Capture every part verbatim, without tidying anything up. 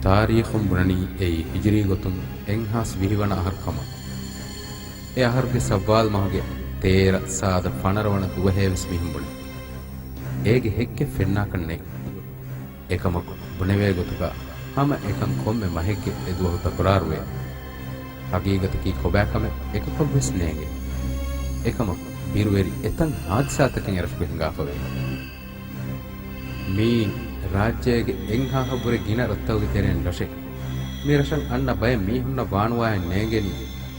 ތާރީޚުން ބުނަނީ އެއީ ހިޖުރީ ގޮތުން އެއްހާސް ވިހި ވަނަ އަހަރު ކަމަށް. އެ އަހަރުގެ ޝައްވާލް މަހުގެ ތޭރަ، ސާދަ، ފަނަރަ ވަނަ ދުވަހޭވެސް މީހުން ބުނޭ. އޭގެ ހެއްކެއް ފެންނާކަށް ނެތް. އެކަމަކު، ބުނެވޭ ގޮތުގަ ހަމަ އެކަން ކޮންމެ މަހެއްގެ އެ ދުވަހު ތަކުރާރުވޭ. ހަގީގަތަކީ ކޮބާކަމެއް އެކަކަށްވެސް ނޭނގޭ. އެކަމަކު، ބިރުވެރި އެތައް ހާދިސާތަކެއް އެރަށުގަ ހިނގާފަވޭ. މިއީ ރާއްޖޭގެ އެއްހާހަށްވުރެ ގިނަ ރަށްތަކުގެ ތެރެއިން ރަށެއް. މި ރަށަށް އަންނަ ބައެއް މީހުންނަށް ވާނުވާއެއް ނޭނގެނީ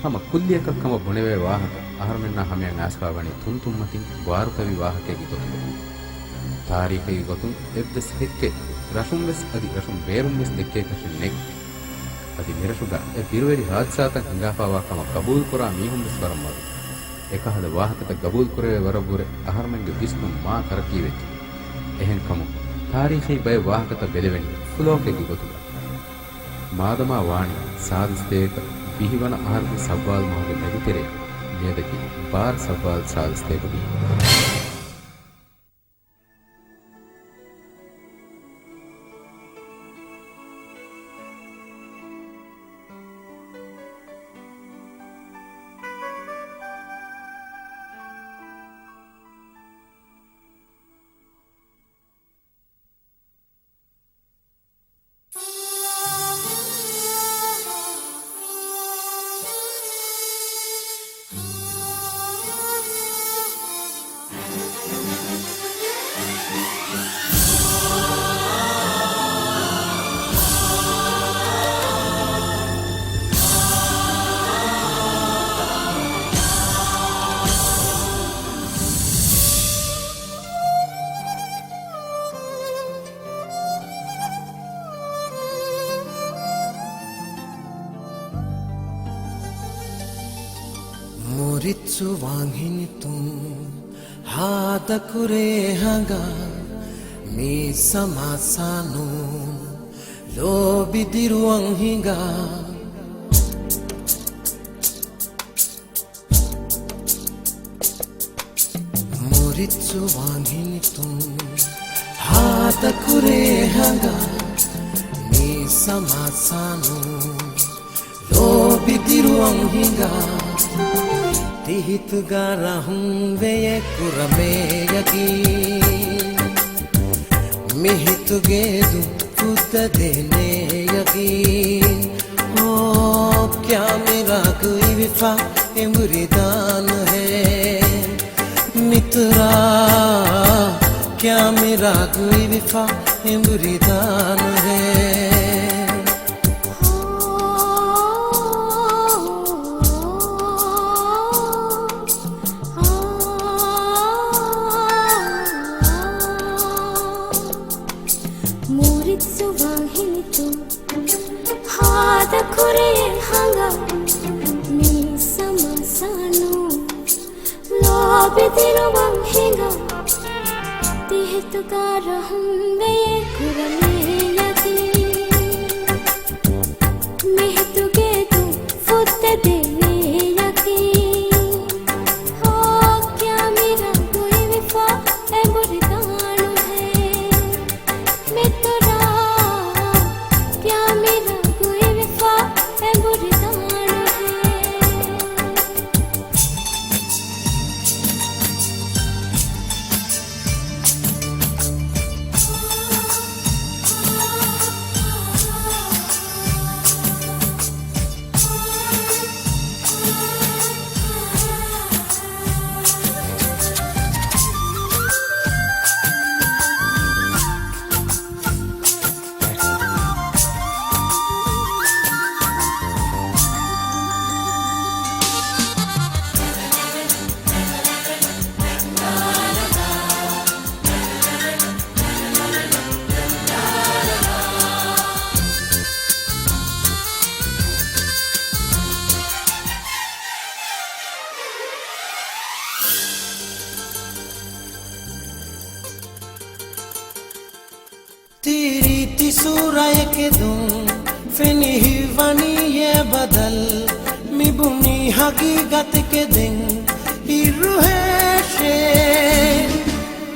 ހަމަ ކުއްލިއަކަށް ކަމަށް ބުނެވޭ ވާހަކަ އަހަރުމެންނާ ހަމަޔަށް އައިސްފާވަނީ ތުންތުންމަތިން ގާރުތަވި ވާހަކައެއްގެ ގޮތުގަ. ތާރީޚީ ގޮތުން އެއްވެސް ހެއްކެއް ރަށުންވެސް އަދި ރަށުން ބޭރުންވެސް ދެއްކޭކަށެއް ނެތް. އަދި މިރަށުގަ އެ ބިރުވެރި ހާދިސާތައް ހިނގާފާވާ ކަމަށް ގަބޫލުކުރާ މީހުންވެސް ވަރަށް މަދު. އެކަހަލަ ވާހަކަތައް ގަބޫލުކުރެވޭ ވަރަށްވުރެ އަހަރުމެންގެ ވިސްނުން މާ ތަރައްޤީވެއްޖެ. އެހެންކަމުން، ތާރީޚީ ބައެއް ވާހަކަތައް ބެލެވެނީ ފުލޯކެއްގެ ގޮތުގަ. މާދަމާ ވާނީ ސާދަ ސަތޭކަ ވިހި ވަނަ އަހަރުގެ ޝައްވާލް މަހުގެ މެދުތެރެއަށް، މިއަދަކީ ބާރަ ޝައްވާލް ސާދަ ސަތޭކަ ވިހި. މުރިއްސު ވާންހިނިތުން ހާދަކުރޭ ހަނގާ، މީ ސަމާސާނު ލޯބި ދިރުވަން ހިނގާ. މުރިއްސު ވާންހިނިތުން ހާދަކުރޭ ހަނގާ، މީ ސަމާސާނު ލޯބި ދިރުވަން ހިނގާ. ތިހިތުގަ ރަހުން ވެޔޭ ކުރަމޭ ޔަގީން. މިހިތުގެ ދު ފުއްދަ ދޭނޭ ޔަގީން. އޯ، ކިޔާ މި ރާގު އިވިފަ އެނބުރި ދާނުހޭ. މިތުރާ، ކިޔާ މި ރާގު އިވިފަ އެނބުރި ދާނުހޭ. މުރިއްސު ވާންހިނިތުން ހާދަކުރޭ ހަނގާ، މީ ސަމާސާނު ލޯބި ދިރުވަން ހިނގާ. ތިހިތުގަ ރަހުން ވެޔޭ ކުރަމޭ ޔަގީން. މިހިތުގެ ދު ފުއްދަ ދޭނޭ ޔަގީން. ހޯ، ކިޔާ މި ރާގު އިވިފަ އެނބުރި ދާނުހޭ. މިތުރާ، ކިޔާ މި ރާގު އިވިފަ އެނބުރި ދާނުހޭ. ތިރީ ތި ސޫރަޔެކެ ދުން ފެނި ހިތްވަނީ އެ ބަދަލު. މި ބުނީ ހަގީގަތެކެ ދެން އިރު ހޭށޭ.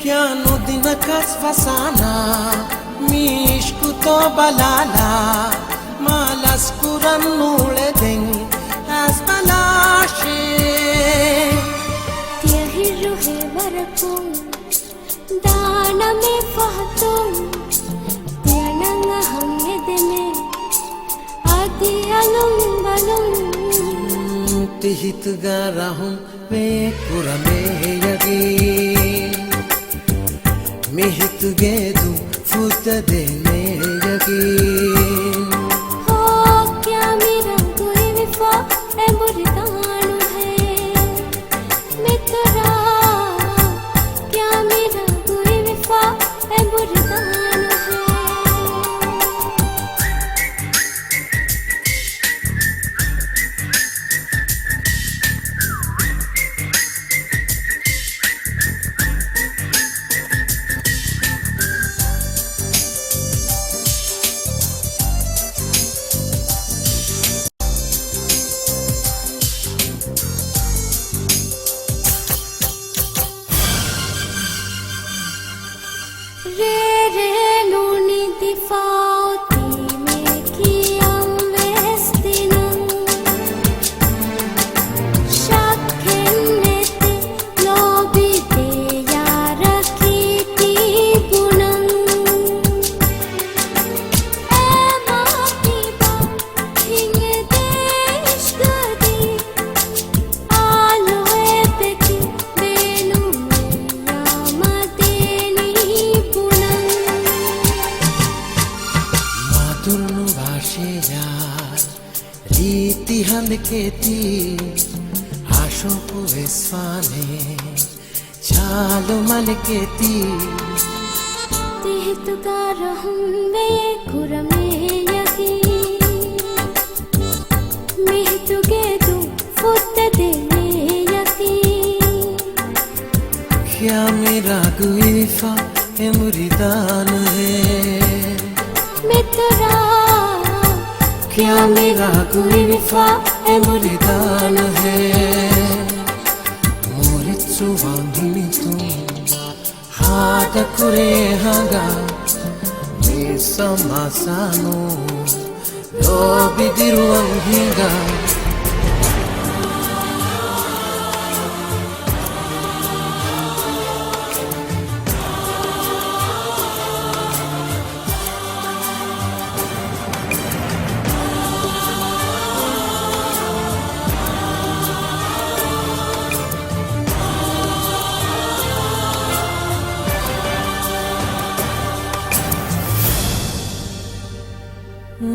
ކިޔާ ނުދިނަ ކަސް ފަސާނާ މީ އިޝްޤުތޯ ބަލާލާ، މާ ލަސްކުރަން ނޫޅެ ދެން އަސްބަލާށޭ. ތިޔަ ހިރުހޭ ވަރަކުން ދާނަމޭ ފަހަތުން، ތިޔަ ނަން އަހަން އެދެމޭ އަދި އަލުން ބަލުން. ތި ހިތުގަ ރަހުން ވޭ ކުރަމޭ ޔަގީން، މި ހިތުގެ ދު ފުއްތަ ދޭނޭ ޔަގީން. ހޯ، ކިޔާ މި ރަނގު އިވިފަ އެނބުރި ދާނުހޭ. މިތުރާ ކިޔާ މި ރަނގު އިވިފަ އެނބުރި ދާނުހޭ. ރޭރޭ ނުނިދިފަ އޮތީމޭ ކިޔަން ވެސް ދިނަން. ޝައްކެއް ނެތި ލޯބި ދޭ ޔާރަކީ ތި ބުނަން. އެ މާތިބާ ހިނގެދޭ އިޝްގަދީ. އާލުވެ ދެކި ބޭނުމެއްޔާ މަދޭނީ ބުނަން. މާތުރުނު ވާށޭޔާ ރީތި ހަނދެކޭ ތީ، އާޝޫކު ވެސް ވާނޭ ޗާލު މަލެކޭ ތީ. ތި ހިތުގަ ރަހުން ވޭ ކުރަމޭ ޔަގީން. މި ހިތުގެ ދު ފުއްތަ ދޭނޭ ޔަގީން. ކިޔާ މި ރަގު އިވިފަ އެނބުރި ދާނުހޭ. މިތުރާ ކިޔާ މި ރަގު އިވިފަ އެނބުރި ދާނުހޭ. މުރިއްސުވާ ހިނިތުން ހާދަކުރޭ ހަނގާ، މި ސަމާސާނު ލޯބި ދިރުވަން ހިނގާ.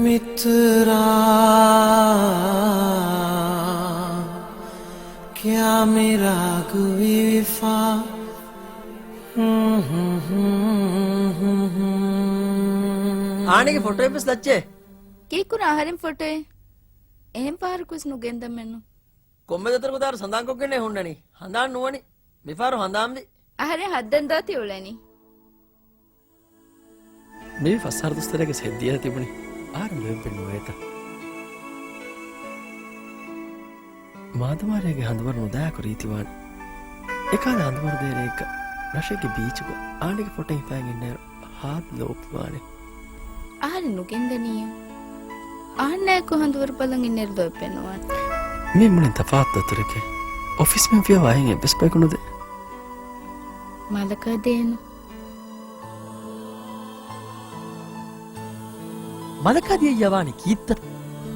މިތުރާ ކިޔާ މި ރަގު އިވިފަ. އާނީގެ ފޮޓޯއެއް ވެސް ލައްޗޭ. ކީއްކުރާ އަހަރެން ފޮޓޯއެއް؟ އެހެން ފަހަރަކުވެސް ނުގެންދަމެއްނު. ކޮންމެ ދަތުރަކު ދާރު ސަނދާންކޮށްގެންނޭ ހުންނަނީ. ހަނދާން ނުވަނީ. މިފަހަރު ހަނދާންވީ. އަހަރެން ހައްދަން ދޯތި އުޅެނީ. މިވީ ފަސް އަހަރު ދުސްތަރޭގެ ހެއްދިޔަ ތިބުނީ. އަހަރެން ބޮއެއްވެ ނުވޭތަ؟ މާދަމާރޭގެ ހަނދުވަރު ނުދާކު ރީތިވާނެ. އެކާލަ ހަނދުވަރު ދޭ ރެއެއްގަ ރަށެއްގެ ބީޗުގަ އާނީގެ ފޮޓޯ ހިފައިގެން އިންނައިރު ހާދަ ލޯބިވާނެ. އަހަރެން ނުގެންދަނީ. އަހަންނާއެކު ހަނދުވަރު ބަލަން އިންނައިރު ލޯތްބެއް ނުވާނެ. މީ މުޅިން ތަފާތު ދަތުރެކޭ. އޮފީސްމެން ފިޔަވާ އެއް އެއްވެސް ބަޔަކު ނުދޭ. މަލަކާ ދޭނު. މަލަކާ ދިޔައްޔާ ވާނީ ކީއްތަ؟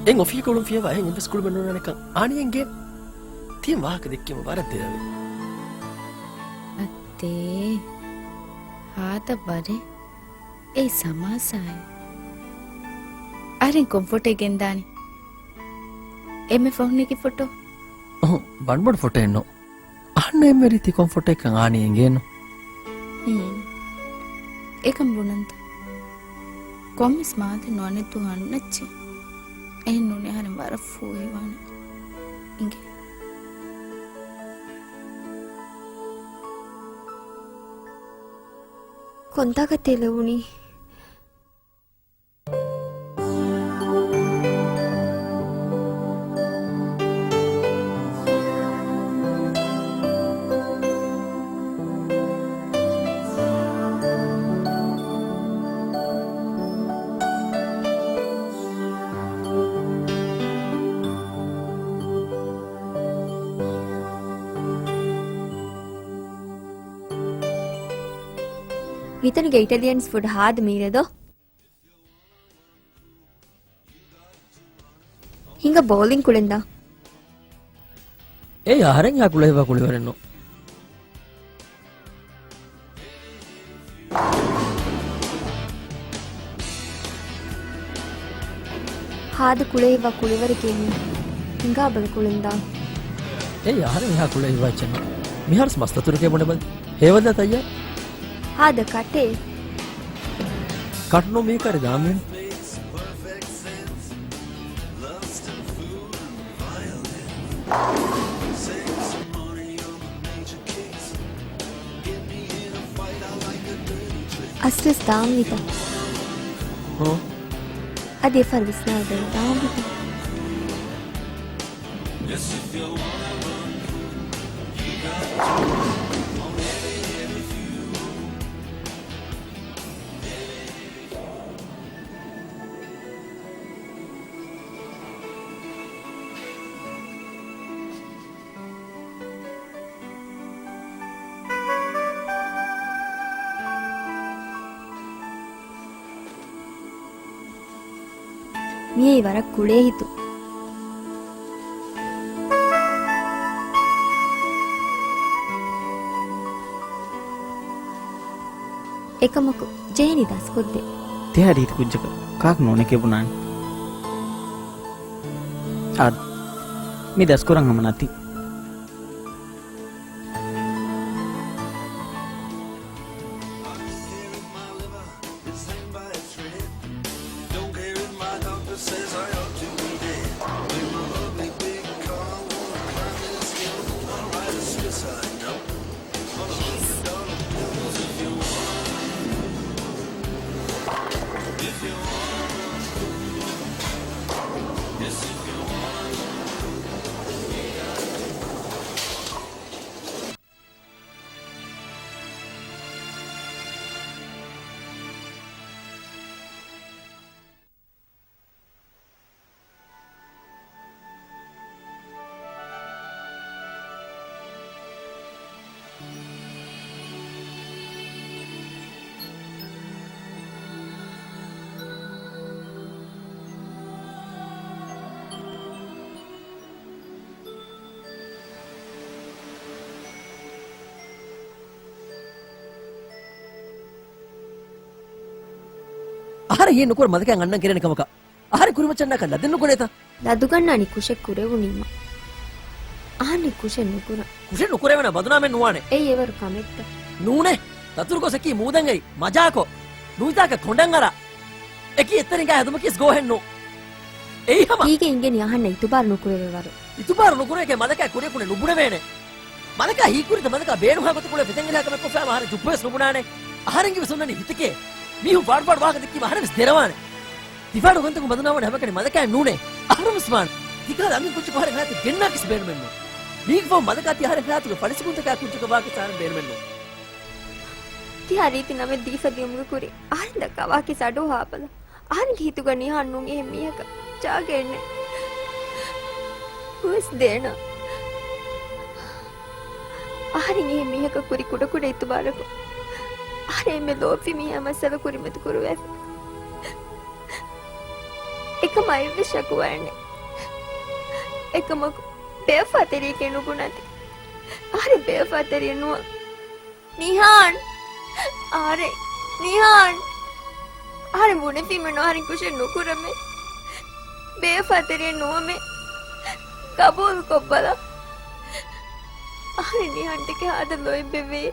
އެއް އޮފީހަކު އުޅުން ފިޔަވާ އެހެން އެއްވެސް ކުޅުމެއް ނޫންނާނެކަން އާނީއަށް އެނގޭނެ. ތިޔަ ވާހަކަ ދެއްކީމަ ވަރަށް ދެރަވޭ. އައްތޭ. ހާދަ ވަރެއް. އެއީ ސަމާސާއެއް. އަހަރެން ކޮން ފޮޓޯއެއް ގެންދާނީ؟ އެންމެ ފަހުން ނެގި ފޮޓޯ؟ އުހު، ބަނޑުބޮޑު ފޮޓޯއެއް ނޫން. އަހަންނަށް އެންމެ ރީތި ކޮން ފޮޓޯއެއްކަން އާނީ އެނގޭނު. ހުން. އެކަން ބުނަންތަ؟ ކޮންމެސް މާލެ ނުވަނެއްދޫ އަންނައްޗޭ. އެހެން ނޫނީ އަހަރެން ވަރަށް ފޫހިވާނެ. އިނގޭ. ކޮންތާކަށް ތި ލެވުނީ؟ މިތަނުގެ އިޓަލިއަން ފުޑް ހާދަ މީރޭ ދޯ. ހިނގާ ބޯލިން ކުޅެންދާ. އެއީ އަހަރެން އެހާ ކުޅެހިވާ ކުޅިވަރެއް ނޫން. ހާދަ ކުޅެހިވާ ކުޅިވަރެކޭ މީ. ހިނގާބަލަ ކުޅެންދާ. އެއީ އަހަރެން އެހާ ކުޅެހިވާ އެއްޗެއް ނޫން. މިހާރު މަސް ދަތުރެކޭ ބުނެބަލަ. ހޭވައްލާ ތައްޔާރު. ހާދަ ކަޓޭ. ކަޓް ނޫން މީ ކަރި ދާމީން. އަސްލުވެސް ދާންވީތަ؟ ހުން. އަދި އެފަރު ވިސްނާލަދޭން ދާންވީތަ؟ މިއީ ވަރަށް ކުޅޭ ހިތު. އެކަމަކު، ޖެހެނީ ދަސްކޮށްދޭ. ތިހާ ރީތި ކުއްޖަކަށް ކާކު ނޫނެކޭ ބުނާނެ. އާދެ، މި ދަސްކުރަން ހަމަ ނަތި. އަހަރެން ހިތް ނުކުރަ މަލަކާ އަންނަން ކެރޭނެ ކަމަކަށް. އަހަރެން ކުރިމައްޗަށް ނާކަށް ލަދެއް ނުގުނޭތަ؟ ލަދުގަންނާނީ ކުށެއް ކުރެވުނީމަ. އަހަންނެއް ކުށެއް ނުކުރަން. ކުށެއް ނުކުރެވޭނެ ބަދުނާމެއް ނުވާނެ. އެއީ އެވަރު ކަމެއްތަ؟ ނޫނޭ. ދަތުރު ގޮސް އެކީ މޫދަން އައި މަޖާކޮށް. ނުވިތާކަށް ކޮނޑަށް އަރާ. އެކީ އެއްތަނެއްގަ ހެދުމަކީސް ގޯހެއް ނޫން. އެއީ ހަމަ. ތީގެ އިނގެނީ އަހަންނަށް އިތުބާރު ނުކުރެވޭ ވަރު. އިތުބާރު ނުކުރެވޭކަށް މަލަކާ ކުރިއަކު ނުބުނެވޭނެ. މަލަކާ ހީކުރިތަ މަލަކާ ބޭނުންހާ ގޮތަށް ކުޅޭ ފެތެންގެ ކަމެއް ކޮށްފައި އަހަރެން ޖުއްޕުވެސް ނުބުނާނެ. އަހަރެންގެ ވެސް އޮންނަނީ ހިތެކޭ. މީހުން ފާޑު ފާޑު ވާހަކަ ދެއްކީމަ އަހަރެން ވެސް ދެރަވާނެ. ތިފާޑު ގޮންތަކުން ބަދުނާވާނެ ހަމަކަނި މަލަކާ ނޫނޭ. އަހަރެން ވެސް ވާނެ. ތިކަހަލަ އަންހެން ކުއްޖަކު އަހަރެން ހަޔާތުގަ ގެންނާކީސް ބޭނުމެއް ނޫން. މީގެ ފަހުން މަލަކާ ތި އަހަރެން ހަޔާތުގަ ފަޅިސުކުންތަކާ ކުއްޖަކަށް ވާކީސް އަހަރެން ބޭނުމެއް ނޫން. ތިހާ ރީތި ނަމެއް ދީފަ ދިޔުމުގެ ކުރިން އަހަރެން ދައްކާ ވާކީސް އަޑުއަހާބަލަ. އަހަރެންގެ ހިތުގަ ނިހާން ނޫން އެހެން މީހަކަށް ޖާގައެއް ނެތް. ހުވެސް ދޭނަ. އަހަރެން އެހެން މީހަކަށް ކުރި ކުޑަކުޑަ އިތުބާރަކުން އަހަރެން އެންމެ ލޯބިވި މީހާ މައްސަލަ ކުރިމަތި ކުރުވައިފި. އެކަމާ އެއްވެސް ޝަކުވާއެއް ނެތް. އެކަމަކު ބޭވަފާތެރިއެކޭ ނުބުނާތި. އަހަރެން ބޭވަފާތެރިއެއް ނުވާ. ނިހާން! އަހަރެން! ނިހާން! އަހަރެން ބުނެފީމެއް ނޫން އަހަރެން ކުށެއް ނުކުރަމޭ. ބޭވަފާތެރިއެއް ނުވަމޭ. ގަބޫލުކޮށްބަލަ. އަހަރެން ނިހާން ދެކެ ހާދަ ލޯތްބެއް ވެޔޭ.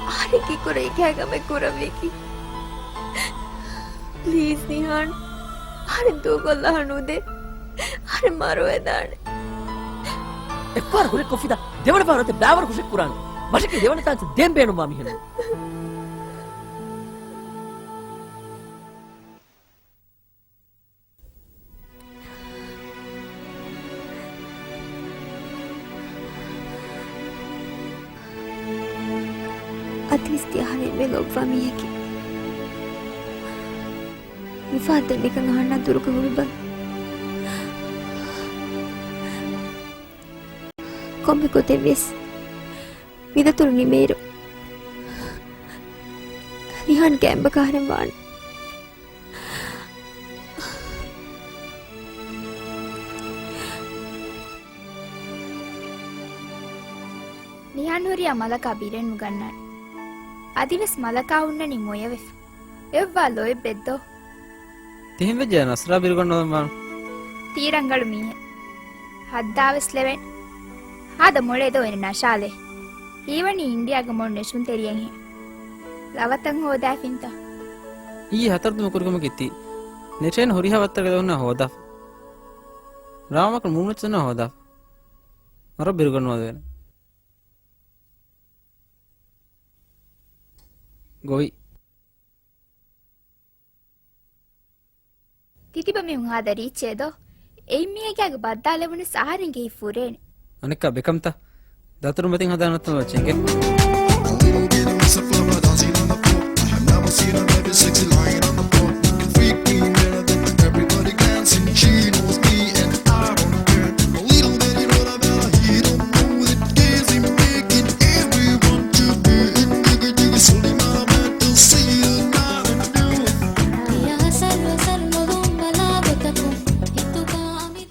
އަހަރެން ކީއްކުރެއް އެކި ހަ ކަމެއް ކުރަންވީކީ. ޕްލީޒް ނިހާން. އަހަރެން ދޫކޮށްލާ ނުދޭ. އަހަރެން މަރުވެދާނެ. އެއްފަހަރު ކުށެއް ކޮށްފިތާ ދެވަނަ ފަހަރު އޮތެ ބައިވަރު ކުށެއް ކުރާނެ. މަށެކޭ ދެވަނަ ތާންސެއް ދޭން ބޭނުންވާ މީހެއް ނޫން. އަދިވެސް ތި އަހަރެން އެންމެ ލޯބިވާ މީހަކީ. މިފަހަށް ދެން ނިކަން އަހަންނާ ދުރުގަ ހުރިބަލަ. ކޮންމެ ގޮތެއް ވެސް މިދަތުރު ނިމޭއިރު ނިހާން ގޭންބަކަށް އަހަރެން ވާނެ. ނިހާން ހުރިހާ މަލަކާ ބިރެއް ނުގަންނާނެ. އަދިވެސް މަލަކާ ހުންނަނީ މޮޔަވެފަ. އެއްވާ ލޯތްބެއްދޯ. ތިހެން ވެއްޖެ ނަސްރާ ބިރުގަންނަވަން ވާނު. ތީ ރަނގަޅު މީހެއް. ހައްދާވެސް ލެވެން. ހާދަ މޮޅޭ ދޯ އޭނަ ނަށާލޭ. ހީވަނީ އިންޑިއާގެ މޮޅު ނެށުންތެރިއެއްހެން. ލަވަތައް ހޯދާފިންތަ؟ އީ ހަތަރު ދުމަ ކުރިކަމަކީ ތީ. ނެށޭން ހުރިހާ ވައްތަރުގެ ދޯންނާ ހޯދާފަ. ރާމަކަން މޫނުއްޗަންނާ ހޯދާފަ. މަރަށް ބިރުގަންނަވަން ދޭނެ. ގޮވި. ތިތިބަ މީހުން ހާދަ ރީއްޗޭ ދޯ؟ އެއިން މީހެއްގެ އަގު ބައްދާލެވުނަސް އަހަރެންގެ ހިތް ފުރޭނެ. އަނެއްކާ ބެކަންތަ؟ ދަތުރު މަތިން ހަދާ ނަތަން ވައްޗެނގެ. A little bit of mess of flower dancing on the floor. I have never seen a baby sexy lying on the floor. Looking freaky, better than everybody dancing. She knows me and I don't care. A little bit of rubber, he don't know that games in making everyone to be in. Nigga, nigga, slowly my mental see you not a new. ތިޔަ ހަސަރު ހަސަރު ނުލުން ބަލާ ގޮތަކުން ހިތުގަ އަމި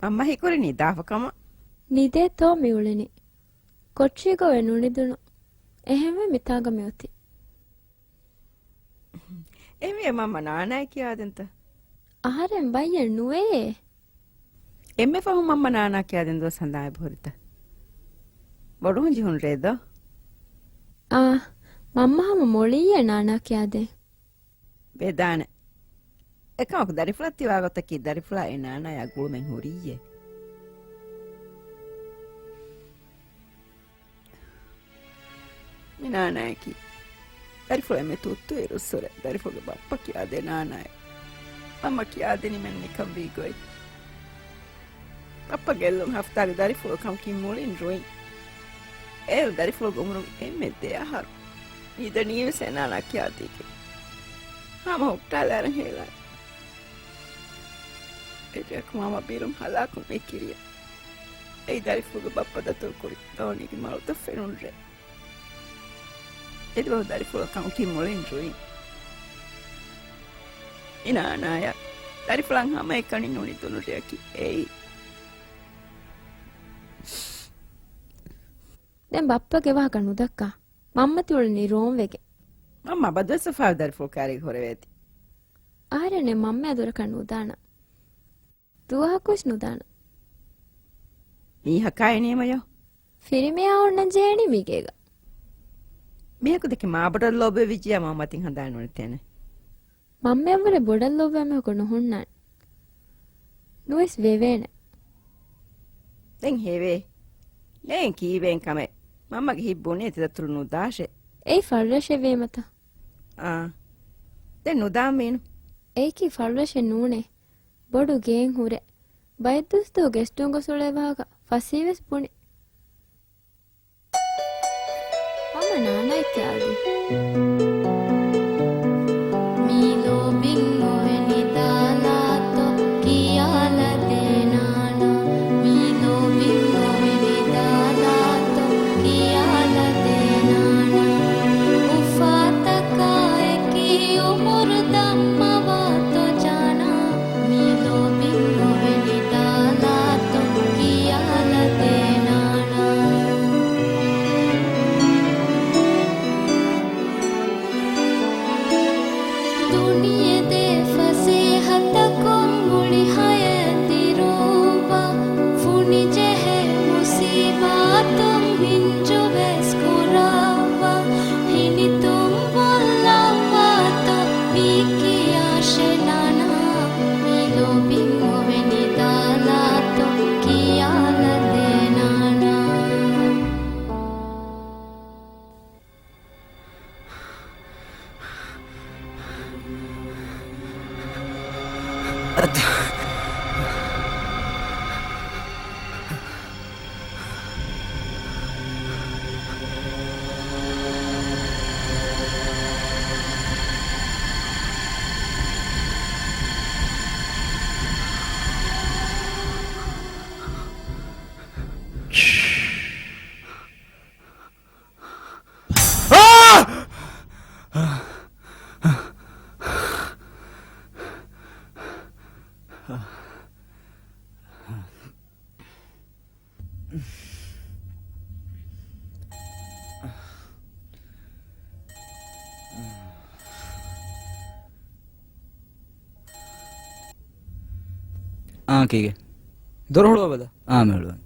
މަންމަ ހީކުރި ނިދާފަ ކަމަށް. ނިދޭތޯ މި އުޅެނީ. ކޮޓަރީގަ އޮވެ ނުނިދުނު. އެހެންވެ މިތާގަ މި އޮތީ. އެހެންވެ މަންމަ ނާނާއަށް ކިޔާދެންތަ؟ އަހަރެން ބައްޔެއް ނުވެޔޭ. އެންމެ ފަހު މަންމަ ނާނާއަށް ކިޔާދިން ދުވަސް ހަނދާން އެބަހުރިތަ؟ ބޮޑު ހުން ޖެހުނު ރޭ ދޯ؟ އާ، މަންމަ ހަމަ މޮޅިއްޔޭ ނާނާއަށް ކިޔާދޭ. ވެދާނެ. އެކަމަކު ދަރިފުޅަށް ތިވާ ގޮތަކީ ދަރިފުޅާ އެ ނާނާޔާ ގުޅުމެއް ހުރިއްޔޭ. މި ނާނާއަކީ ދަރިފުޅަށް އެންމެ ތުއްތު އިރުއްސުރެ ދަރިފުޅުގެ ބައްޕަ ކިޔާދޭ ނާނާއެއް. މަންމަ ކިޔާދިނީމެން ނިކަން ވީ ގޮތް. ބައްޕަ ގެއްލުން ހަފްތާގެ ދަރިފުޅު ކަމަކީ މުޅިން ރުއިން. އޭރު ދަރިފުޅުގެ އުމުރުން އެންމެ ދެ އަހަރު. މިދަނީވެސް އެ ނާނާ ކިޔާދީގެން. ހަމަ ހުއްޓާލާރަން ހޭލާ. އެ ރެއަކު މަންމަ ބިރުން ހަލާކު މި ކިރިޔަށް. އެއީ ދަރިފުޅުގެ ބައްޕަ ދަތުރުކުރި ދޯނީގެ މަޅުތައް ފެނުނު ރޭ. އެދުވަހު ދަރިފުޅަށް ކަމަކީ މުޅިން ރުއިން. އިނާނާޔަށް ދަރިފުޅަށް ހަމައެކަނި ނުނިދުނު ރެއަކީ އެއީ. ދެން ބައްޕަގެ ވާހަކަ ނުދައްކާ. މަންމަ ތި އުޅެނީ ރޯންވެގެން. މަންމަ ބަދުވެސް އުފާވެ ދަރިފުޅު ކާރީގަ ހުރެވޭތީ. އަހަރެންނެއް މަންމައާ ދުރަކަށް ނުދާނަން. ދުވަހަކުވެސް ނުދާނަން. މީހަކާ އިނީމަޔޯ. ފިރިމީހާ އޮންނަން ޖެހޭނީ މިގޭގަ. މީހަކު ދެކެ މާބޮޑަށް ލޯބިވެވިއްޖިޔާ މަންމަ މަތިން ހަނދާން ނުނެތޭނެ. މަންމައަށްވުރެ ބޮޑަށް ލޯބިވާ މީހަކު ނުހުންނާނެ. ނުވެސް ވެވޭނެ. ދެން ހެވޭ. ނޭނގެ ކީއްވެގެން ކަމެއް. މަންމަގެ ހިތް ބުނީ ތި ދަތުރު ނުދާށޭ. އެއީ ފަޅުރަށެއް ވީމަތަ؟ އާ. ދެން ނުދާން މީނު. އެއީކީ ފަޅުރަށެއް ނޫނޭ. ބޮޑު ގެއެއް ހުރޭ. ބައެއް ދުވަސް ދޯ ގެސްޓުން ގޮސް އުޅޭ ވާހަކަ ފަސީވެސް ބުނި. ހަމަ ނާނާއަށް ކިޔާދިން. މީ ލޯބިން އޮވެ ނިދާލާތޯ ކިޔާލަދޭ ނާނާ. މީ ލޯބިން އޮވެ ނިދާލާތޯ ކިޔާލަދޭ ނާނާ. އުފާތަކާ އެކީ އުމުރު ދަންމަވާތޯ ޖާނާ. މީ ލޯބިން އޮވެ ނިދާލާތޯ ކިޔާލަދޭ ނާނާ. އާ، ކީގެ؟ ދޮރު ހުޅުވާބަލަ. އާ، މި ހުޅުވަން.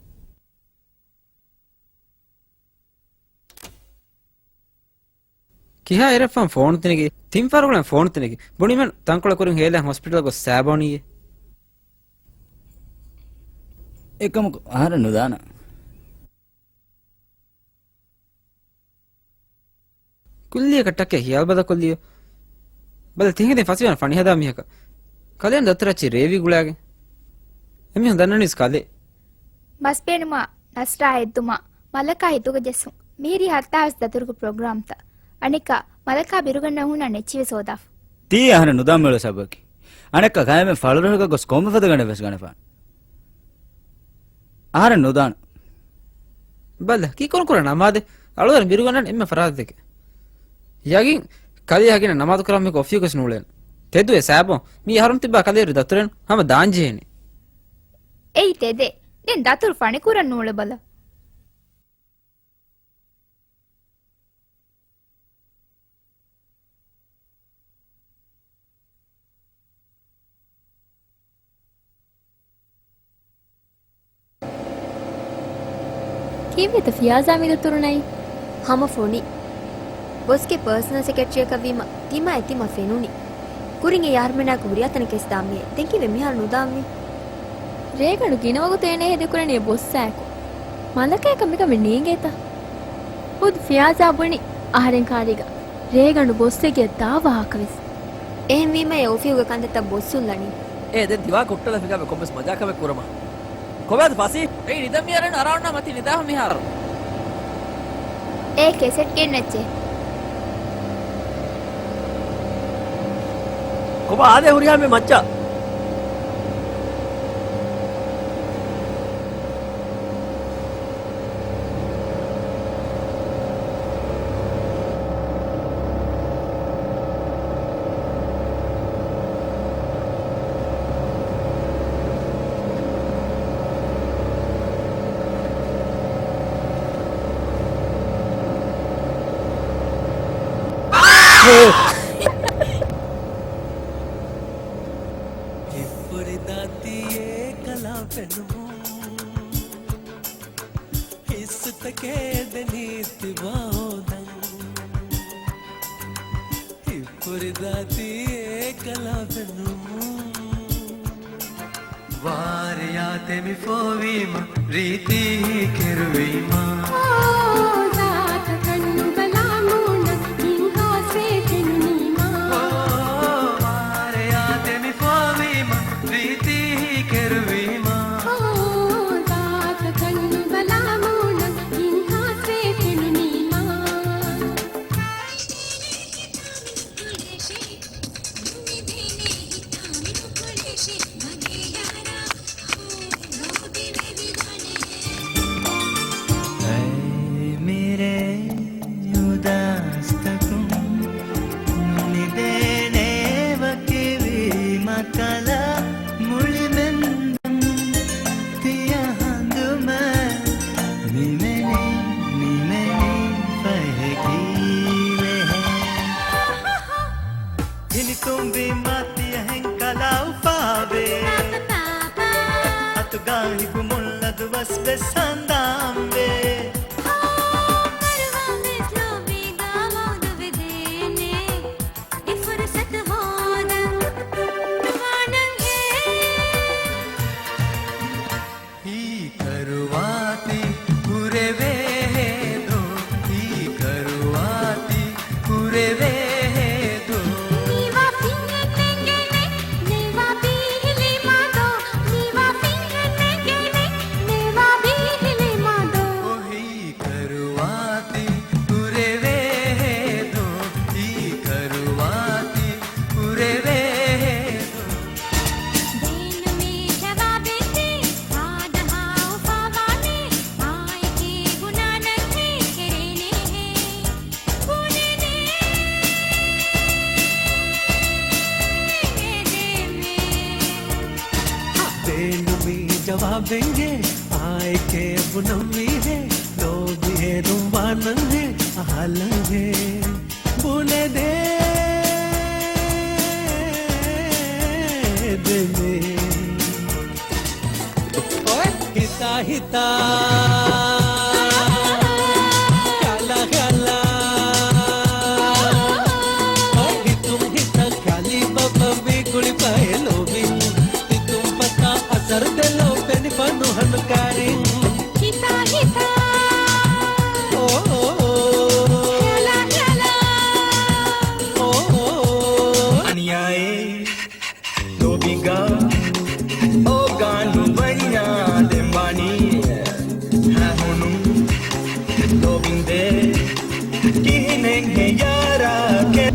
ކިހާ އެރެއްފަން ފޯނު ތިނެގި، ތިން ފަރުގުޅެން ފޯނު ތިނެގި. ބުނީމެން ތަންކޮޅެއް ކުރިން ހޭލަން ހޮސްޕިޓަލް ގޮސް ސާބޯނީއޭ. އެކަމަކު އަހަރެން ނުދާނަ. ކުއްލިއަކަށް ޓަކެއް ހިޔާލު ބަދަކޮށްލިޔޯ. ބަލަ ތިހެން ފަސިވަން ފަނިހަދާ މީހަކަށް. ކަލޭން ދަތުރައްޗި ރޭވީ ގުޅާގެން. އެމީހުން ދަންނަނީސް ކަލޭ. ބަސް ބޭނުމާ ނަސްރާ ހެއްދުމާ މަލަކާ ހިތުގަ ޖެއްސުން. މިހިރީ ހައްތާވެސް ދަތުރުގެ ޕްރޮގްރާމްތައް. އަނެއްކާ މަލަކާ ބިރުގަންނަ ހުންނަ ނެއްޗިވެސް ހޯދާފަ. ތީ އަހަރެން ނުދާ މިއުޅޭ ސަބަބަކީ. އަނެއްކާ ގައިމެން ފަޅުރަށުގަ ގޮސް ކޮންމެ ފަދަ ގަނޑެއް ވެސް ގަނެފާނެ. އަހަރެން ނުދާނަ. ބަލަ، ކީކުރަން ކުރާ ނަމާދެއް. އަޅުވަރު ބިރުގަންނަން އެންމެ ފަރާތްތަކެއް. ޔަގީން ކަލޭ ހަގީނަށް ނަމާދު ކުރާ މީހަކު އޮފީހުގަސް ނޫޅޭނެ. ތެދުވެ ސާބޯ، މީ އަހަރުން ތިއްބާ ކަލޭ ރުދަތުރެން ހަމަ ދާންޖެހޭނެ. އެއީ ތެދެއް. ދެން ދަތުރު ފަނިކުރަން ނޫޅެ ބަލަ. ކީއްވެތަ ފިޔާޒާ މި ދަތުރު ނައީ؟ ހަމަ ފޮނި. ބޮސްގެ ޕާސަނަލް ސެކްރެޓަރީއަކަށްވީމަ ތިމާ އެ ތިމާ ފެނުނީ. ކުރިން އެ ޔާރްމެނާއަކު ހުރިހާ ތަނެއް ކެސްދާންވީ. ދެން ކީއްވެ މިހާރު ނުދާންވީ؟ ރޭގަނޑު ގިނަ ވަގުތު އޭނަ ހެދި ކުރަނީ އެ ބޮސްއާއެކު. މަލަކަޔަކަށް މިކަމެއް ނޭނގޭތަ؟ ހުދު ފިޔާޒާ ބުނި އަހަރެން ކާރީގަ ރޭގަނޑު ބޮސްވެގެ ދާ ވާހަކަވެސް. އެހެންވީމަ އެ އޮފީހުގެ ކަންތައްތައް ބޮސް އުއްލަނީ. އޭ ދެން ދިވާ ކުއްޓަލަ ފިލާވެ ކޮންމެސް މަޖާކަމެއް ކުރަމާ. ކޮބާދު ފަސީ؟ އެއީ ނިދަން މި އަރަން އަރާންނާ މަތި ނިދާހަ މިހާރު. އޭ ކެސެޓް ގެންނައްޗޭ. ކޮބާ އާދޭ ހުރިހާ މި މައްޗަށް؟ ހިތްފުރި ދާތީ އެކަލާ ފެނުމުން. ހިއްސުތަކެއް ދެނީ ތިބާ ހޯދަން. ހިތްފުރި ދާތީ އެކަލާ ފެނުމުން. ވާރިޔާ ތެމި ފޯވީމަ، ރީތީ ކެރުވީމަ. އޯ، ޒާތަކަށް ނުބަލާ މޫނަށް ހިންހާސްވެ ފެނުނީމަ. އޯ، ވާރިޔާ ތެމި ފޯވީމަ، ރީތީ ކެރުވީމަ. އޯ، ޒާތަކަށް ނުބަލާ މޫނަށް ހިންހާސްވެ ފެނުނީމަ. އައި މިރޭ އުދާސްތަކުން ނުނިދޭނެ ވަކިވީމަ ކަލާ މުޅިމެން ތިޔަ ހަނދުމަ ނިމެނީ، ނިމެނީ ފަހެކީ ވެހޭ. ހިނިތުންވީމާ ތިޔަހެން ކަލާ އުފާވޭ. އަތުގާ ހިފުމުން ލަދުވަސް ވެސް ހަނދާންވޭ. އެ ފުރުސަތު ހޯދަން ނުވާނަން ހޭ. ހީކަރުވާތި ކުރެވޭ ހޭދޯ، ހީކަރުވާތި ކުރެވޭ ހޭދޯ. ނީވާ ފިންއެއް ނެނގޭނެ، ނީވާ ބީހިލީމާ ދޯ، ނީވާ ފިންއެއް ނެނގޭނެ، ނީވާ ބީހިލީ ދޭނުމީ ޖަވާބެއްހޭ، އާއެކޭ ބުނަންވީހޭ، ލޯބި އޭރުން ވާނަންހޭ، އަހާލަންހޭ، ބުނެދޭ ދެނޭ. ހިތާ ހިތާ، ކަލަ ކަލަ، ހިތުން ހިތަށް ކަލި ބަބަ ވި ގުޅިފައި ލޯބިން. ހިތުން ފަތާ އަސަރު ދެލޯ ފެނިފަ ނުހަނު ކާރިން. ހިތާ ހިތާ، އޯ، އޯ، އޯ. ކަލަ ކަލަ، އޯ، އޯ، އޯ. އަނިޔާއޭ. ލޯބިގަ އޯގާނު ވަންޏާ ދެންވާނީ ހަހުނު ލޯބިންދޭ ކިހިނެއްހޭ ޔާރާ ކެ.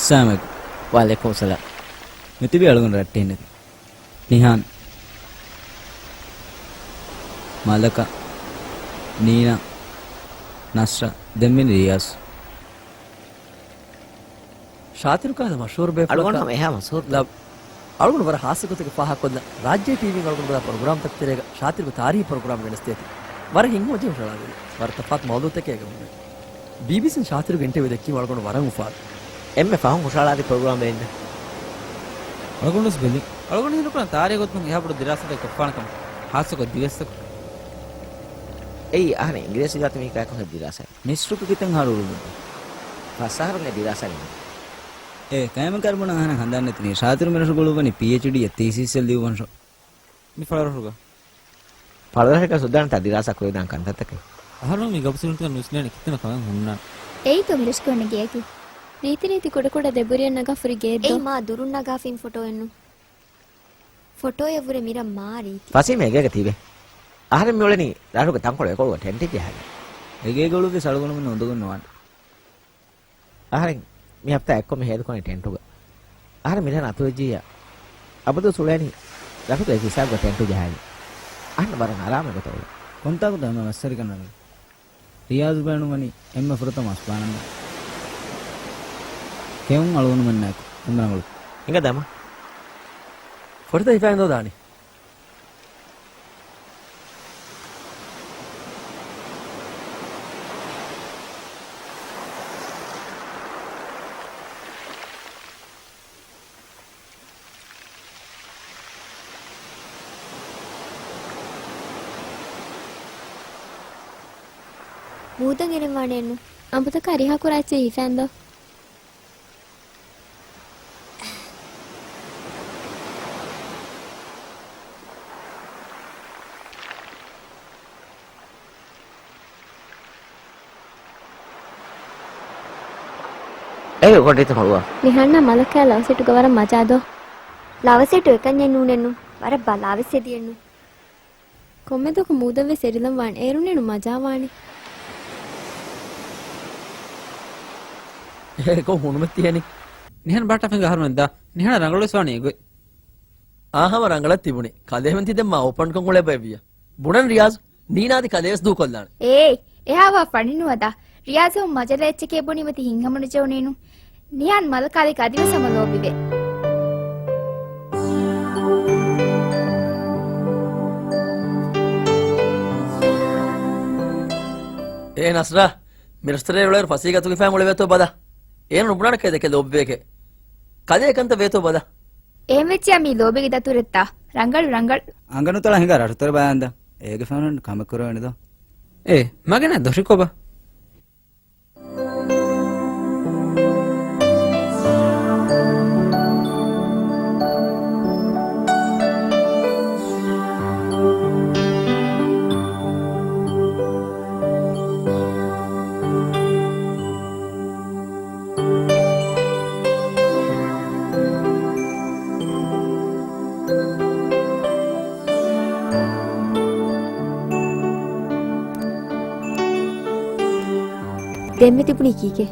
އައްސަލާމު ޢަލައިކުމް. ވަޢަލައިކުމުއްސަލާމް. މިތިބީ އަޅުގަނޑު ރައްޓެހިންނެތި. ނިހާން، މަލަކަ، ނީނާ، ނަސްރަ، ދެން މި ރިޔާޒް. ޝާތިރު ކަހަލަ މަޝްހޫރު ބޭފުޅަކަށް އަޅުގަނޑު ހަމަ އެހާ މަޝްހޫރު. ލަ-، އަޅުގަނޑު ވަރަށް ހާއްސަ ގޮތެއްގަ ފާހަގަކޮށްލަން. ރާއްޖޭ ޓީވީން އަޅުގަނޑު ބަލާ ޕްރޮގްރާމްތަކުގެ ތެރޭގަ ޝާތިރުގެ ތާރީހީ ޕްރޮގްރާމް ގެނެސްދޭތީ. ވަރަށް ހިތްހަމަޖެހި ހުށަހަޅާލި. ވަރަށް ތަފާތު މައުޟޫޢުތަކެއް އެގަ ހުންނެވި. ބީބީސީން ޝާތިރުގެ އިންޓަވިއު ދެއްކީމަ އަޅުގަނޑު ވަރަށް އުފާވި. އެންމެ ފަހުން ހުށަހަޅާލި ޕްރޮގްރާމް އެއްނެ. އަޅުގަނޑުވެސް ބެލި. އަޅުގަނޑު ހީކުރަން ތާރީޚު ގޮތުން އެހާ ބޮޑު ދިރާސާތަކެއް ކޮށްފާނެ ކަމަށް. ހާއްސަކޮށް ދިވެއްސަކު. އެއީ އަހަރެން އިނގިރޭސި ޒާތު މީ ކާކު ހެއް ދިރާސާ. މިސްރުގެ ކިތަން އަހަރު އުޅުނު؟ ފަސް އަހަރުގެ ދިރާސާ ގެން. އޭ، ކައިމަ ކަރުބުނަ އަހަނަ ހަނދާން ނެތިނީ. ޝާތިރު މިރަށު ގުޅުއްވަނީ ޕީއެޗްޑީ އެއް ތީސީސް އެއް ލިޔުއްވަންށޯ. މި ފަޅަރަށުގަ. ފަޅަރަށެއްގަ ސުދާންތާ ދިރާސާ ކުރެވިދާން ކަންތައްތަކެއް. އަހަރުމެން މި ގަބުސިރުންތަކަށް ނުވިސްނޭނެ ކިތަނަ ކަމެއް ހުންނާނެ. އެއީތޯ މިރަށުގެ އޮންނަ ގެއަކީ. ރީތި ރީތި ކުޑަ ކުޑަ ދެބުރިއެއް ނަގާފަ ހުރި ގެއެއްދޯ. އެއީ މާ ދުރުން ނަގާފަ އިން ފޮޓޯއެއްނު. ފޮޓޯއެއް ވުރެ މިރަށް މާ ރީތި. ފަސީމް އެގޭގަ ތިބޭ. އަހަރެން މިއުޅެނީ ރަށުގެ ތަންކޮޅު އެކޮޅުގަ ޓެންޓެއް ޖަހާގެން. އެގޭގަ އުޅުއްވި އަޅުގަނޑުމެން އުނދަގޫ ނުވާނެ. އަހަރެން މި ހަފްތާ އެއްކޮށް މި ހޭދަކުރަނީ ޓެންޓުގަ. އަހަރެން މިރޭ ނަތުވެއްޖިއްޔާ. އަބަދުވެސް އުޅޭނީ ރަށުގެ އެކި ހިސާބުގަ ޓެންޓު ޖަހާގެން. އަހަންނަށް ވަރަށް އަރާމު ގޮތަށް އުޅޭ. ކޮންތާކުތަ އެންމެ މައްސަރިކަން ރަނގަޅު. ރިޔާޒް ބޭނުންވަނީ އެންމެ ފުރަތަމަ އަސްބާނަން ކެއުން އަޅުގަނޑުމެންނާއެކު އެންމެ ރަނގަޅު. ހިނގަ ދަމަ. ފޮޓޯތައް ހިފާ އިންދޯ ދާނީ. މޫދަށް އެރެން ވާނެއެއްނު. އަނބުތަކާ ރިހާ ކުރާ އެއްޗެއް ހިފާ އިންދޯ. އޭ ގޮނޑިތަ ހޮޅުވާ. ނިހާންނާ މަލަކާ ލަވަސެޓުގަ ވަރަށް މަޖާދޯ. ލަވަސެޓު އެކަންޏެއް ނޫނެއްނު. ވަރަށް ބަލާވެސް އެދިއެއްނު. ކޮންމެ ދުވަހަކު މޫދަށްވެސް އެރިލަން ވާނެ. އޭރުންނޭނު މަޖާ ވާނެ. އޭ ކޮށް ހުނުމެއް ތިޔަނީ. ނިހާން ބަހައްޓާފަ ހިނގާ އަހަރުމެން ދާ. ނިހާން ރަނގަޅުވެސް ވާނީ އެގޮތް. އާ ހަމަ ރަނގަޅަށް ތިބުނީ. ކަލޭމެން ތި ދެން މާ އޯޕަންކޮށް އުޅޭ ބައެއްވިޔަ. ބުނަން ރިޔާޒް، ނީނާ އަދި ކަލޭވެސް ދޫކޮށްލާނެ. އޭ، އެހާވާ ފަނި ނުވަތަ. ރިޔާޒު މަޖަލަ އެއްޗެކޭ ބުނީމަ ތި ހިތްހަމަނުޖެހުނީނު. ނިހާން މަލަކާ އަދި ކަދިވެސް ހަމަ ލޯބިވޭ. އޭ ނަސްރާ، މި ރެސްޓޯރެންޓް އުޅޭއިރު ފަސީގަތުގެފާން އުޅެވޭތޯ ބަލަ. އޭނަ ނުބުނާނެ ކޭދެކެ ލޯބިވޭކެ. ކަލޭ ކަންތައް ވޭތޯ ބަލަ. އެހެން ވެއްޖިޔާ މީ ލޯބީގެ ދަތުރެއްތާ؟ ރަނގަޅު، ރަނގަޅު. އަނގަނުތަޅަ ހިނގާ ރަށުތެރެ ބަޔާންދާ. އޭގެ ފަހުން ކަމެއް ކުރެވޭނެ ދޯ. އޭ، މަގެނަ ދޮށި ކޮބާ؟ ދެންމެ ތިބުނީ ކީކޭ؟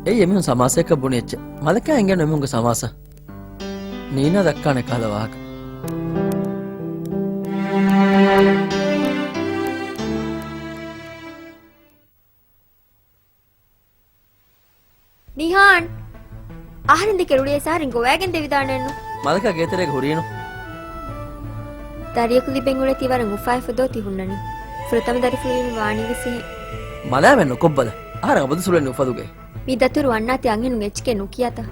އެއީ އެމީހުން ސަމާސައަކަށް ބުނި އެއްޗެއް. މަލަކާ އެނގޭނު އެމީހުންގެ ސަމާސަ. ނީނާ ދައްކާނެ ކަހަލަ ވާހަކަ. ނިހާން! އަހަރެން ދެކެ ރުޅިއައިސް އަހަރެން ގޮވައިގެން ދެވިދާނެއެއްނު. މަލަކާ ގޭތެރޭގަ ހުރީނު. ދަރިޔަކު ލިބެން އުޅޭތީ ވަރަށް އުފާވެފަ ދޯ ތި ހުންނަނީ. ފުރަތަމަ ދަރިފުޅުވީނު ވާނީވެސް އެހެން. މަލާމެން ނުކޮށްބަލަ. އަހަރެން އަބަދު ސުޅެނީ އުފަލުގައި. މި ދަތުރު އަންނާތީ އަންހެނުން އެއްޗެކޭ ނުކިޔާތަ؟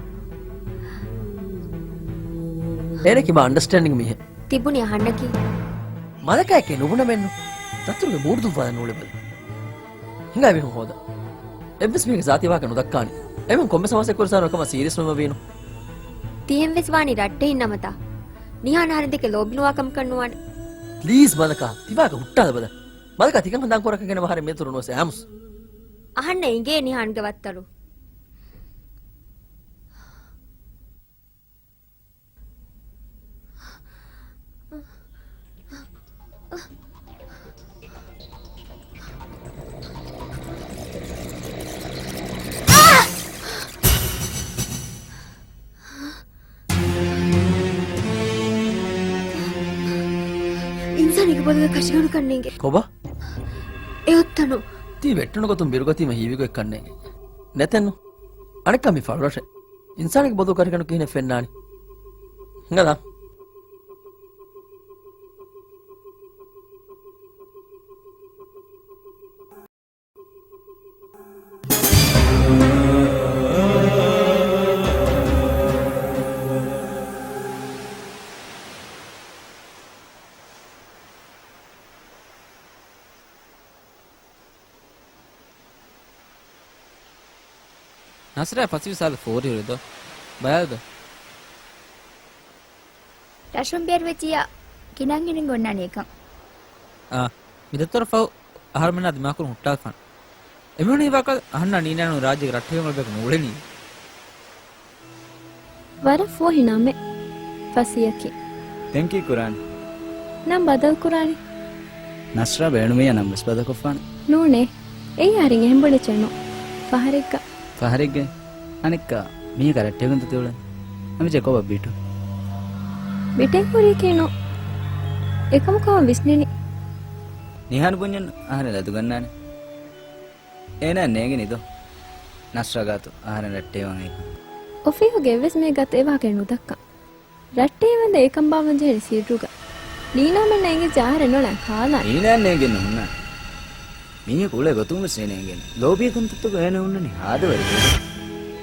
އޭނަކީ މާ އަންޑަސްޓޭންޑިން މީހެއް. ތިބުނީ އަހަންނަކީ. މަލަކާއެކޭ ނުބުނަމެއްނު. ދަތުރުގެ މޫޑު ދުއްވާލަން ނޫޅެބަލަ. ހިނގާ މީހުން ހޯދަ. އެއްވެސް މީހެއްގެ ޒާތީ ވާހަކަ ނުދައްކާނެ. އެމީހުން ކޮންމެ ސަމާސައެއް ކުރިސާނު ކަމަށް ސީރިއަސް ނުވެވީނު. ތިހެން ވެސް ވާނީ ރައްޓެހިން ނަމަތާ. ނިހާން އަހަރެން ދެކެ ލޯބިނުވާ ކަމަކަށް ނުވާނެ. ޕްލީޒް މަލަކާ، ތިވާގަ ހުއްޓާލަބަލަ. މަލަކާ ތިކަން ހަނދާން ކުރާކަށް ގެނަ އަހަރެން މި ދަތުރު ނުވެސް އައިމުސް. އަހަންނަށް އިނގޭ ނިހާންގެ ވައްތަރު. އިންސާނެއްގެ ބޮލުގަ ކަށިގަނޑު ކަންނޭނގެ. ކޮބާ؟ އެ އޮތްތަނު. ތީ ވެއްޓުނު ގޮތުން ބިރުގަތީމަ ހީވިގޮތް ކަންނޭނގެ. ނެތެއްނު. އަނެއްކާ މި ފަޅުރަށެއް. އިންސާނެއްގެ ބޮލު ކަށިގަނޑު ކިހިނެއް ފެންނާނީ؟ ހިނގަލާ. ނަސްރާ ފަސްވީ ސާދަ ފޯރި ހުރެދޯ. ބަޔާލްދޯ. ރަށުން ބޭރުވެއްޖިއްޔާ ގިނަ އަންހެނެއްގެ އޮންނާނެ އެކަން. އާ، މި ދަތުރަށް ފަހު އަހަރުމެންނާ ދިމާކުރުން ހުއްޓާލަފާނެ. އެމީހުން ހީވާކަށް އަހަންނާ ނީނާނު ރާއްޖޭގެ ރައްޓެހި އުޅޭކަށް ނޫޅެނީ. ވަރަށް ފޯހި ނަމެއް. ފަސީއަކީ. ތެންކީ ކުރާނެ. ނަން ބަދަލު ކުރާނެ. ނަސްރާ ބޭނުމިއްޔާ ނަން ވެސް ބަދަލުކޮށްފާނެ. ނޫނޭ. އެއީ އަހަރެން އެހެން ބޮޑެއްޗެއް ނޫން. ފަހަރެއްގަ. ފަހަރެއްގައި؟ އަނެއްކާ މީހަކާ ރައްޓެހިގެން ތި އުޅެނީ. ހަމަޖެ ކޮބާ ބިޓު؟ ބިޓެއް ހުރީކީ ނޫން. އެކަމަކު ހަމަ ވިސްނެނީ. ނިހާން ބުންޏަން އަހަރެން ލަދުގަންނާނެ. އޭނާ ނޭނގެނީ ދޯ. ނަސްރާ ގާތު އަހަރެން ރައްޓެހިވާން އެކަން. އޮފީހުގެ އެއްވެސް މީހެއް ގާތު އެ ވާހަކައެއް ނުދައްކާ. ރައްޓެހިވަންދެން އެކަން ބާއްވަން ޖެހޭނެ ސިއްރުގަ. ނީނާމެންނަށް އެނގިއްޖެ އަހަރެން ނޫން ކާލާނެ. ނީނާއެއް ނޭނގެން ނުހުންނާނެ. މީހަކު އުޅޭ ގޮތުން ވެސް އޭނަ އެނގޭނެ. ލޯބީ ކަންތައްތަކު އޭނަ ހުންނަނީ ހާދަވަރެއް.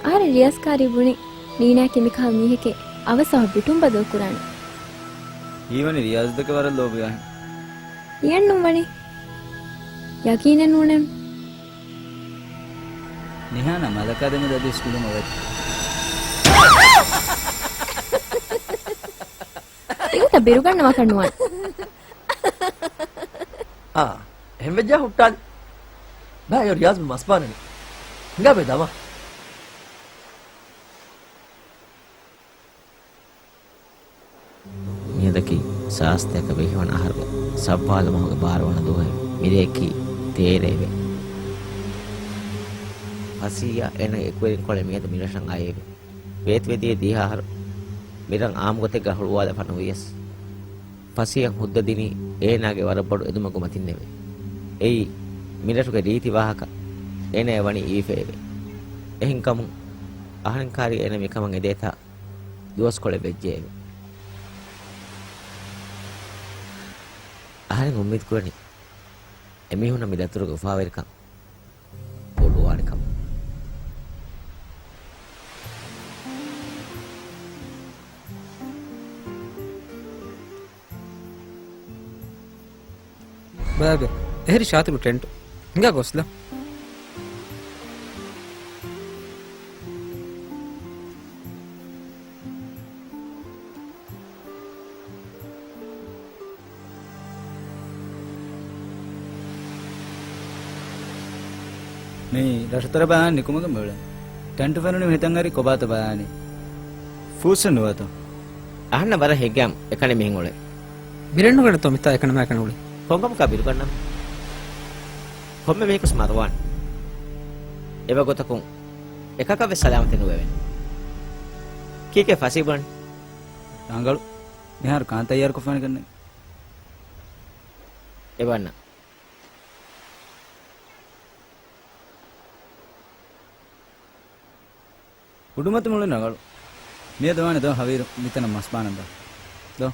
އަހަރެން ރިޔާޒް ކާރި ބުނި ނީނާއަކީ މިކަހަލަ މީހެކޭ. އަވަސް އަވަހަށް ބިޓުން ބަދަލު ކުރާނެ. ހީވަނީ ރިޔާޒް ދެކެ ވަރަށް ލޯބިވާހެން. ނިޔަން ނޫން ވަނީ. ޔަގީނެއް ނޫނޭ. ނިހާނާ މަލަކާ ދެމެދު އަދިވެސް ގުޅުމަށް ވަތް. އިނގޭތަ ބިރުގަންނަވާކަށް ނުވާނެ. އާ، އެހެން ވެއްޖާ ހުއްޓާލި. ބާ، އެ ރިޔާޒް މަސް ބާނަނީ. ހިނގާ ބޭ ދަމާ. މިއަދަކީ ސާސްތަކަށް ވިހިވަނަ އަހަރުގެ ސައްވާލު މަހުގެ ބާރަ ވަނަ ދުވަހެއް. މިރެއަކީ ތޭރައެވެ. ފަސީއާ އޭނަގެ އެކުވެރިންކޮޅެއް މިއަދު މިރަށަށް އައިއެވެ. ވޭތުވެދިޔަ ދިހަ އަހަރު މިރަށް އާއްމުގޮތެއްގަ ހުޅުވާލަފަ ނުވިޔަސް، ފަސީހަށް ހުއްދަ ދިނީ އޭނާގެ ވަރަށް ބޮޑު އެދުމަގު މަތިންނެވެ. އެއީ، މިރަށުގެ ރީތި ވާހަކަ އޭނާޔަށް ވަނީ އިވިފައެވެ. އެހެންކަމުން، އަހަރެން ކާރި އޭނާ މިކަމަށް އެދޭތާ ދުވަސްކޮޅެއް ވެއްޖެއެވެ. އަހަރެން އުއްމީދު ކުރަނީ، އެމީހުންނަށް މި ދަތުރުގެ އުފާވެރިކަން ބޮޑުވާނެ ކަމަށް. ބަލާބެ، އެހެރީ ޝާތިބު ޓެންޓު. ހިނގާ ގޮސްލަ. މި ރަށުތަރަ ބަލާން ނިކުމެގެން މިއުޅެން. ޓެންޓު ފެނުނީ ހިތަށް އަރި ކޮބާތަ ބަލާނީ. ފޫއްސެއް ނުވަތަ. އަހަންނަށް ވަރަށް ހެއްގައިމު އެކަނި މިހެން އުޅެ. ބިރެއްނުގަނެތޯ މިތާ އެކަނި މާ އެކަނި އުޅެ. ކޮންކަމަކާ ބިރުގަންނަން؟ ކޮންމެ މީހަކުސް މަރުވާނެ. އެވަގުތަކުން އެކަކަށް ވެސް ސަލާމަތެއް ނުވެވޭނެ. ކީކޭ ފަސީ ބުނަނީ؟ ރަނގަޅު. މިހާރު ކާން ތައްޔާރުކޮށްފާނެ ކަންނެ. އެބަންނަ. އުޑުމަތި މުޅި ރަނގަޅު. މިއަދު ވާނެ ދޯ ހަވީރު މިތަނަށް މަސް ބާނަން ދޯ. ދޯ.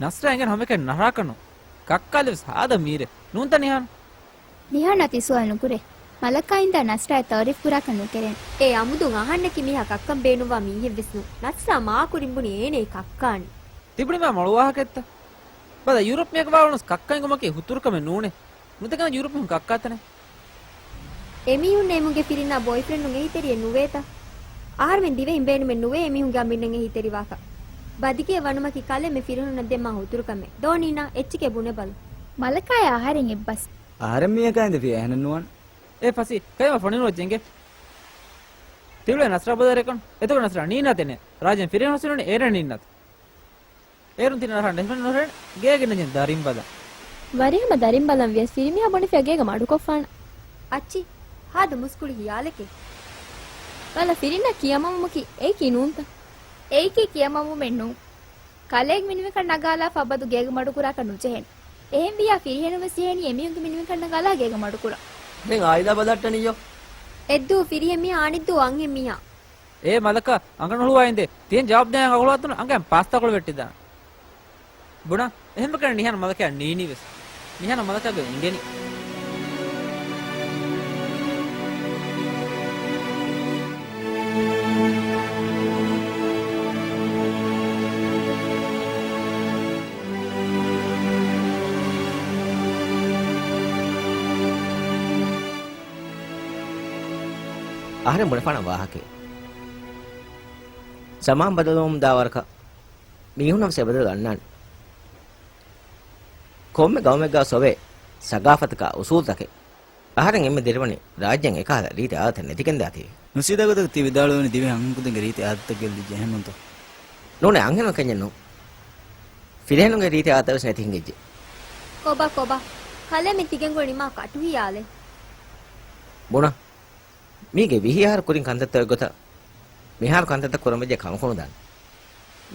ނަސްރާ އެނގެން ހަމައެކަނި ނަހަރާކަށް ނޫން. ކައްކާލި ވެސް ހާދަ މީރެއް ނޫންތަ ނިހާން؟ ނިހާން އަތި ސުވާލު ނުކުރޭ. މަލަކާ އިންދާ ނަސްރާއަށް ތައުރީފް ކުރާކަށް ނުކެރޭނެ. އޭ އަމުދުން އަހަންނަކީ މީހާ ކައްކަން ބޭނުންވާ މީހެއް ވެސް ނޫން. ނަސްރާ މާކުރިން ބުނި އޭނައީ ކައްކާން. ތިބުނީމާ މޮޅު ވާހަކައެއްތަ؟ ބަލަ، ޔޫރަޕް މީހަކަށް ވާ ވަނުސް ކައްކަން އެނގުމަކީ ހުތުރުކަމެއް ނޫނޭ. ނުދެކެން ޔޫރަޕް މީހުން ކައްކާތަނެ. އެމީހުންނަށް އެމުންގެ ފިރިންނާ ބޯއިފްރެންޑުން އެހީތެރިއެއް ނުވޭތަ؟ އަހަރުމެން ދިވެހިން ބޭނުމެއް ނުވޭ އެމީހުންގެ އަމިއްލައަށް އެހީތެރިވާކަށް. ބަދިގެއަށް ވަނުމަކީ ކަލޭމެން ފިރިހެނުންނަށް ދޭން މާ ހުތުރުކަމެއް. ދޯ ނީނާ، އެއްޗެކޭ ބުނެބަލަ. މަލަކާޔާ އަހަރެން އެއްބަސް. އަހަރެން މީހަކާ އިނދެ ފިރިހެނެއް ނުވާނެ. އޭ ފަސީ، ކައިމަ ފޮނިނުވައްޖެ އިނގޭ. ތިއުޅޭ ނަސްރާ ބަދަރެކަން. އެތަކު ނަސްރާ ނީނާ ދެނޭ. ރާޖެން ފިރިހެން ހުސެނުން އޭރެން ނީންނާތަ. އޭރުން ތިނަ ރަހަން ނެހެމެން ނުހެން ގޭގެ ނެންޖެން ދަރިން ބަލަ. ވަރިހަމަ ދަރިން ބަލަން ވިޔަސް ފިރިމީހާ ބުނިފިޔާ ގޭގަ މަޑުކޮށްފާނަ. އައްޗި، ހާދަ މުސްކުޅި ހިޔާލެކޭ. ބަލަ ފިރިންނަށް ކިޔަމަމުމަކީ އެއީކީ ނޫންތަ؟ އެއީކީ ކިޔަމަމުމެއް ނޫން. ކަލޭގެ މިނިވެންކަން ނަގާލާފަ އަބަދު ގޭގަ މަޑުކުރާކަށް ނުޖެހޭނެ. އެހެންވިޔާ ފިރިހެނުން ވެސް ޖެހޭނީ އެމީހުންގެ މިނިވެންކަން ނަގާލާ ގޭގަ މަޑުކުރަން. ދެން އާއިލާ ބަލައްޓަނިއްޔޯ. އެއްދޫ ފިރިހެން މީހާ އަނެއްދޫ އަންހެން މީހާ. އޭ މަލަކާ، އަނގަ ނުހުޅުވާ އިނދޭ. ތިހެން ޖަވާބު ދޭން އަގުހުޅުވާތަނު އަނގައިން ޕާސްތާކޮޅު ވެއްޓިދާނެ. ބުނާ، އެހެންވެގެން ނިހާން މަލަކާ ނީނީ ވެސް. ނިހާން މަލަކާގެ އެނގެނީ. އަހަރެން ބުނެފާނަ ވާހަކައެއް. ޒަމާން ބަދަލުވަމުން ދާ ވަރަކަށް މީހުންނަށް ވެސް އެބަދަލު އަންނާނެ. ކޮންމެ ގައުމެއްގަ ސޮވޭ ސަގާފަތަކާ އުސޫލުތަކެއް. އަހަރެން އެންމެ ދެރަވަނީ ރާއްޖޭން އެކަހަލަ ރީތި އާދަތެއް ނެތިގެންދާތީވެ. ނުސީދާ ގޮތަކަށް ތި ވިދާޅުވަނީ ދިވެހި އަންހެންކުދިންގެ ރީތި އާދަތައް ގެއްލިއްޖެ އެހެންނޫންތޯ؟ ނޫނޭ، އަންހެނުން ކެންޏެއް ނޫން. ފިރިހެނުންގެ ރީތި އާދަތައް ވެސް ނެތި ހިނގިއްޖެ. ކޮބާ، ކޮބާ؟ ކަލޭމެން ތިގެންގުޅެނީ މާ ކަޓު ހިޔާލެއް. ބުނާ. މީގެ ވިހި އަހަރު ކުރިން ކަންތައްތައް އޮތްގޮތަށް މިހާރު ކަންތައްތައް ކުރަން ވެއްޖެ ކަމަކު ނުދާނެ.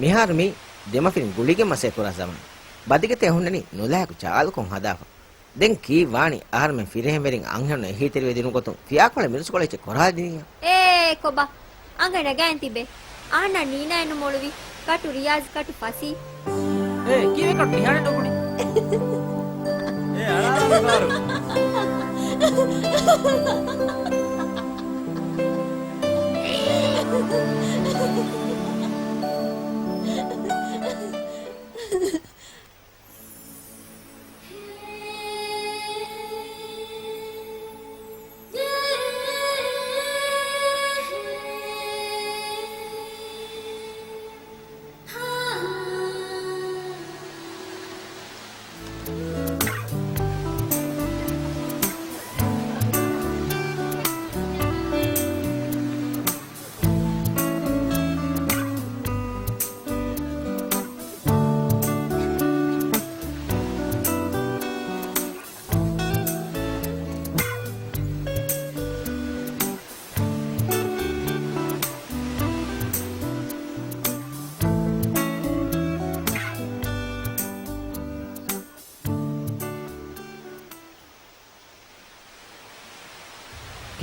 މިހާރު މީ ދެމަފިރިން ގުޅިގެން މަސައްކަތް ކުރާ ޒަމާން. ބަދިގެތޭ ހުންނަނީ ނުލާހިކު ޗާލުކޮށް ހަދާފަ. ދެން ކީއްވާނީ؟ އަހަރުމެން ފިރިހެންވެރިން އަންހެނުން އެހީތެރިވެ ދިނުގޮތުން ފިޔާކޮޅެއް މިރުސްކޮޅެއްޗެއް ކޮރާލަދިނީއާ. އޭ ކޮބާ؟ އަނގަ ނަގައިން ތިބޭ. އަހަންނަށް ނީނާއެއް ނުމޮޅުވި. ކަޓު ރިޔާޒް، ކަޓު ފަސީ. އޭ، ކީއްވެ ކަޓު ނިހާނެއް ނުބުނީ؟ އޭ، އަޅާ މިފާރު.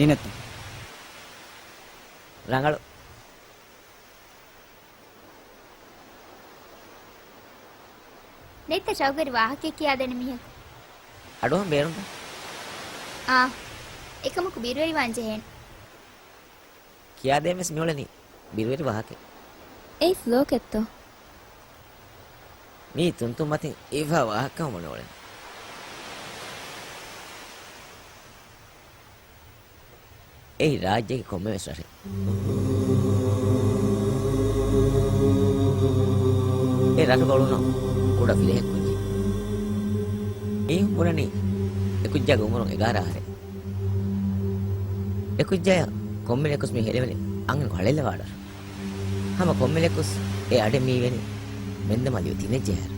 ނީނެއްތަ؟ ރަނގަޅު. ނެތްތަ ޝައުގުވެރި ވާހަކައެއް ކިޔާދޭނެ މީހަކު؟ އަޑުއަހަން ބޭނުންތަ؟ އާ، އެކަމަކު ބިރުވެރިވާން ޖެހޭނެ. ކިޔާދޭން ވެސް މިއުޅެނީ ބިރުވެރި ވާހަކައެއް. އެއީ ފްލޯކެއްތޯ؟ މީ ތުންތުން މަތިން އިވާ ވާހަކަ ވަމުން އުޅެން. އެއީ ރާއްޖޭގެ ކޮންމެވެސް ރަށެއް. އެ ރަށުގަ އުޅުނު ކުޑަ ފިރިހެން ކުއްޖެއް. އެއީ ބުނަނީ އެ ކުއްޖާގެ އުމުރުން އެގާރަ އަހަރެއް. އެ ކުއްޖާޔަށް ކޮންމެ ރެޔަކުސް މި ހެލެވެނީ އަންހެނަކު ހަޅޭއްލަވާ ރަށް. ހަމަ ކޮންމެ ރެޔަކުސް އެ އަޑެއް މި އިވެނީ މެންދަމާލިޔު ތިނެއް ޖެހޭއިރު.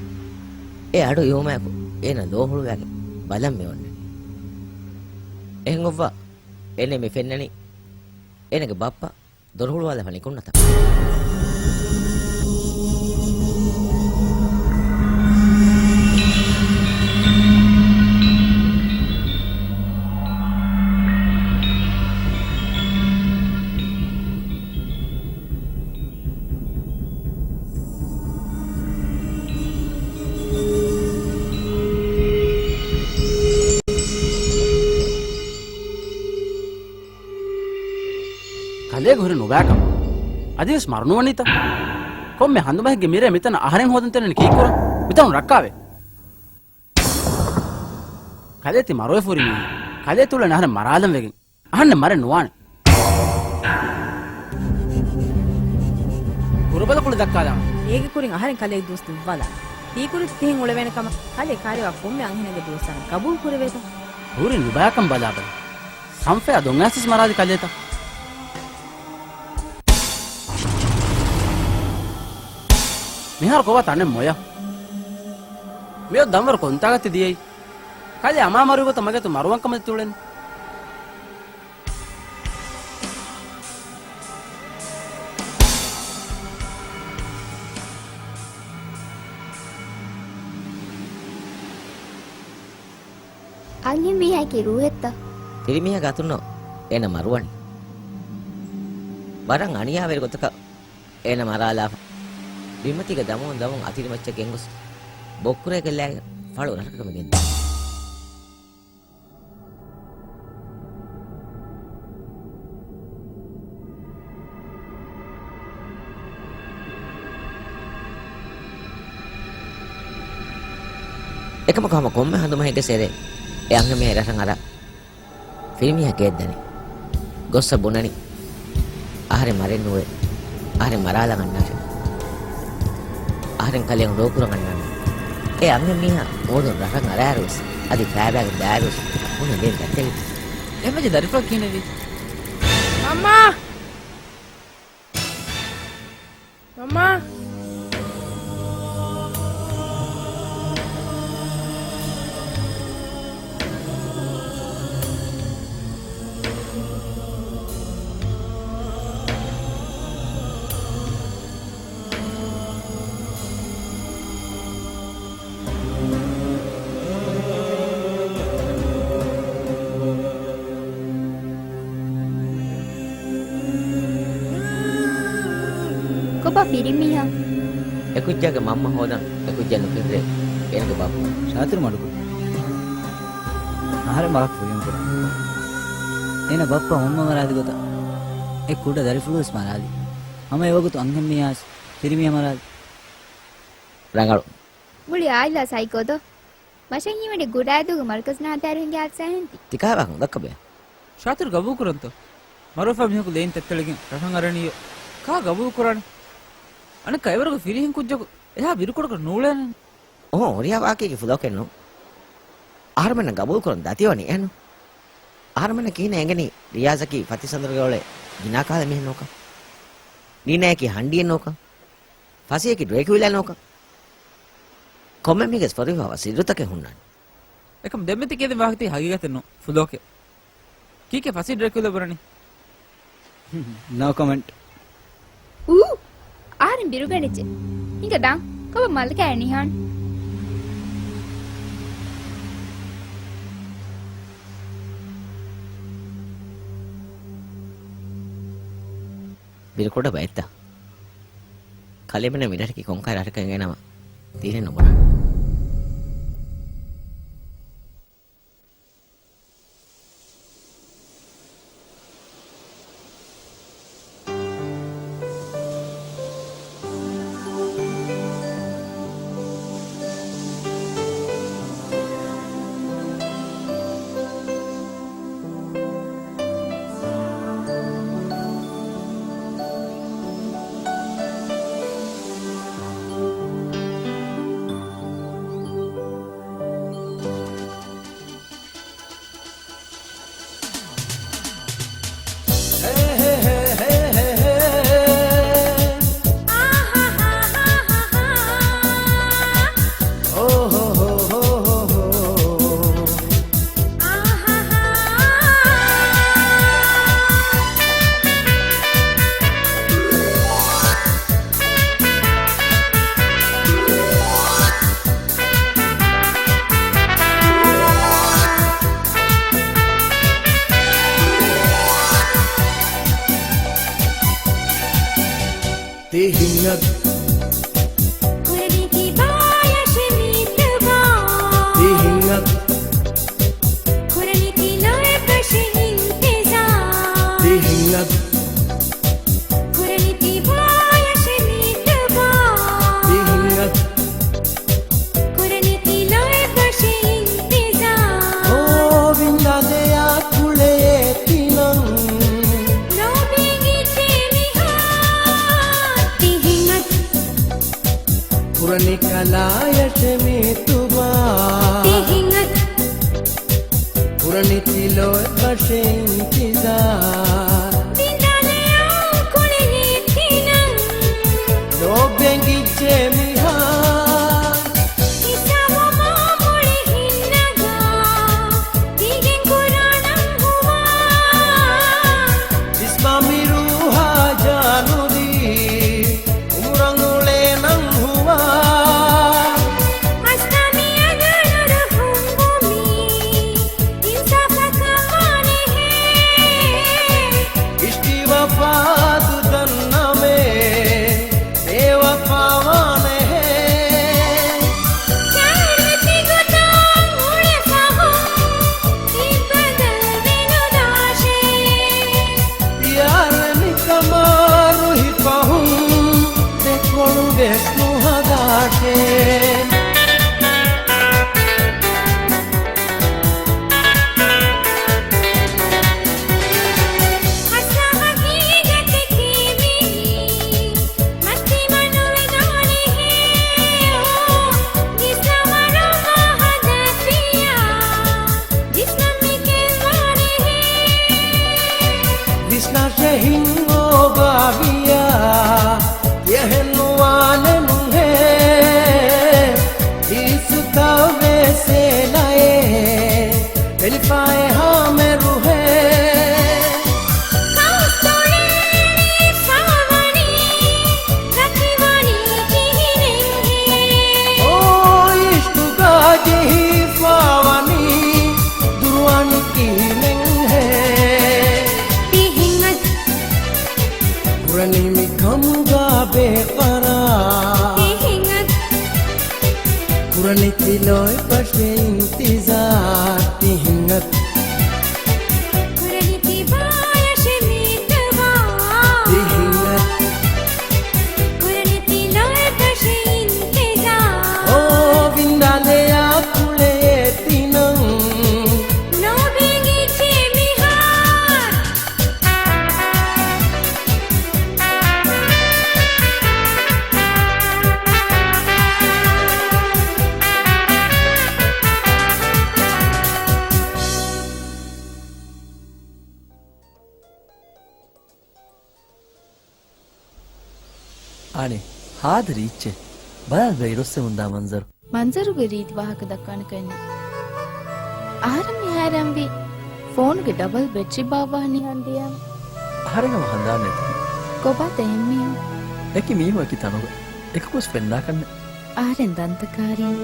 އެ އަޑު އިވުމާއެކު އޭނަ ލޯ ހުޅުވާގެން ބަލަން މި އޮންނަނީ. އެހެން އޮއްވާ އޭނަ މި ފެންނަނީ އޭނަގެ ބައްޕަ ދޮރު ހުޅުވާލާފަ ނިކުންނަތާ. ކަލޭގެ ހުރި ނުބައިކަމަށް އަދިވެސް މަރު ނުވަނީތަ؟ ކޮންމެ ހަނދުމަހެއްގެ މިރޭ މިތަނަށް އަހަރެން ހޯދަން ތެރެނީ ކީއްކުރަން؟ މިތަނުން ރައްކާވޭ. ކަލޭ ތި މަރުވެފަ ހުރި މީހެއް. ކަލޭ ތި އުޅެނީ އަހަރެން މަރާލަން ވެގެން. އަހަންނެއް މަރެއް ނުވާނެ. ކުރުބަލަ ކުޅި ދައްކާލާނެ. އޭގެ ކުރިން އަހަރެން ކަލޭގެ ދުވަސް ދުއްވާލާނެ. ތީކުރިތި ތިހެން އުޅެވޭނެ ކަމަށް ކަލޭ ކައިރިވާ ކޮންމެ އަންހެނެއްގެ ދުވަސް އަހަރެން ގަބޫލު ކުރެވޭތަ؟ ހުރި ނުބައިކަން ބަލާބަލަ. ސަންފަޔާ ދޮން އައިސް މަރާލި ކަލޭތަ؟ މިހާރު ކޮބާ ތަނެއް މޮޔަ؟ މިއޮތް ދަންވަރު ކޮންތާގަތި ދިޔައީ؟ ކަލޭ އަމާ މަރުވި ގޮތަށް މަގޭތު މަރުވަން ކަމަށް ތި އުޅެނީ. އަންހެން މީހާއަކީ ރޫހެއްތަ؟ ފިރިމީހާގެ އަތުންނު އޭނަ މަރުވަނީ. ވަރަށް އަނިޔާވެރި ގޮތަކަށް އޭނަ މަރާލާފަ، ބިންމަތީގަ ދަމުން ދަމުން އަތިރިމައްޗަށް ގެންގޮސް، ބޮއްކުރޭ ގެއްލާގެން ފަޅު ރަށަކަށް މި ގެންދަވާ. އެކަމަކު ހަމަ ކޮންމެ ހަނދުމަހެއްގެ ސެރެ އެ އަންހެންމީހާ ރަށަށް އަރާ ފިރިމީހާ ގެއަށްދަނީ. ގޮއްސަ ބުނަނީ، އަހަރެން މަރެއް ނުވޭ. އަހަރެން މަރާލަން އަންނާށޭ. އަހަރެން ކަލޭ އުނދަގޫކުރަން އަންނާނެ. އެ އަންހެން މީހާ އުވަދުން ރަށަށް އަރާއިރުވެސް، އަދި ފައިބައިގެން ދާއިރުވެސް ބުނެ ދޭން ދަތްތެރި. އެމަޖެ ދަރިފުޅަކު ކިހިނެއްވީ؟ މަންމާ! މަންމާ! ކޮބާ ފިރިމީހާ؟ އެކުއްޖާގެ މަންމަ ހޯދަން އެކުއްޖާ ނުކެނޑޭ އޭނަގެ ބައްޕަ. ޝާތިރު މަޑުކުރު. އަހަރެން ވާހަކަ ފުރިހަމަ ކުރަން. އޭނަ ބައްޕަ މަންމަ މަރާލި ގޮތަށް އެ ކުޑަ ދަރިފުޅުވެސް މަރާލި. ހަމަ އެވަގުތު އަންހެން މީހާވެސް ފިރިމީހާ މަރާލި. ރަނގަޅު. މުޅި އާއިލާ ސައިކޯ ދޯ؟ މަށަށް ހީވަނީ ގުޑައިދޫގެ މަރުކަޒު ނާދާއިރު ހިނގި ހާދިސާ ހެންތި. ތިކާވާކަން އުނދައްކަބޭ. ޝާތިރު ގަބޫލުކުރަންތޯ؟ މަރުވެފަ މީހަކު ލެއިން ތެއްތެޅިގެން ރަށަށް އަރަނީޔޯ. ކާ ގަބޫލުކުރާނެ؟ އަނެއްކާ އެވަރުގެ ފިރިހެން ކުއްޖަކު އެހާ ބިރުކޮޅަކަށް ނޫޅޭނެ. އޯ، ހުރިހާ ވާހަކައެއްގެ ފުލޯކެއް ނޫން. އަހަރުމެންނަށް ގަބޫލުކުރަން ދަތިވަނީ އެހެންނު. އަހަރުމެންނަށް ކިހިނެއް އެނގެނީ ރިޔާޒަކީ ފަތިސަނދުރުގަ އުޅޭ ގިނަ ކާލަ މީހެއް ނޫކަން؟ ނީނާއަކީ ހަނޑިއެއް ނޫކަން؟ ފަސީއަކީ ޑްރޭކުއިލާ ނޫކަން؟ ކޮންމެ މީހެއްގެ ފޮރުވިފަވާ ސިއްރުތަކެއް ހުންނާނެ. އެކަމް ދެންމެ ތި ކިޔަދިން ވާހަކަތަކީ ހަގީގަތެއް ނޫން، ފުލޯކެއް. ކީކޭ ފަސީ ޑްރޭކުއިލާ ބުނަނީ؟ ނޯ ކޮމެންޓް. އޫ! އަހަރެން ބިރުގަނެއްޖެ. ހިނގަ ދާން. ކޮބާ މަލަކާ ނިހާން؟ ބިރުކުޑަ ބައެއްތަ؟ ކަލޭމެނަށް މިރަށަކީ ކޮންކަހަލަ ރަށެއްކަން އެނގޭނަމަ ތީނެއް ނުބުނާ. ތިހިން އަދި ކުރަނީ ކިބާޔަށެ މީތުބާ؟ ތިހިން އަދި ކުރަނީ ތި ލޯތްބަށެ އިންތިޒާ؟ ތިހިން އަދި ކުރަނީ ކިބާޔަށެ މީތުބާ؟ ތިހިން އަދި ކުރަނީ ތި ލޯތްބަށެ އިންތިޒާ؟ އޯ، ވިންދާލެޔާ ކުޅެޔޭ ތިނަން. ލޯބިން އިއްޒޭ މިހާ. ތިހިން އަދި ކުރަނީ ކަލާޔަށެ މީތުބާ؟ ތިހިން އަދި ކުރަނީ ތި ލޯތްބަށެ އިންތިޒާ؟ ވިންދާލެޔާ ކުޅެޔޭ ތިނަން. ލޯބިން އިއްޒޭ މިހާ. ހިސާބު މާ މުޅި ހިންނަގާ، ތިގެން ކުރާނަން ހުވާ. ވިސްމާ މި ރޫހާ ޖާނުދީ، އުމުރަށް އުޅޭނަން ހުވާ. އަސްތާ މި އަދަނުރު ހުންވުމީ، އިންސާފަކަށް ވާނެހޭ. އިޝްގި ވަފާދު ދަންނަމޭ، ބޭވަފާވާނެހޭ. ކައިރި ތިގޮތަށް އުޅޭ ފަހުން، ތި ބަދަލުވެ ނުދާށޭ. ޔާރެ މިކަމާ ރުހި ފަހުން، ދެކޮޅު ވެސް ނުހަދާށޭ. ހަސާ ހަގީގަތަކީ މިއީ، މައްޗި މަނުވެދާނެހޭ. އޯ، ގިސްނަވަރު މާ ހަދާފިޔާ، ޖިސްމަށް މި ކެއްވާނެހޭ. ވިސްނާށޭ ހިންގޯ ބާވިޔާ، އެހެން ނުވާނެ ނުހޭ. ހީސުތައް ވެސް އެލައޭ، ފެނިފަ އެހާ މެރުހޭ. ކައުސްތޮޅި ފާވަނީ، ގަތިވަނީ ކިހިނެއްހޭ؟ އޯ، އިޝްޤުގަ ޖެހިފާވަނީ، ދުރުވަނީ ކިހިނެއްހޭ؟ ތިހިން އަދި ކުރަނީ މި ކަމުގަ ބޭފަރާ. ތިހިން އަދި ކުރަނީ ތި ލޯތްބަށެ އިންތިޒާރު. ތިހިން އަދި ކުރަނީ ތި ބާޔަށެ މީތުބާ. ތިހިން އަދި ކުރަނީ ތި ލޯތްބަށެ އިންތިޒާރު. އޯ، ވިންދާލެޔާ ކުޅެޔޭ ތިނަން. ލޯބިން އިއްޒޭ މިހާރު. އަނެއް، ހާދަ ރީއްޗެއް. ބަލާލަބަ އިރުއްސެވުންދާ މަންޒަރު. މަންޒަރުގެ ރީތި ވާހަކަ ދައްކާނެކަންނެއް. އަހަރެން މިހާރުވީ ފޯނުގެ ޑަބަލް ބެޓްރީ ބާއްވާ ނިހާން ދިޔަ. އަހަރެން ހަމަ ހަނދާން ނެތުން. ކޮބާތަ އެހެން މީހުން؟ އެކި މީހުން އެކި ތަނުގަ. އެކަކުވެސް ފެންނާކަންނެއް. އަހަރެން ދަންތަ ކާރިން.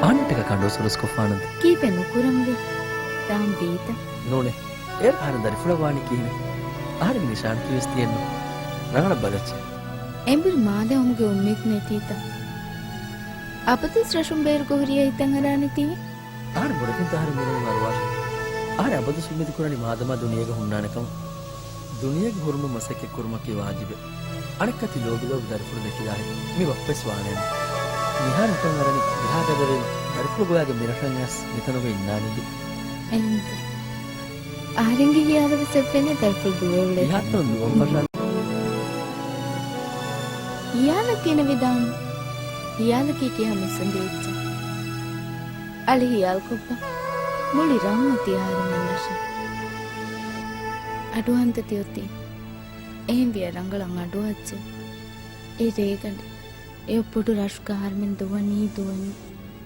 އަހަންނަށްޓަކާ ކަނޑު ސުރުސްކޮށްފާނަންތަ؟ ކީއްވެ ނުކުރަންވީ؟ ދާން ވީތަ؟ ނޫނޭ. އޭރު އަހަރެން ދަރިފުޅަށް ވާނީ ކިހިނެއް؟ އަހަރެންގެ ނިޝާންކީވެސް ތިއެއްނު. ރަނގަޅަށް ބަލައްޗޭ. އެނބުރި މާލެ އޮމުގެ އުއްމީދު ނެތީތަ؟ އަބަދުވެސް ރަށުން ބޭރުގަ ހުރިޔާ ހިތަށް އަރާނެތީ. އަހަރެން ބުނެފިންތަ އަހަރެން މިނަނީ މަރުވާށޭ. އަހަރެން އަބަދުވެސް އުއްމީދު ކުރަނީ މާދަމާ ދުނިޔޭގަ ހުންނާނެ ކަމަށް. ދުނިޔޭގެ ހުރުމަށް މަސައްކަތް ކުރުމަކީ ވާޖިބެއް. އަނެއްކާ ތި ލޯބި ލޯބި ދަރިފުޅު ދެކިލާހެން މި ބައްޕަވެސް ވާނެއެއްނު. މިހާރު ހިތަށް އަރަނީ މިހާ ގަދަވީމަ ދަރިފުޅު ގޮވާގެން މި ރަށަށް އައިސް މިތަނުގަ އިންނާނީ. އެހެންތަ؟ އަހަރެންގެ ހިޔާލަށް ވެސް އެއްވެނޭ ދަރިފުޅު ދުވެ އުޅޭ. މިހާތަނަށް ދުވަހު ފަށާ. ހިޔާލަށް ގިނަ ވިދާން. ހިޔާލަކީ ކިހާ މުއްސަނދި އެއްޗެއް. އަޅި ހިޔާލުކޮށްބަ. މުޅި ރަށް އޮތީ އަހަރެމެން ރަށެއް. އަޑުއަހަންތަ ތިއޮތީ. އެހެންވިޔަ ރަނގަޅަށް އަޑުއަހައްޗޭ. އެ ރޭގަނޑެއް. އެ ބޮޑު ރަށުގަ އަހަރެމެން ދުވަނީ ދުވަނީ.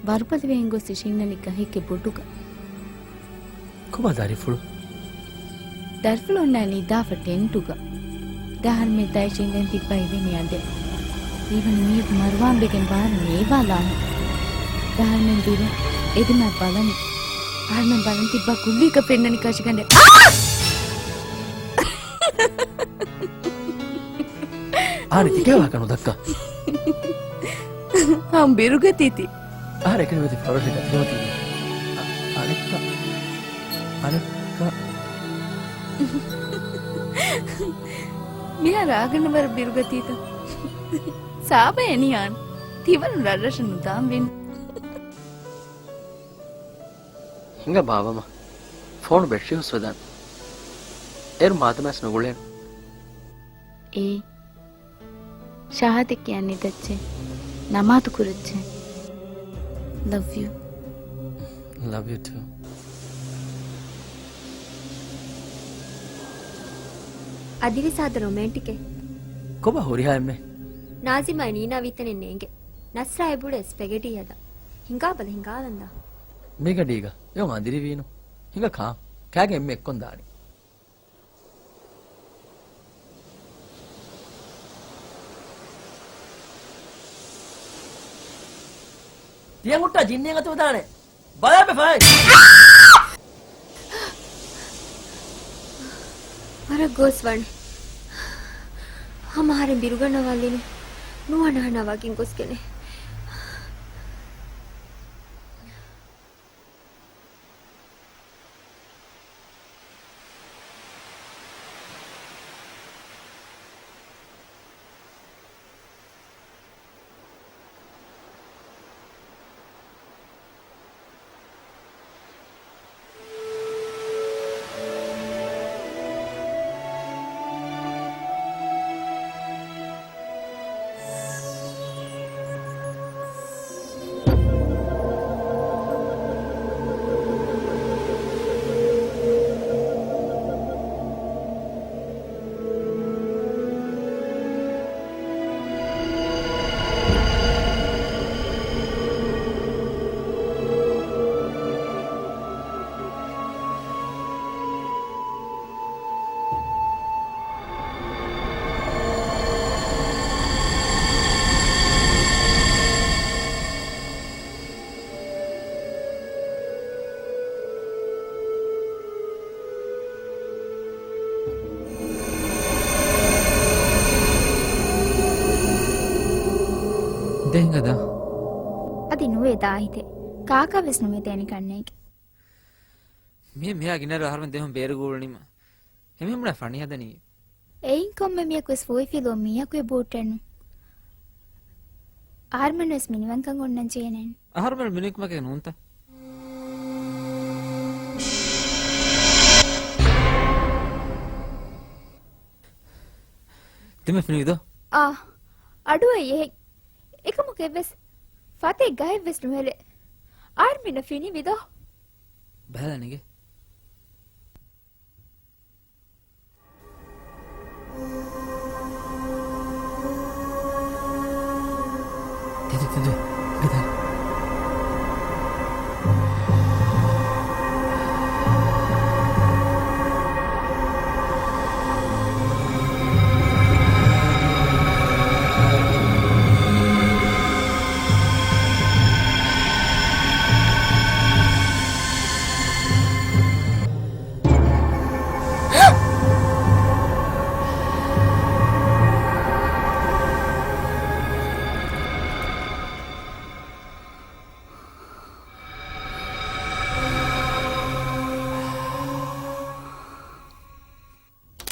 ވަރުބަލިވެގެން ގޮސް އިށީންނަނީ ގަހެއްގެ ބޮޑުގަ. ކޮބާ ދަރިފުޅު؟ ދަރިފުޅު އޮންނާނީ ނިދާފަ ޓެންޓުގަ. ދެ އަހަރެމެން ދާ އިށީންނަން ތިއްބާ އިވެނީ އަދެއް. އިވަނީ މީހަކު މަރުވާން ވެގެން ބާރަށް ނޭވާލާނެ. ދެ އަހަރެމެން ދިރުން އެދިމާ ބަލަނީ. އަހަރެމެން ބަލަން ތިއްބާ ކުއްލީގަ ފެންނަނީ ކަށިގަނޑެއް. އާނި ތިކޭ ވާހަކަ ނުދައްކާ. ހަމް ބިރުގަތީ ތި. އަހަރެން އެކަނި ވެތި ފަރުވަރަށް ގަތިގަމަތީ. އަ-، އަނެއްކާ، އަނެއްކާ. މިހާރު އާގަނޑު ވަރަށް ބިރުގަތީތަ؟ ސާބަ އެނިޔާން. ތިވަރުން ރަށްރަށަށް ނުދާން ވީނު. ހިނގާ ބާވަމަ. ފޯނު ބެޓްރީ ހުސްވެދާނެ. އޭރު މާދަމާސް ނުގުޅޭނު. އޭ. ޝަހާދަތް ކިޔަން ނިދައްޗޭ. ނަމާދު ކުރައްޗޭ. Love you. Love you too. އަދިވެސް ހާދަ ރޮމޭންޓިކޭ. ކޮބާ ހުރިހާ އެންމެ؟ ނާޒިމާ ނީނާ ވީތަނެއް ނޭނގެ. ނަސްރާ އެބުޅޭ ސްޕެގެޓީ ހަދާ. ހިނގާބަލަ ހިނގާލަންދާ. މިގަޑީގަ އެއޮން އަނދިރިވީނު. ހިނގާ ކާ. ކާގެ އެންމެ އެއްކޮން ދާނީ. ތިޔަ ހުއްޓާ ޖިންނިއަށް އަތުވެދާނެ. ބަލާބެ ފަހެ. ވަރަށް ގޯސް ވަނީ. ހަމަ އަހަރެން ބިރުގަންނަވާލީނެ. ނުވަނަ ހަނާ ވަކިން ގޮސްގެނެ. ދެން ހިނގާ ދާ. އަދި ނުވެ ދާ ހިތޭ. ކާކާ ވެސް ނުވެ ދޭނެ ކަންނޭނގެ. މި މިހާ ގިނަ ރަހަރުމެން ދެހުން ބޭރުގަ އުޅުނީމަ. ހެމެހެމުނާ ފަނި ހަދަނީ. އެއިން ކޮންމެ މިޔަކު ވެސް ފޯއިފިލުވަ މީހަކު އެބަހުއްޓެއްނު. އަހަރުމެން ވެސް މިނިވަންކަން އޮންނަން ޖެހޭނެ. އަހަރުމެން މިނިވަންކަމަކަށް ނޫންތަ؟ ތިމެ ފިނިވިދޯ؟ އާ، އަޑުއައި އެހެން. އެކަމަކު އެއްވެސް ފަތެއް ގަހެއްވެސް ނުހެލޭ. އަހަރުމެންނަށް ފިނިވިދޯ؟ ބަލަނިގެ. ތެދު، ތެދު، ގަދަ.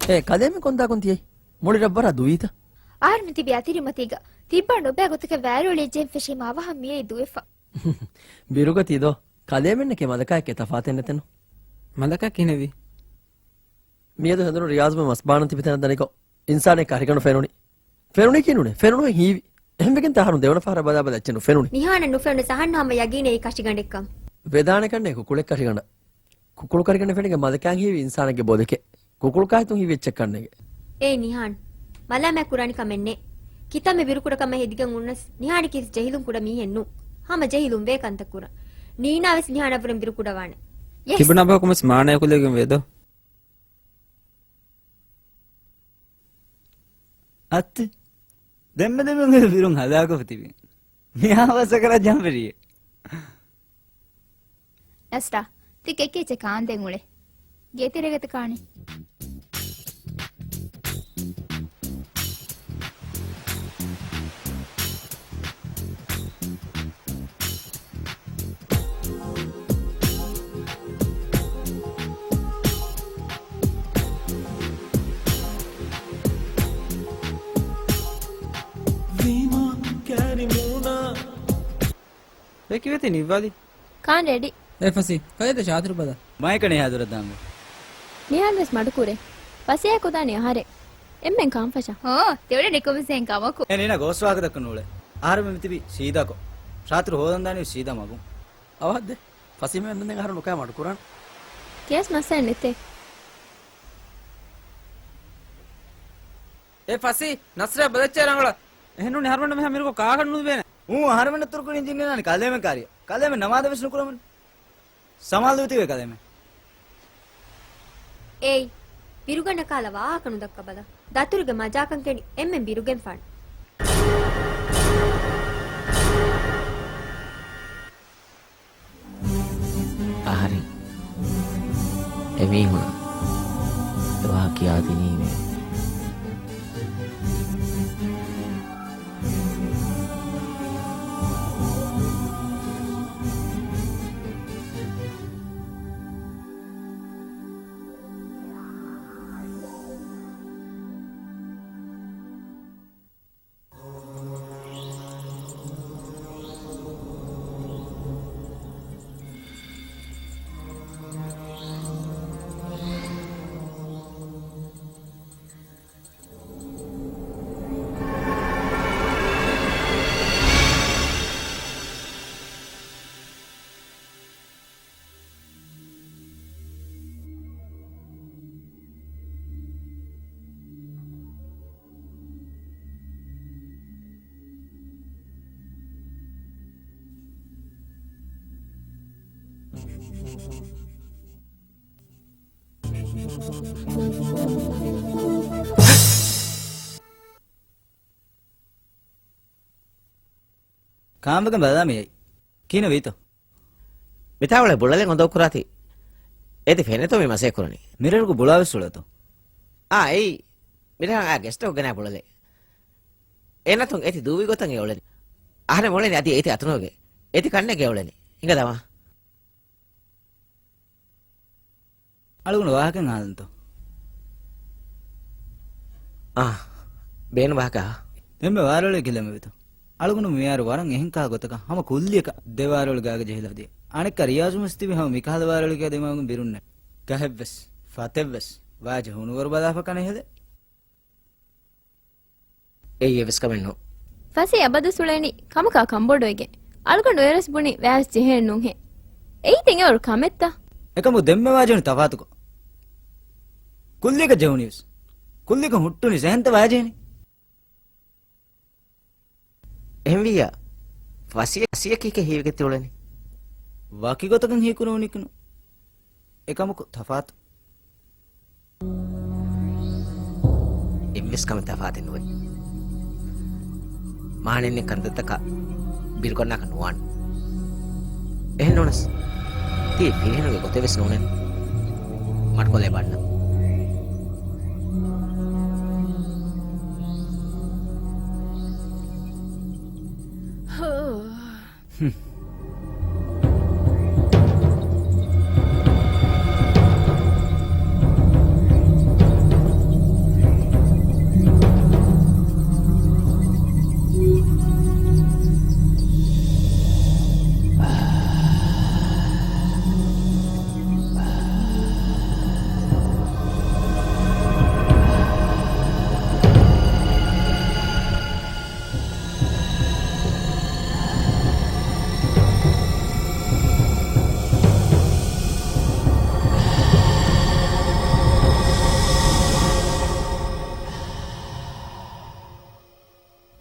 އޭ، ކަލޭމެން ކޮންދާކުން ތިޔައީ؟ މުޅި ރަށް ވަރަށް ދުވީތަ؟ އަހަރެން ތިބި އަތިރިމަތީގަ ތިއްބާ ނުބައި ގޮތަކަށް ވައިރޯޅިއެއް ޖެހެން ފެށީމަ އަވަހަށް މިއީ ދުވެފަ. ބިރުގަ ތީ ދޯ؟ ކަލޭމެންނެކޭ މަލަކާއެކޭ ތަފާތެއް ނެތެނު. މަލަކާ ކިހިނެއްވީ؟ މިއަދު ހެނދުނު ރިޔާޒު މަސްބާނަން ތިބި ތަނަށް ދަނިކޮށް، އިންސާނެއް ކަށިގަނޑު ފެނުނީ. ފެނުނީކީ ނޫނޭ، ފެނުނުހެން ހީވި. އެހެންވެގެން ތަހަރު ދެވަނަ ފަހަރަށް ބަލާ ބަލާ އެއްޗެއް ނުފެނުނީ. ނިހާނަށް ނުފެނުނު ސަހަން ހަމަ ޔަގީނޭ އެއީ ކަށިގަނޑެއްކަން. ވެދާނެ ކަންނޭ ކުކުޅެއް ކަށިގަނޑަށް. ކުކުޅު ކަށިގަނޑެއް ފެނިގެން މަލަކާއަށް ހީވި އިންސާނެއްގެ ބޮލެކޭ. ކުކުޅު ކާހިތުން ހީވި އެއްޗެއް ކަންނޭގެ. އޭ ނިހާން. މަލާމާތް ކުރާނެ ކަމެއް ނެތް. ކިތަންމެ ބިރުކުޑަ ކަމެއް ހެދިގެން އުންނަސް ނިހާނެކީ ޖެހިލުން ކުޑަ މީހެއް ނޫން. ހަމަ ޖެހިލުން ވޭ ކަންތައް ކުރަން. ނީނާ ވެސް ނިހާނާ ވުރެން ބިރުކުޑަވާނެ. ޔެސް. ތިބުނާ ބަހަކު މަސް މާނަޔަކުލެގެން ވޭ ދޯ. އައްތި. ދެންމެ ދެމެން އެ ބިރުން ހަލާކުވެ ތިބި. މިހާ ވަސަކަރަ ޖަނބެރިއެ. އެސްޓާ، ތި ކެކޭޗެ ކާންދެން އުޅެ. ގޭތެރޭގަތަ ކާނީ. ވީމާ ކަރިމޫނާ. އެ ކިވެތި ނިއްވާލި؟ ކާން ރެޑި. އެ ފަސީ، ކަލޭދެ ޝާތިރު ބަލަ. މާއެކަނި ހާދަރަށް ދާންވެ. ނިހާން ވެސް މަޑުކުރޭ. ފަސީ އެކުދާނީ އަހަރެން. އެންމެން ކާން ފަށާ. ހޯ، ތެވެނެ ނިކުމެސޭން ކަމަކު. އެ ނީނާ ގޯސް ވާހަކަ ދައްކަން އުޅޭ. އަހަރެން މިތިބީ ސީދާކޮށް. ޝާތިރު ހޯދަން ދާނީ ސީދާ މަގުން. އަވަހަށްދޭ. ފަސީމެން ދެން އަހަރު ނުކާ މަޑުކުރާން. ކޭސް މައްސަލަ ނެތޭ. އޭ ފަސީ، ނަސްރާ ބަލައްޗޭ ރަނގަޅަށް. އެހެންނޫނީ ހަރުމަންނަށް މިހާ މިރުކޮށް ކާކަށް ނުލިބޭނެ. އޫ، އަހަރެމެންނަށް ތުރުކުނި ދިންނެނާނެ ކަލޭމެން ކާރިއަށް. ކަލޭމެން ނަމާދަށް ވެސް ނުކުރަމުން. ސަމާލުވެތީވެ ކަލޭމެން. އޭއް، ބިރުގަނޑަކާލަ ވާހަކަ ނުދައްކަބަލަ. ދަތުރުގެ މަޖާކަން ކެނޑި އެންމެން ބިރުގެން ފާން. އަހަރެން އެމީހުނަށް އެވާހަކަ ކިޔާދިނީމޭ. ކާންވެގެން ބަލާ މިއައީ. ކިހިނެއް ވީތޯ؟ މިތާ އުޅޭ ބުޅަލެއް އޮނދޯ ކުރާތީ. އޭތި ފެނޭތޯ މި މަސޭ ކުރަނީ؟ މިރޭރުގެ ބުޅާ ވެސް އުޅޭތޯ؟ އާ، އެއީ. މިރޭ އާ ގެސްޓަކު ގެނާ ބުޅަލެއް. އޭނަތުން އޭތި ދޫވި ގޮތަށް އެ އުޅެނީ. އަހަރެން އުޅެނީ އަދި އޭތި އަތުނުވެގެން. އޭތި ކަންނޭގެ އެ އުޅެނީ. ހިނގަ ދަމާ. އަޅުގަނޑު ވާހަކައެއް އަހާލަންތޯ؟ އާ، ބޭނު ވާހަކަ. ދެންމެ ވާރޮޅި ގިލަމެވިތޯ؟ އަޅުގަނޑު މިޔާރު ވަރަށް އެހެން ކާ ގޮތަކަށް ހަމަ ކުއްލިއަކަށް ދެ ވާރޮޅި ގާގަ ޖެހިލަ ހަދިޔަ. އަނެއްކާ ރިޔާޒު މުސްތިބި ހަމަ މިކަހަލަ ވާރޮޅިގާ ދިމާގުން ބިރުންނެ. ގަހެއްވެސް، ފަތެއްވެސް، ވާޖެ ހޫނުވަރު ބަލާފަ ކަނެ ހެލެ. އެއީ އެއްވެސް ކަމެއް ނޫން. ފަސީ އަބަދު ސުޅޭނީ ކަމަކާ ކަންބޮޑުވެގެން. އަޅުގަނޑު އޭރަސް ބުނީ ވާސް ޖެހޭން ނޫންހޭ. އެއީ ތިން އެވަރު ކަމެއްތަ؟ އެކަމު ދެންމެ ވާޖެހުނީ ތަފާތުކޮށް. ކުއްލިއަކަށް ޖެހުނީވެސް. ކުއްލިއަކަށް ހުއްޓުނީސް އެހެންތަ ވާޖެހެނީ؟ އެހެންވިއްޔާ، ފަސީ، ފަސީއަކީ ކޭ ހީވެގެން ތި އުޅެނީ؟ ވަކި ގޮތަކަށް ހީކުރެވުނީކީ ނޫން. އެކަމަކު ތަފާތު. އެއްވެސް ކަމެއް ތަފާތެއް ނުވޭ. މާނައެއްނެތް ކަންތައްތަކަށް ބިރުކޮށްނާކަށް ނުވާނެ. އެހެން ނޫނަސް، ތީ ފިރިހެނުންގެ ގޮތެއް ވެސް ނޫނޭ. މަޑުކޮށްލައި ބަންނަ. ހޫ.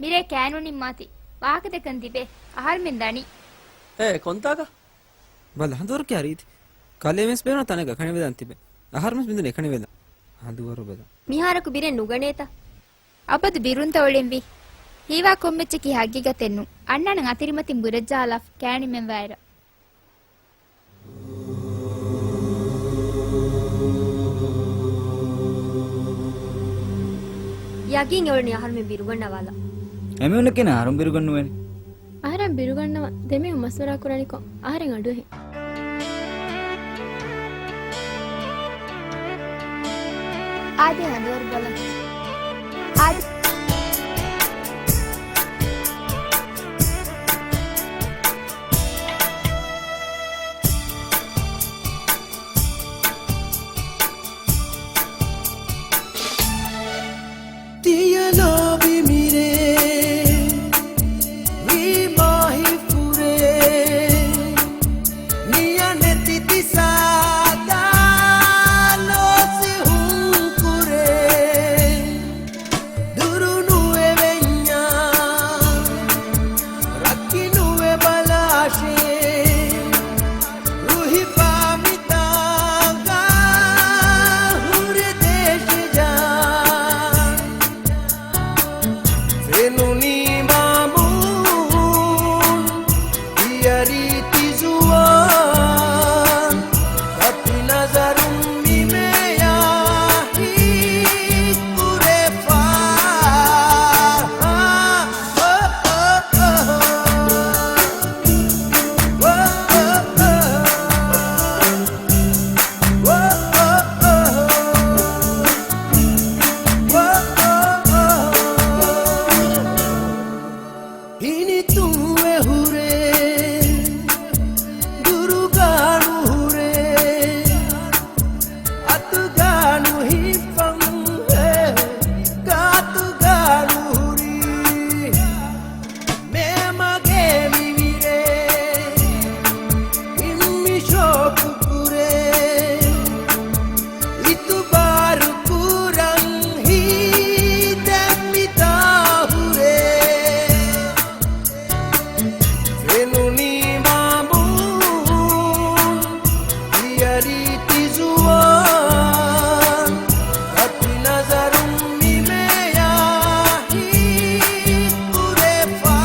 މިރޭ ކާނޫނިން މާތި ވާހަކަދެއްކަން ތިބޭ. އަހަރުމެން ދަނީ. އޭ، ކޮންތާކަށް؟ ބަލަ، ހަނދުވަރު ކިޔާ ރީތި. ކަލޭމެންސް ބޭނުން ތަނެއްގަ ކަނިވެލަން ތިބެ. އަހަރުމެންސް ބިނދުން އެކަނިވެލަން. ހަނދުވަރު ބަލަ. މިހާރަކު ބިރެއް ނުގަނޭތަ؟ އަބަދު ބިރުންތަ އުޅެންވީ؟ ހީވާ ކޮންމެއްޗަކީ ހަގީގަތެއް ނޫން. އަންނާނަން އަތިރިމަތިން ބުރަޖާލާފަ ކާނިމެން ވާއިރަށް. ޔަގީން އެއުޅެނީ އަހަރުމެން ބިރުގަންނަވާލާ. އެމީހުންނަކީ އަހަރުން ބިރުގަންނުވޭނެ. އަހަރެން ބިރުގަންނަވަން ދެމީހުން މަސްވަރާ ކުރަނިކޮށް އަހަރެން އަޑުއެހި. އާދެ ހަނދުވަރު ބަލަން. އާދެ. ތިޔަ ލޯބި މިރޭ ވީ މާހި ފުރޭ. ނިޔަނެތި ތި ސާދާ ލޯސި ހުން ކުރޭ. ދުރު ނުވެ ވެންޏާ ރައްކި ނުވެ ބަލާށޭ. ރުހިފާ މިތާގަ ހުރި ދޭށިޖާ. ފެނުނީ މާމޫން ތިޔަރީ ތި ޒުވާން. އަތި ނަޒަރުން މިމެޔާ ހީކުރެފާ. ހިނިތުންވެ ހުރޭ، ދުރުގާ ނުހުރޭ، އަތުގާ ނުހިއްފަން ހޭ، ގާތުގާ ނުހުރީ. މޭމަގޭ މިވިރޭ، އިންމި ޝޯކު ކުރޭ. އިތުބާރު ކުރަން ހީދެއް މިތާ ހުރޭ. ފެނުނީ މާމޫން ތިޔަރީ ތި ޒުވާން. އަތި ނަޒަރުން މިމެޔާ ހީކުރެފާ.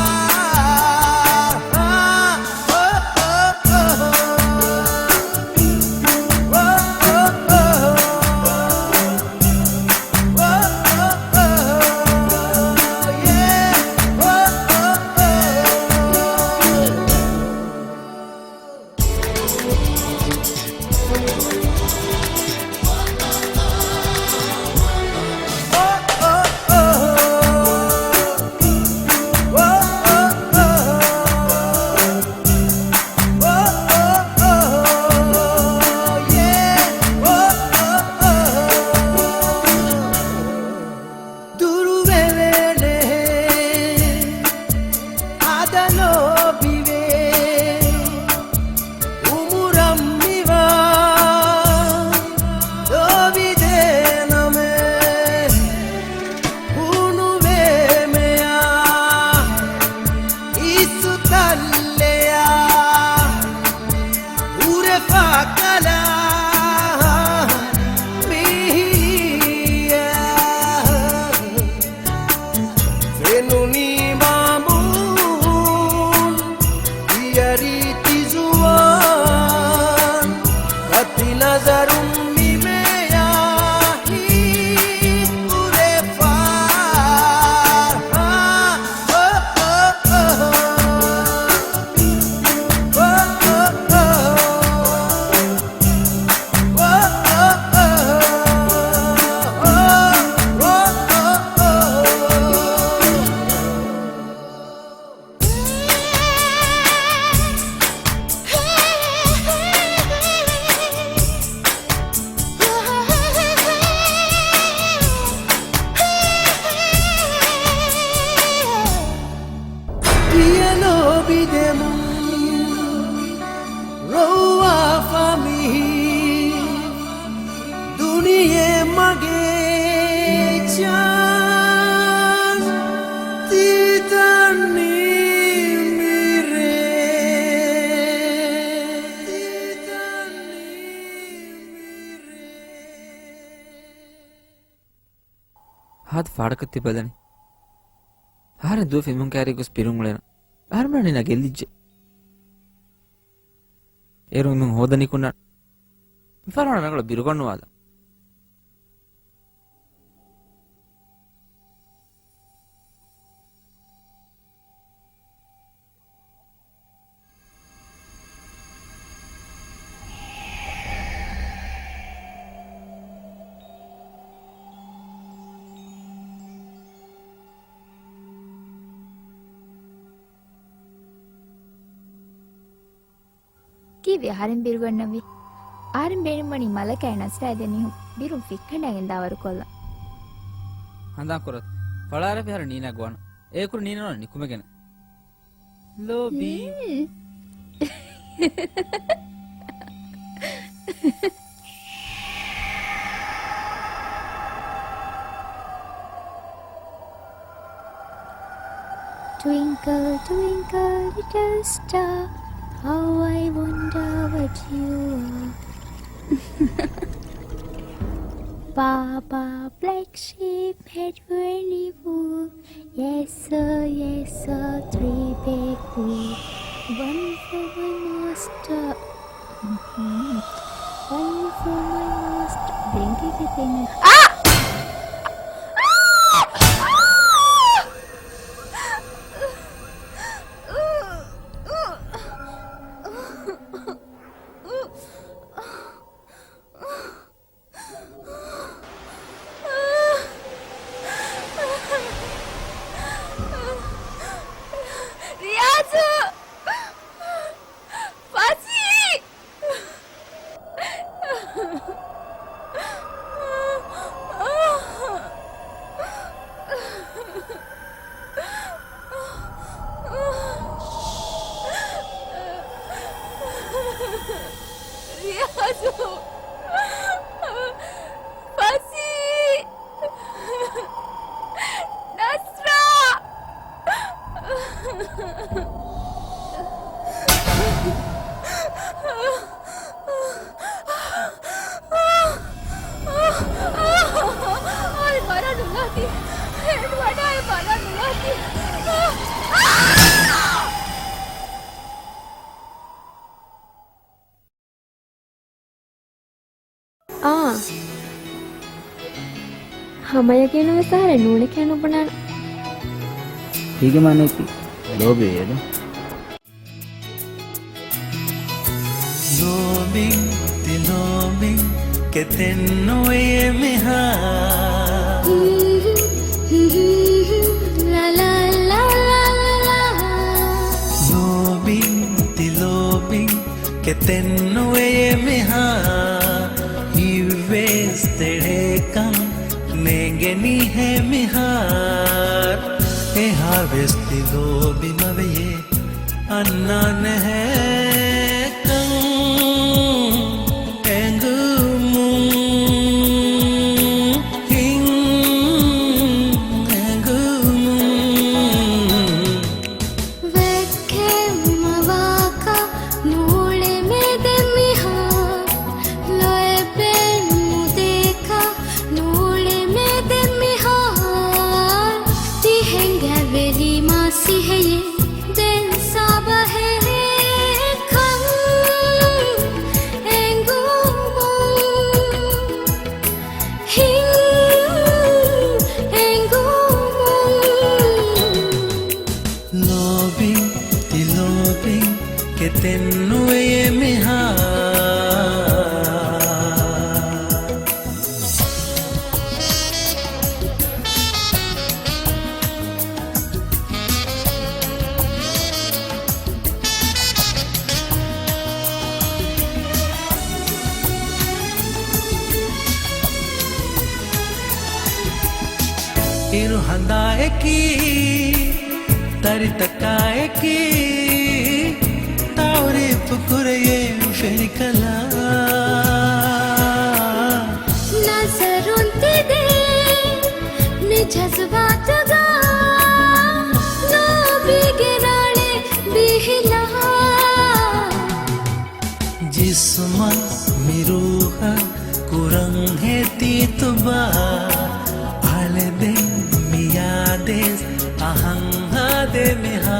ދުރުވެވޭނެހޭ، އާދަ ލޯބިވޭ، އުމުރަށް މިވާ ލޯބިދޭ ނަމެއް. ހޫނުވޭމެޔާ، އިސުތައްލެޔާ، އުރެފާ ކަލާ މިހިރިޔާ. ފެނުނީ މާމޫން ތިޔަރީ ތި ޒުވާން. އަތި ނަޒަރުން މިމެޔާ ހީކުރެފާ. ތިޔަ ލޯބިދެމުން ރޮއްވާފަ މިހި ދުނިޔެ މަގޭ ޖާން. ތި ހާދަ ފާޑަކަށް ތި ބަލަނީ. އަހަރެން ދުވެ ފިލްމުން ކައިރީގޮސް ބިރުން އުޅޭނަ. އަހަރުމެން ނީނާ ގެއްލިއްޖެ. އޭރު މި ހޯދަނީ ކުންނާ. މިފަހަރު ވަނަ މެގޮޅަށް ބިރުގަންނުވާލާ. ކީއްވެ އަހަރެން ބިރުގަންނަންވީ؟ އަހަރެން ބޭނުންވަނީ މަލަކާއި ނަސްރާ އެ ދެ މީހުން ބިރުން ފިއްކަނޑާގެން ދާވަރު ކޮށްލަން. ހަނދާން ކުރަތް. ފަޅާރަ ފިހާރަ ނީނާ ގޮވާނަ. އޭ ކުރި ނީނަން ނިކުމެގެން. ލޯބި. މް. Twinkle, twinkle, little star, how I wonder what you are. Baba, black sheep, had very wool. Yes, sir, yes, sir, three big wool. One for my master. މް. One for my master. ދެން ކިކި ތެން. އާ! ރިޔާޒު! ފަސީ! ރިޔާޒު! ފަސީ! ނަސްރާ! އާއި ވަރަށް ނުލާތީ. އެ ވަޑާއި ވަރަށް ނުލާތީ. އާ. ހަމަ ޔަގީނުވެސް އަހަރެން ނޫނެކޭ ނުބުނާނަ. ހީގެ މާނަޔަކީ ލޯބިވޭ އެދު. ލޯބިން ތި ލޯބިން ކެތެއް ނުވެޔޭ މިހާ. ލަ، ލަ، ލަ. ލޯބިން ތި ލޯބިން ކެތެއް ނުވެޔޭ މިހާ. ހިތްވެސް ތެޅޭކަން ނޭނގެނީހޭ މިހާރު. އެހާވެސް ތި ލޯބި މަވެޔޭ އަންނާނެހޭކަން އެނގުމުން. ހިތް އެނގުމުން. ވެއްކެއް މަވާކަށް ނޫޅެމޭ ދެން މިހާ. ލޮއެބެން ނުދޭކަށް ނޫޅެމޭ ދެން މިހާ. ތި ހިނގަވެލީމާ ސިހައެއް ދެން ސާބަހޭކަން އެނގުމުން. ހިތް އެނގުމުން. ލޯބިން ތި ލޯބިން ކެތެއް ނުވެޔޭ މިހާ. އިރު ހަނދާއެކީ، ތަރިތަކާއެކީ، ތައުރީފު ކުރެޔޭ ފެނިކަލާ. ނަޒަރުން ތިދޭ މި ޖަޒުބާތުގަ، ލޯބީގެ ރާޅެ ބިހިލާ. ޖިސްމަށް މި ރޫހަށް ކުރަން ހޭ ތީ ތުބާ. އަޅެ ދެން މިހާ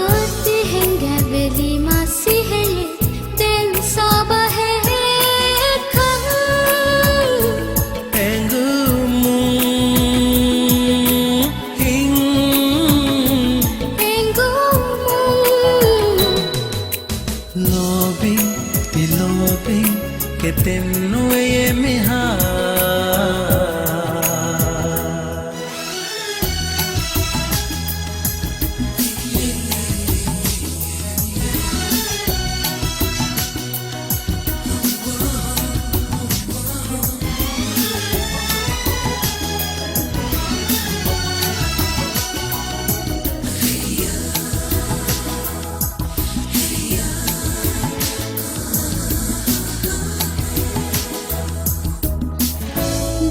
އަދި ހިނގަވެލި މަސިހެލި ދެން ސަބަހެއްކަން. އެނގުމުން ހިނގުމުން. ލޯބިން ތި ލޯބިން ކެތެއް ނުވެޔޭ މިހާ.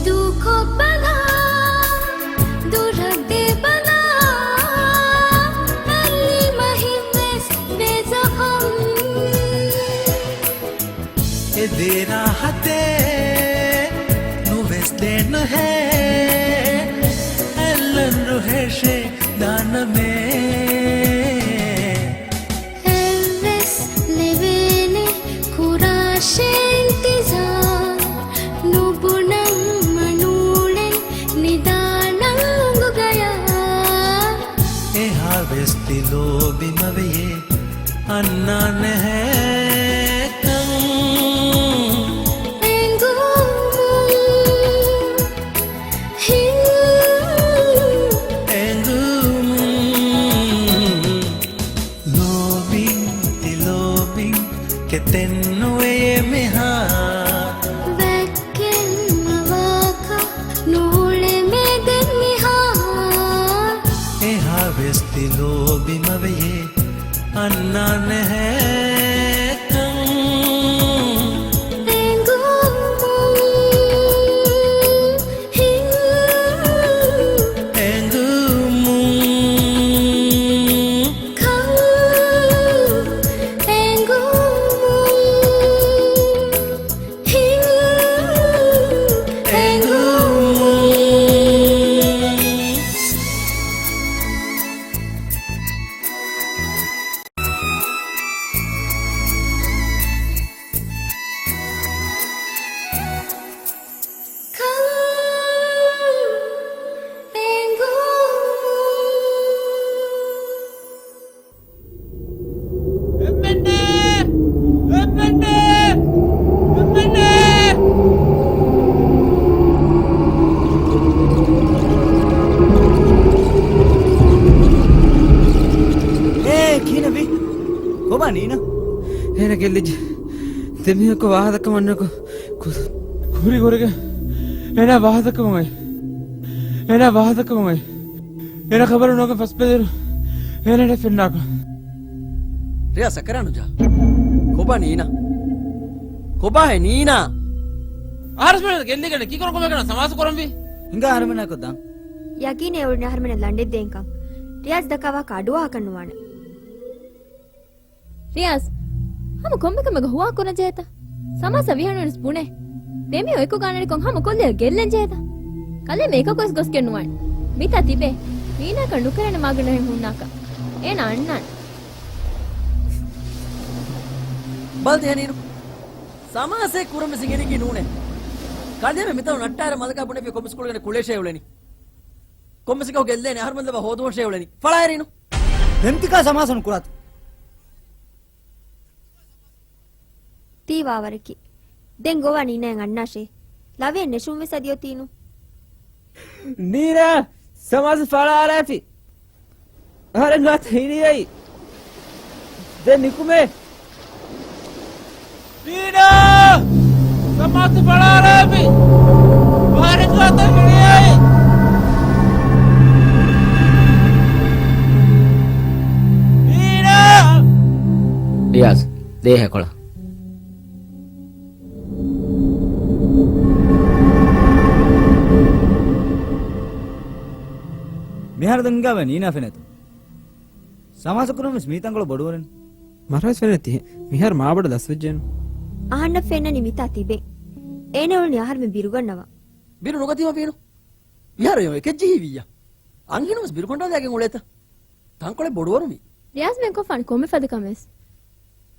ދޫކޮށްބަލާ، ދުރަށް ދެބަލާ، އެއްލި މަހިން ވެސް ވެ ޒަޚަމް. އެ ދެ ރާހަތެއް ނުވެސް ދޭން ހޭ، އެއްލަން ރުހޭށޭ ދާނަމޭ. އެއްވެސް ލެވޭނެ ކުރާށޭ އިންތިޒާރު، ނުބުނަން މަނޫޅެން ނިދާނަން އުނގުގަޔާ. އެހާވެސް ތި ލޯބި މަވެޔޭ އަންނާނެހޭ ކަން. އެނގުމުން ހިނގު. އެނގުމުން ލޯބިން ތި ލޯބިން ކެތެއް ނުވެޔޭ މިހާ. ވެއްކެން މަވާކަށް ނޫޅެމޭ ދެން މިހާ. އެހާވެސް ތި ލޯބި މަވެޔޭ އަންނާނެހޭ ކަން. އެނގުމުން ހިނގު. އެނގުމުން ކަން. އެނގުމުން ހިނގު. އެނގުމުން. ކަން. އެނގުމުން. އެމްއެންއޭ! އެމްއެންއޭ! އެމްއެންއޭ! އޭ، ކިހިނެއްވީ؟ ކޮބާ ނީނާ؟ އޭނަ ގެއްލިއްޖެ. ދެމީހަކު ވާހަކަ މަންނަކު ކު-، ކުރި ކުރިގެ. އޭނަ ވާހަކަ މަން އައި. އޭނަ ވާހަކަ މަން އައި. އޭނަ ޚަބަރު ނުވަގެން ފަސް ބެލިއިރު އޭނަ ފެންނާކަށް. ރިޔާޒް ސަކަރާތް ނުޖާ. ކޮބާ ނީނާ؟ ކޮބާހޭ ނީނާ؟ އަހަރެން ގެއްލިގެން ކީކުރަން ކޮމެކަން ސަމާސު ކުރަންވީ؟ ހިނގާ އަހަރުމެންނާ ކޮށްދާން. ޔަގީނޭ އެ އުޅެނީ އަހަރުމެންނަށް ލަނޑެއް ދޭންކަން. ރިޔާޒް ދައްކާ ވާހަކަ އަޑުއަހާކަށް ނުވާނެ. ރިޔާޒް، ހަމަ ކޮންމެ ކަމެއްގަ ހުވާ ކުރަން ޖެހޭތަ؟ ސަމާސް ވިހަނުންވެސް ބުނޭ. ދެމީހުން އެކުގަ އަންނަނިކޮށް ހަމަ ކޮށްލިއަށް ގެއްލެން ޖެހޭތަ؟ ކަލޭމެ އެކަކުވެސް ގޮސްގެން ނުވާނެ. މިތާ ތިބޭ. ނީނާކަށް ނުކެރޭނެ މާގަނޑެއް ހުންނާކަށް. އޭނަ އަންނާނެ. ބަލަ ދޭނީނު. ސަމާސް ކުރަންވެސް އިނގޭނީކީ ނޫނޭ. ކަލޭމެ މިތަނުން ނައްޓާއިރަށް މަލަކާ ބުނެފި ކޮންމެސް ކުޅެގެން ކުޅޭށޭ އުޅެނީ. ކޮންމެސް އެކަކު ގެއްލޭނެ އަހަރުމެން ލަވަ ހޯދުވަންށޭ އުޅެނީ. ފަޅާއެރީނު. ދެންތިކާ ސަމާސް ނުކުރާތި. ތީ ވާވަރަކީ. ދެން ގޮވާ ނީނައަށް އަންނާށޭ. ލަވަޔަށް ނެށުންވެސް އަދި އޮތީނު. ނީނާ! ސަމާސް ފަޅާއަރާފި. އަހަރެން ގާތަށް ހިނިއައި. ދެން ނިކުމޭ. ނީނާ! ސަމާސް ފަޅާއަރާފި. އަހަރެން ގާތަށް ހިނިއައި. ނީނާ! ރިޔާޒް، ދޭހަކޮޅަށް. މިހާރު ދަންގާވެ ނީނާ ފެނޭތޯ؟ ސަމާސް ކުރަން ވެސް މީ ތަންކޮޅު ބޮޑުވަރެއް. މަރާސް ފެނޭތީ މިހާރު މާބޮޑަށް ލަސްވެއްޖެނު. އަހަންނަށް ފެންނަނީ މިތާ ތިބެ. އޭނަ އުޅުނީ އަހަރުމެން ބިރުގަންނަވާ. ބިރު ނުގަތީމަ ވީނު. މިހާރު އެކެއްޖެހި ވިއްޔާ. އަންހެނުން ވެސް ބިރު ކޮނޑާލައިގެން އުޅޭތަ؟ ތަންކޮޅެއް ބޮޑުވަރު މީ. ރިޔާޒް މެން ކޮށްފާނެ ކޮންމެ ފަދަ ކަމެއް ވެސް.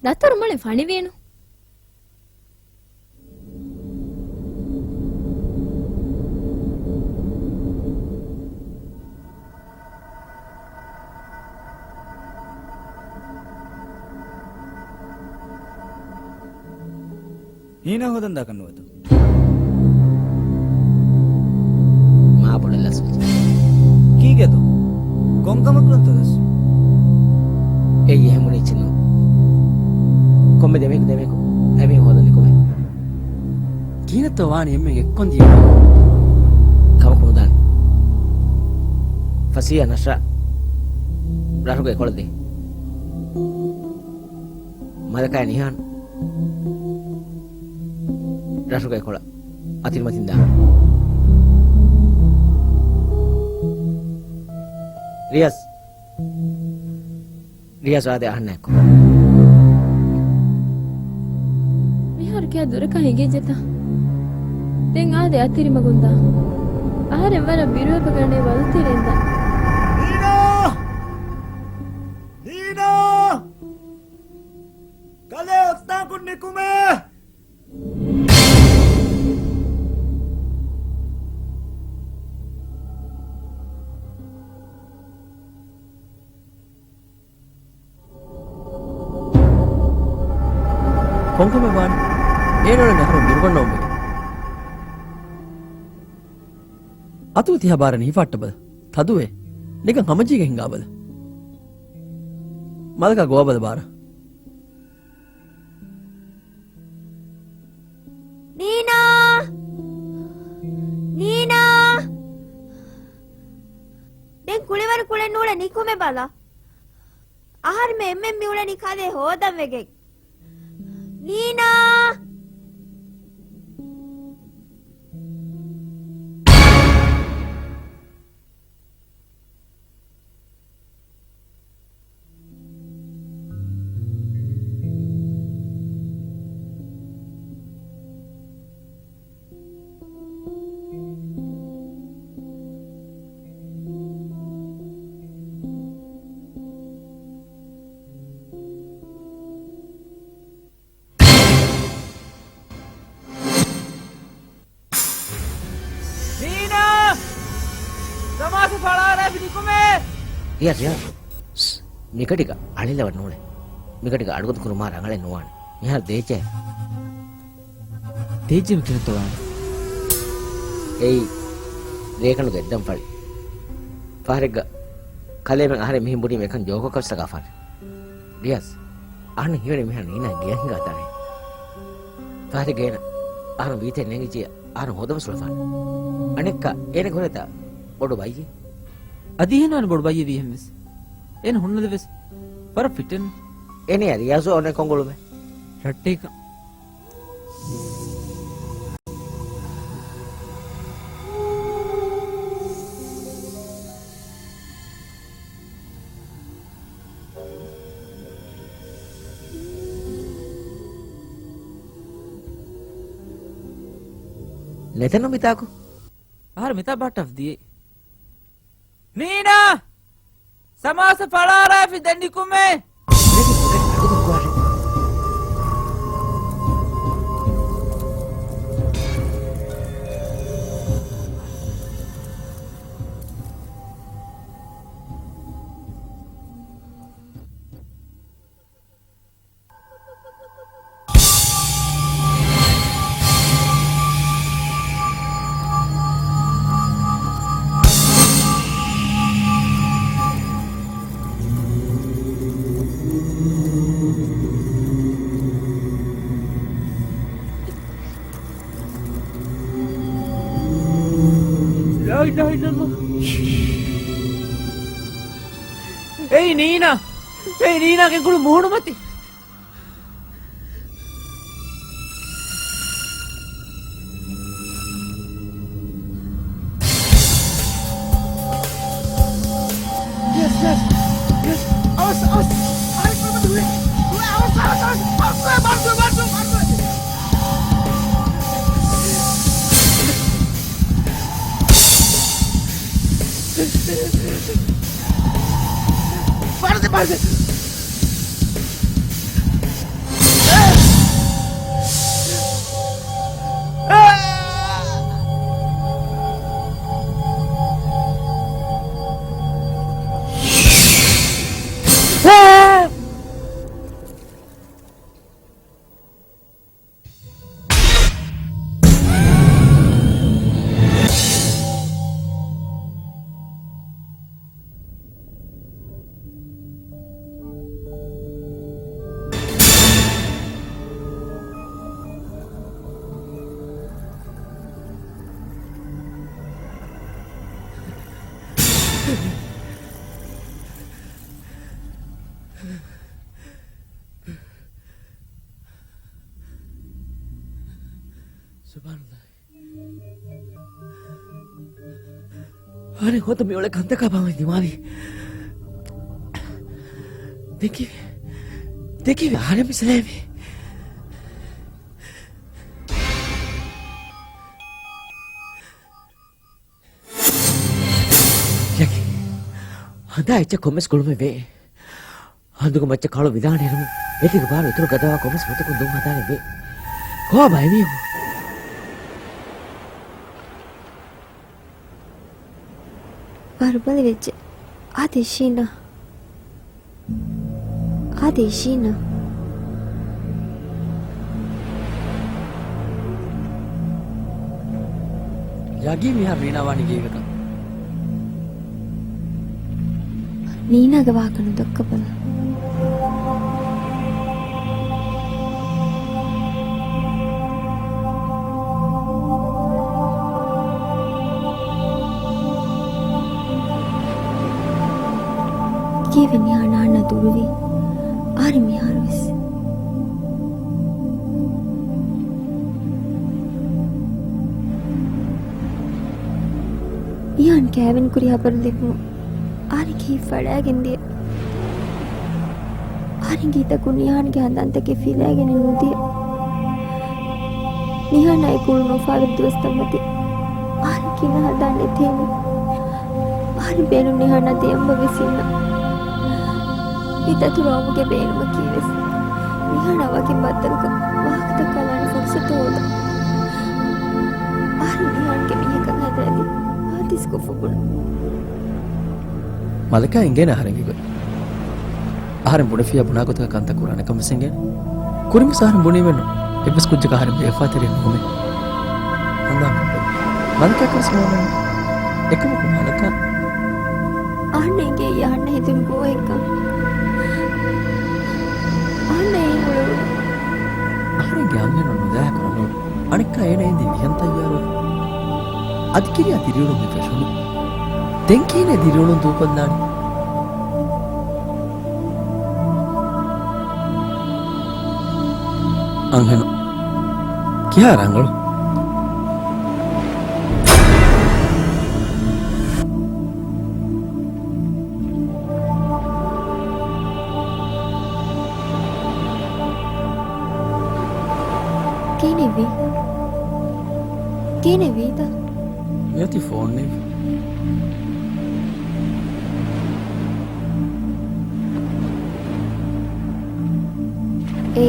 ދަތުރު މުޅިން ފަނިވީނު. ހީނާ ހޯދަން ދާކަށް ނުވޭތޯ؟ މާ ބޮޑަށް ލަސްވެއްޖެ. ކީކޭތޯ؟ ކޮން ކަމަކުންތޯ ދަސް؟ އެއީ އެހެން ބުނި އެއްޗެއް ނޫން. ކޮންމެ ދެމީހަކު ދެމީހަކު އެމީހުން ހޯދަނީ ކޮބާ؟ ކިހިނެއްތޯ ވާނީ އެންމެން އެއްކޮން ދިޔަ؟ ކަމަކު ނުދާނެ. ފަސީހާ ނަޝްރާ ރަށުގެ އެކޮޅަށް ދޭ. މަލަކާއި ނިހާން ރަށުގެ އެކޮޅަށް އަތިރިމަތިން ދާން. ރިޔާޒް. ރިޔާޒް އާދެ އަހަންނާ އެއްކޮށް. މިހާރު ކިހާ ދުރަކަށް ހިނގިއްޖެތަ؟ ދެން އާދެ އަތިރިމަގުން ދާ. އަހަރެން ވަރަށް ބިރުވެފަ ގަނޑޭ ވަލުތެރެއިން ދާ. ނީނާ! ނީނާ! ކަލޭ އޮސްތާކުން ނިކުމޭ! ކޮންކަމެއް ވާން؟ އޭނަ އުޅެނީ އަހަރުން ބިރުގަންނަވަން ވެގެން. އަތުގަ ތިހާ ބާރަށް ނިހިފަހައްޓަބަލަ. ތަދުވޭ. ނިކަން ހަމަޖީގަ ހިނގާބަލަ. މަލަކާ ގޮވާބަލަ ބާރަށް. ނީނާ! ނީނާ! ދެން ކުޅިވަރު ކުޅެން ނޫޅެ ނިކުމެބަލަ. އަހަރުމެން އެންމެން މިއުޅެނީ ކަލޭ ހޯދަން ވެގެން. ނީނާ! ނީނާ! ސަމާސް ފަޅާރާފި ނިކުމޭ! ރިޔާ، ރިޔާ. ސް، މިގަޑިގަ އަޅިލަވަން ނޫޅޭ. މިގަޑިގަ އަޑުގަދަ ކުރުމާ ރަނގަޅެއް ނުވާނެ. މިހާރު ދޭއްޗޭ. ދޭއްޖެ މި ކިހިނެއްތޯ ވާނެ؟ އެއީ ރޭކަނޑުގެ އެއްދަން ފަޅި. ފަހަރެއްގަ ކަލޭމެން އަހަރެން މިހެން ބުނީމަ އެކަން ޖޯކަކަށް ސަގާފާނެ. ރިޔާޒް، އަހަންނަށް ހީވަނީ މިހާރު ނީނާ ގެޔަށް ހިނގާތާނެ. ފަހަރެއްގަ އޭނަ އަހަރުން ވީތެރެއަށް ނޭނގިއްޖެ އަހަރުން ހޯދަން ވެސް އުޅެފާނެ. އަނެއްކާ އޭނަގެ ހުރޭތާ ބޮޑު ބައްޔެއް. އަދި އޭނާ ބޮޑު ބައްޔެއް ވީހެން ވެސް. އޭނަ ހުންނަލެވެސް. ވަރަށް ފިޓެއް. އޭނަޔާ ރިޔާޒު އޮންނަ ކޮން ގުޅުމެއް؟ ރައްޓެހިކަން. ނެތަނު މިތާކު؟ އަހަރު މިތާ ބަހައްޓާފަ ދިޔައީ. ނީނާ! ސަމާސް ފަޅާރާފި ދެން ނިކުމޭ! لا إله إلا الله. އެއީ ނީނާ! އެއީ ނީނާގެ އަތްޕުޅު މޫނުމަތި! Yes, yes, yes. އަވަސް، އަވަސް. އަވަސް، އަވަސް، އަވަސް، އަވަސް، ބަންދު، ބަންދު، ބަންދު. ސުބްޙާނައްލާހް. އަނެއް ހޯދަ މިއުޅޭ ކަންތަކާ ބާވައި ދިމާވި. ދެކި، ދެކި އަހަރެން މިސަލޭވި. ޔަގީ، ހަނދާ އެއްޗެއް ކޮންމެސް ގުޅުމެއް ވޭ. ހަނދުގެ މައްޗަށް ކަޅު ވިދާނެ އިރުމު، އެތިގެ ބާރު އިތުރު ގަދަވާ ކޮންމެސް މަތަކުން ދުން ހަދާނެ ވޭ. ކޯބާ އެމީހުން؟ ވަރުބަލި ވެއްޖެ. އާދެ ޝީނާ. އާދެ ޝީނާ. ޔަގީ މިހާރު ނީނާ ވާނީ ގޭގަތަ؟ ނީނާގެ ވާހަކަ ނުދައްކަބަލަ. ކީއްވެ ނިހާން އަހަންނާ ދުރުވީ؟ އަހަރެން މިހާރުވެސް. ނިހާން ކެވިން ކުރި ހަބަރު ލިބުމުން އަހަރެންގެ ހިތް ފަޅައިގެން ދިޔަ. އަހަރެންގެ ހިތަކުން ނިހާންގެ ހަނދާންތަކެއް ފިލައިގެނެއް ނުދިޔަ. ނިހާނާ އެ ކުޅުނު އުފާވެރި ދުވަސްތައް މަތި އަހަރެން ކިހިނެއް ހަނދާން ނެތޭނެ. އަހަރެން ބޭނުން ނިހާނާ ދެއަނބަ ވެސް އިންނަ. މި ދަތުރު އައުމުގެ ބޭނުމަކީ ވެސް ނިހާނާ ވަކިން ބައްދަލުކޮށް ވާހަކަތައް ކަލާނެ ފުރުސަތު ހޯދަން. އަހަރެން ނިހާންގެ މީހަކަށް ހަދާދީ އާދިސްކޮށްފަ ބުނުން. މަލަކާ އެނގޭނެ އަހަރެންގެ ގޮތް. އަހަރެން ބުނެފިއްޔާ ބުނާ ގޮތަކަށް ކަންތައް ކުރާނެކަން ވެސް އެނގޭނެ. ކުރިން ވެސް އަހަރެން ބުނީމެއްނު. އެއްވެސް ކުއްޖަކަށް އަހަރެން ބޭފާތެރިއެއް ނުވުމޭ. ހަނދާންކޮށްބަލަ. މަލަކާއަކަށް ވެސް ނުވަމެއްނު. އެކަމަކު މަލަކާ. އަހަންނަށް އެނގޭ އަހަންނަށް ހެދުނު ގޯހެއްކަން. އަހަންނަށް އެއީ އުޅުނު. އަހަރެންގެ އަންހެނުން ނުދާކުރަން އުޅުނު. އަނެއްކާ އޭނަ އެނދި ވިހަން ތައްޔާރުވެފަ. އަދި ކިރިޔާ ދިރިއުޅުން މި ފެށުނީ. ދެން ކިހިނެއް ދިރިއުޅުން ދޫކޮށްލާނީ؟ އަންހެނު. ކިހާ ރަނގަޅު. ކިހިނެއްވީ؟ ކިހިނެއްވީތަ؟ އޭތި ފޯން ނެތް. އޭ،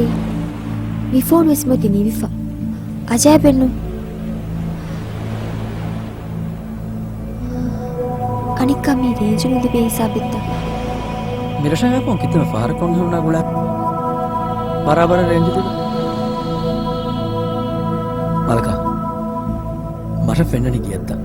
މި ފޯނު ވެސް މޮތި ނިވިފަ. އަޖައިބެއްނު. އަނެއްކާ މީ ރޭންޖު ނުލިބޭ ހިސާބެއްތަ؟ މިރަށަށް އައިފޯން ކިތަންމެ ފަހަރަކު އަންހެނުންނާ ގުޅާ ބަރާބަރަށް ރޭންޖު ލިބޭ. މަލަކާ، މަށަށް ފެންނަނީ ގެއަށްތަ؟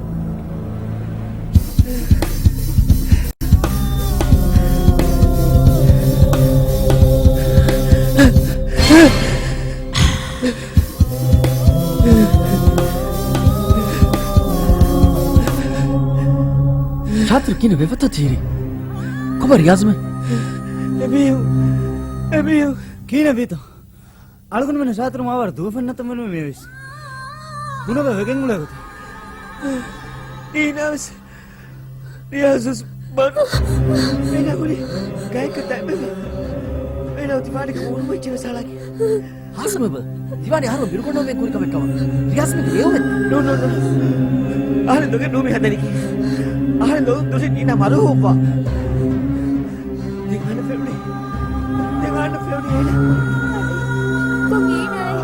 ޝާތިރު ކިހިނެއް ވެފަތޯ ތީރި؟ ކޮބާ ރިޔާޒުމެ؟ އެމީހުން، އެމީހުން. ކިހިނެއް ވީތޯ؟ އަޅުގަނޑުމެން ޝާތިރު މާވަރު ދޫފެންނަތަ މެނު މިއެވެސް. ބުނަބަ ވެގެން އުޅޭ ގޮތެއް. އީނާވެސް ރިޔާޒުސް ބަން. އޭނާ ހުރި ގާތްކަން ދައިމެވެ. އޭނާ ދިވާނީ ކަމުނު އެއްޗެއް ވެސް ހަޅާކި. ހާސިމް ބަ، ދިވާނީ އަހަރު ބިރުކޮށްނަމެ ކުރި ކަމެއް ކަމަށް. ރިޔާޒް މެ ދެއެވެ. ނޯ، ނޯ، ނޯ. އަހަރެން ދޮގެއް ނޫމި ހަދަނީކީ. އަހަރެން ދޮގެއް ދުށި އީނާ މަރުވުއްވާ. ދެން އަހަންނަށް ފެނުނީ. ދެން އަހަންނަށް ފެނުނީ އޭނަ. ކޮން އޭނައޭ؟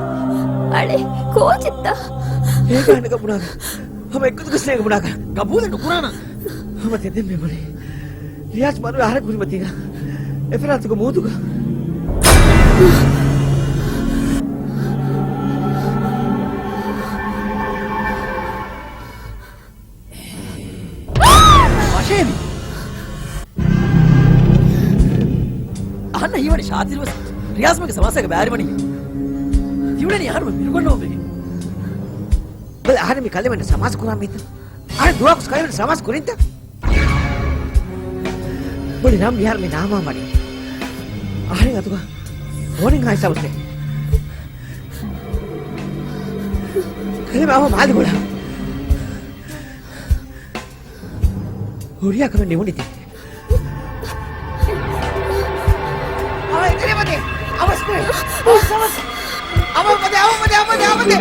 އަޅެ، ކޯޗެއްތަ؟ އޭނަ އަހަންނަކަށް ބުނާކަށް. ހަމަ އެއްގޮތަކަށް އޭނަ ބުނާކަށް. ގަބޫލެއް ނުކުރާނަ. ހަމަ ތެދެއް މި ބުނީ. ރިޔާޒް މަރުވެ އަހަރެން ކުރިމަތީގަ. އެފަރާތުގަ މޫދުގަ. ވަށޭ މީ. އަހަންނަށް ހީވަނީ ޝާތިރުވެސް ރިޔާޒްމެގެ ސަމާސާގަ ބައިވެރިވަނީ. ތިއުޅެނީ އަހަރުމެން ބިރުގަންނަވަން ވެގެން. ބަލަ އަހަރެން މި ކަލޭމެންނަށް ސަމާސާ ކުރާ މީތަ؟ އަހަރެން ދުވަހަކުސް ކަލޭމެންނަށް ސަމާސާ ކުރިންތަ؟ ބޮޑި ނަމް މިހާރު މި ނާމާ ވަނީ. އަހަރެން އަތުގަ ވޯނިން ހާ ހިސާބުސް ނެތް. ކަލޭމެން އަވަ މާލި ބޮޑާ. ހުރިހާ ކަމެއް ނިމުނީތީ. އަވަ އެތެރެ މަދެ. އަވަސް ކުރޭ. އަވަސް، އަވަސް. އަވަ މަދެ، އަވަ މަދެ، އަވަ މަދެ، އަވަ މަދެ.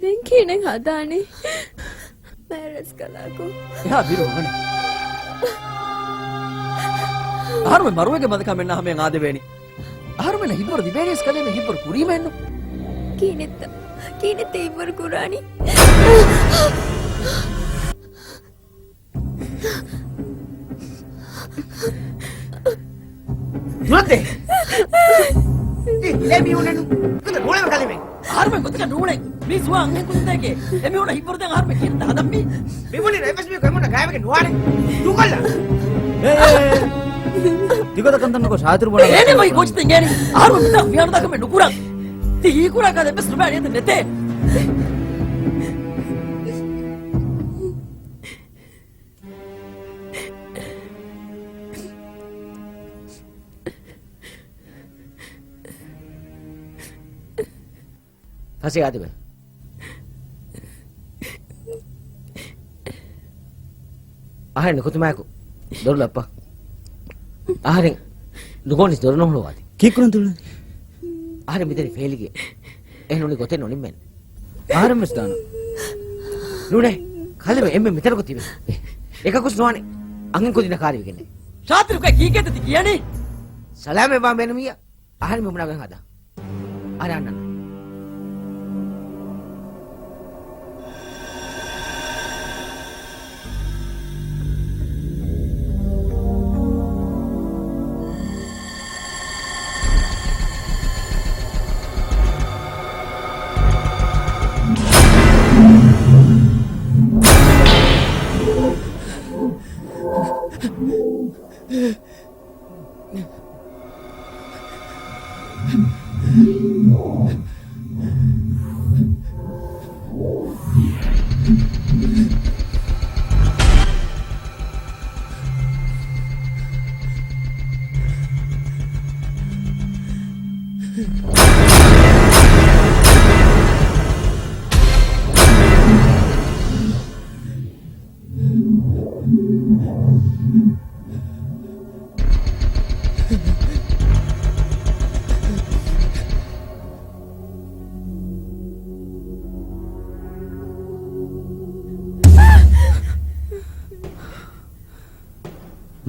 ދެން ކިހިނެއް ހަދާނީ؟ މޭރަސް ކަލާކު. އެހާ ބިރު އުނގަނެ. އަހަރުމެން މަރުވެގެން މަދަކާ މެންނާ ހަމަޔަށް އާދެވޭނީ. އަހަރުމެންނަށް ހިތްވަރު ލިބޭނީސް ކަލޭމެން ހިތްވަރު ކުރީމައެއްނު. ކިހިނެއްތަ؟ ކިހިނެއްތަ ހިތްވަރު ކުރާނީ؟ ނުވަތޭ. އި، އެ މީހުންނެއްނު. ކުދަ ނޫޅެވެ ކަލިމެ. އަހަރުމެން ގޮތަކަށް ނޫޅެ. މީ ސުވާ އަންހެން ކުދިތަކެ. އެ މީހުންނަށް ހިތްވަރުދޭން އަހަރުމެން ކީރިތަ ހަދަން މީ. މި ބުނި ރަތްވެސް މީ ކޮއެމުންނަށް ގާތްވެގެން ނުވާނެ. ދޫކޮށްލާ. އޭ، އޭ، އޭ. ތިގޮތަށް ކަންތައް ނުކޮށް ޝާތިރު ބޮޑަށް އޭނެ މައި ކޯޗް ތެނގޭނެ. އަހަރުމެން މިތާ ޚިޔާނަތާ ކަމެއް ނުކުރާ. ތި ހީކުރާ ކަލެ ވެސް ނުބާ ނިޔަތެއް ނެތޭ. ފަސޭ އާދެވޭ. އަހަރެން ނިކުތުމާއެކު ދޮރު ލައްޕަ. އަހަރެން ނުގޮނޑިސް ދޮރު ނުހުޅުވާތި. ކީއްކުރަން ތުޅުނީ؟ އަހަރެން މިދަނީ ފޭލިގެ. އެހެން ނޫނީ ގޮތެއް ނުނިންމެން. އަހަރެން ވެސް ދާނަ. ނޫނޭ، ކަލެމެ އެންމެ މިތަނަކު ތިބެ. އެކަކުސް ނުވާނެ. އަނގަން ކުދިންނަށް ކާރިވެގެންނޭ. ޝާތިރު ކައި ކީކޭތަ ތި ކިޔަނީ؟ ސަލާމެއް ވާ މޭނުމިއްޔާ. އަހަރެން މި ބުނާގަން ހަދާ. އަރާންނަން.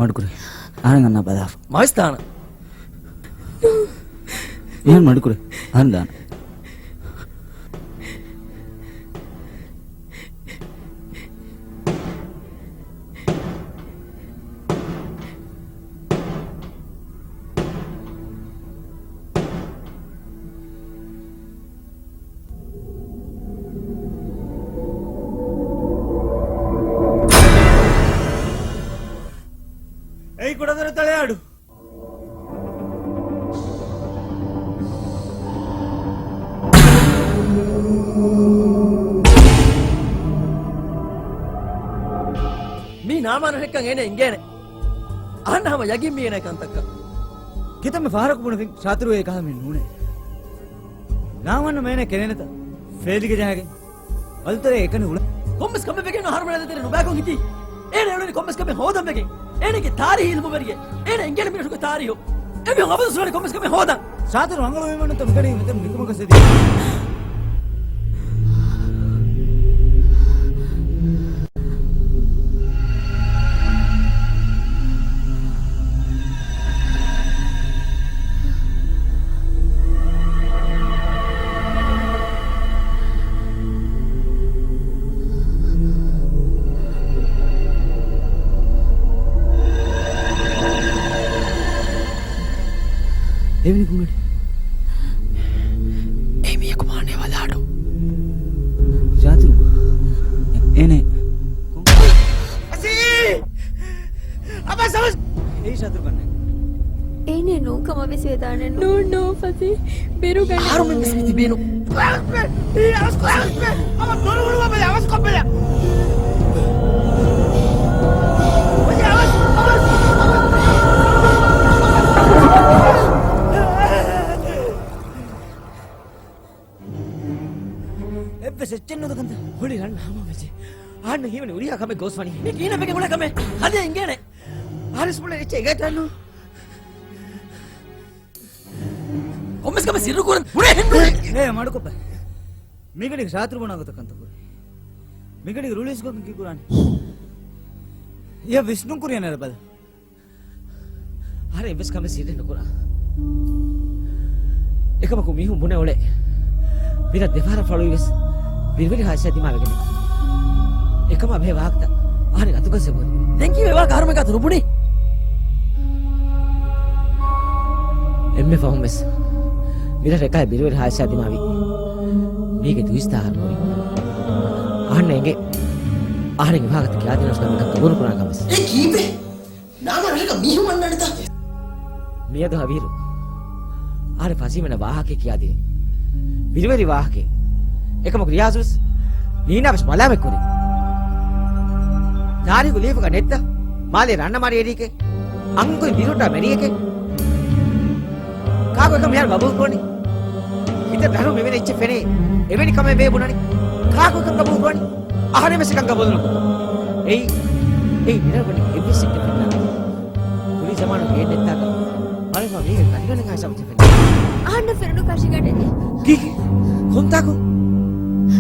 މަޑުކުރޭ. އަހަރެން އަންނާ ބަލާފަ. މަވެސް ދާނަ. އެހެން މަޑުކުރޭ. އަހަރެން ދާނަ. އެއީ ކުޑަދޮރު ތަޅައަޑު. މީ ނާމާނަށް ހެއްކަން އޭނަ އިނގޭނެ. އަހަންނަށް ހަމަ ޔަގީން މީ އޭނަ ކަންތައްކަން. ކިތަންމެ ފަހަރަކު ބުނެފިން ޝާތިރު އެކަހަލަ މީހެއް ނޫނޭ. ނާމާން މޭނަ ކެނޭނެތަ؟ ފޭލިގެ ޖަހަގެން. އަލުތަރޭ އެކަނި އުޅެ. ކޮންމެސް ކަމެއް ވެގެން އަހަރުމެން ދެތެރެ ނުބައިކޮށް ހިތީ. އޭނަ އެޅުނީ ކޮންމެސް ކަމެއް ހޯދަން ވެގެން. އޭނަގެ ތާރީހީ އިލްމުވެރިއެއް. އޭނަ އެނގޭނެ މިނެޓުގެ ތާރީހު. އެމީހުން އަބަދު ސުރަނީ ކޮންމެސް ކަމެއް ހޯދަން. ޝާތިރު އަނގަޅުވީމަ ނުތަ މިކަނީ މިތަން ނިކުމަކަށް ސެދި. އެވެނި ކޮން އަޑެއް؟ އެ މީހަކު މާނަ ވަލާޑު. ޝާތިރު. އޭނެ. އަބަސް، އަބަސް. އޭ ޝާތިރު ކަންނޭ. އޭނެ ނޫން ކަމަށް ވެސް ވެދާނެ. ނޫން، ނޫން، ފަސީ. ބިރުގަނެ. އަހަރުމެން ވެސް މި ތިބޭނު. އެއްވެސް އެއްޗެއް ނުދަކަންތަ؟ ހޮޅި ރަން ހަމަވެއްޖެ. އަހަންނަށް ހީވަނީ އުރިހާ ކަމެއް ގޯސްވަނީ. މީ ކީނަ ބެގެ އުޅޭ ކަމެއް. ހަދޭ އިނގޭނެ. އަހަރެސް ބުނެ އެއްޗެއް އެގޭތަންނު. ކޮންމެސް ކަމެއް ސިއްރު ކުރަން ބުނެ ހެންނު. އޭ މަޑުކޮށްޕަ. މީގަނޑި ޝާތިރު ބުނާ ގޮތަށް ކަންތައް ކުރޭ. މީގަނޑި ރުޅިސް ގޮތުން ކީ ކުރާނީ. އެޔަށް ވިސްނުން ކުރިޔަށް ނެރެބަލަ. އަހަރެން އެއްވެސް ކަމެއް ސިއްރެއް ނުކުރާ. އެކަމަކު މީހުން ބުނެ އުޅޭ. މިރަށް ދެފަހަރަށް ފަޅުވި ވެސް ބިރުވެރި ހާދިސާ ދިމާވެގެން. އެކަމާ ބެހޭ ވާހަކަތައް އަހަރެން އަތުގަސް އެބުރި. ދެން ކީއްވެ ވާހަކަ އަހަރުމެން ގާތު ނުބުނީ؟ އެންމެ ފަހުން ވެސް މިރަށް އެކަހަލަ ބިރުވެރި ހާދިސާ ދިމާވި. މީގެ ދުވިސްތާ އަހަރު ނުވި. އަހަންނަށް އެނގޭ އަހަރެން އެ ވާހަކަތައް ކިޔާދިނަސް ކަމެއް ގަބޫލު ކުރާ ކަމަސް. އެ ކީއްވެ؟ ނާމަ ރަށަކަށް މީހުން އަންނާނެތަ؟ މިއަދު ހަވީރު އަހަރެން ފަސީމެނަށް ވާހަކައެއް ކިޔާދިނީ. ބިރުވެރި ވާހަކައެއް. އެކަމަކު ރިޔާޒުވެސް ނީނާވެސް މަލާމަތްކުރި. ތާރީޚު ލިޔެފަކަ ނެތްތަ؟ މާލޭ ރަންނަ މަރި އެރީކެ. އަންގޮތް ބިރުއްޓާ މެރިއެކެ. ކާކު އެކަން މިހާރު ގަބޫލު ކުރަނީ؟ ހިތަށް ދަށުން މިވެނި އެއްޗެއް ފެނޭ. އެވެނި ކަމެއް ވޭ ބުނަނީ. ކާކު އެކަން ގަބޫލު ކުރަނީ؟ އަހަރެން ވެސް އެކަން ގަބޫލު ނުކުރޭ. އެއީ، އެއީ މިރަށް ވަނީ އެއްވެސް އެއްޗެއް ފެންނާނެ. ކުރީ ޒަމާނުގެ އެއް ނެތްތާކަށް މަރިފާ މީހެއް ކަށިގަނޑެއް ހާސާބު ފެންނާނެ. އަހަންނަށް ފެނުނު ކަށިގަނޑެއް ނެތް. ކީކޭ؟ ކޮންތާކު؟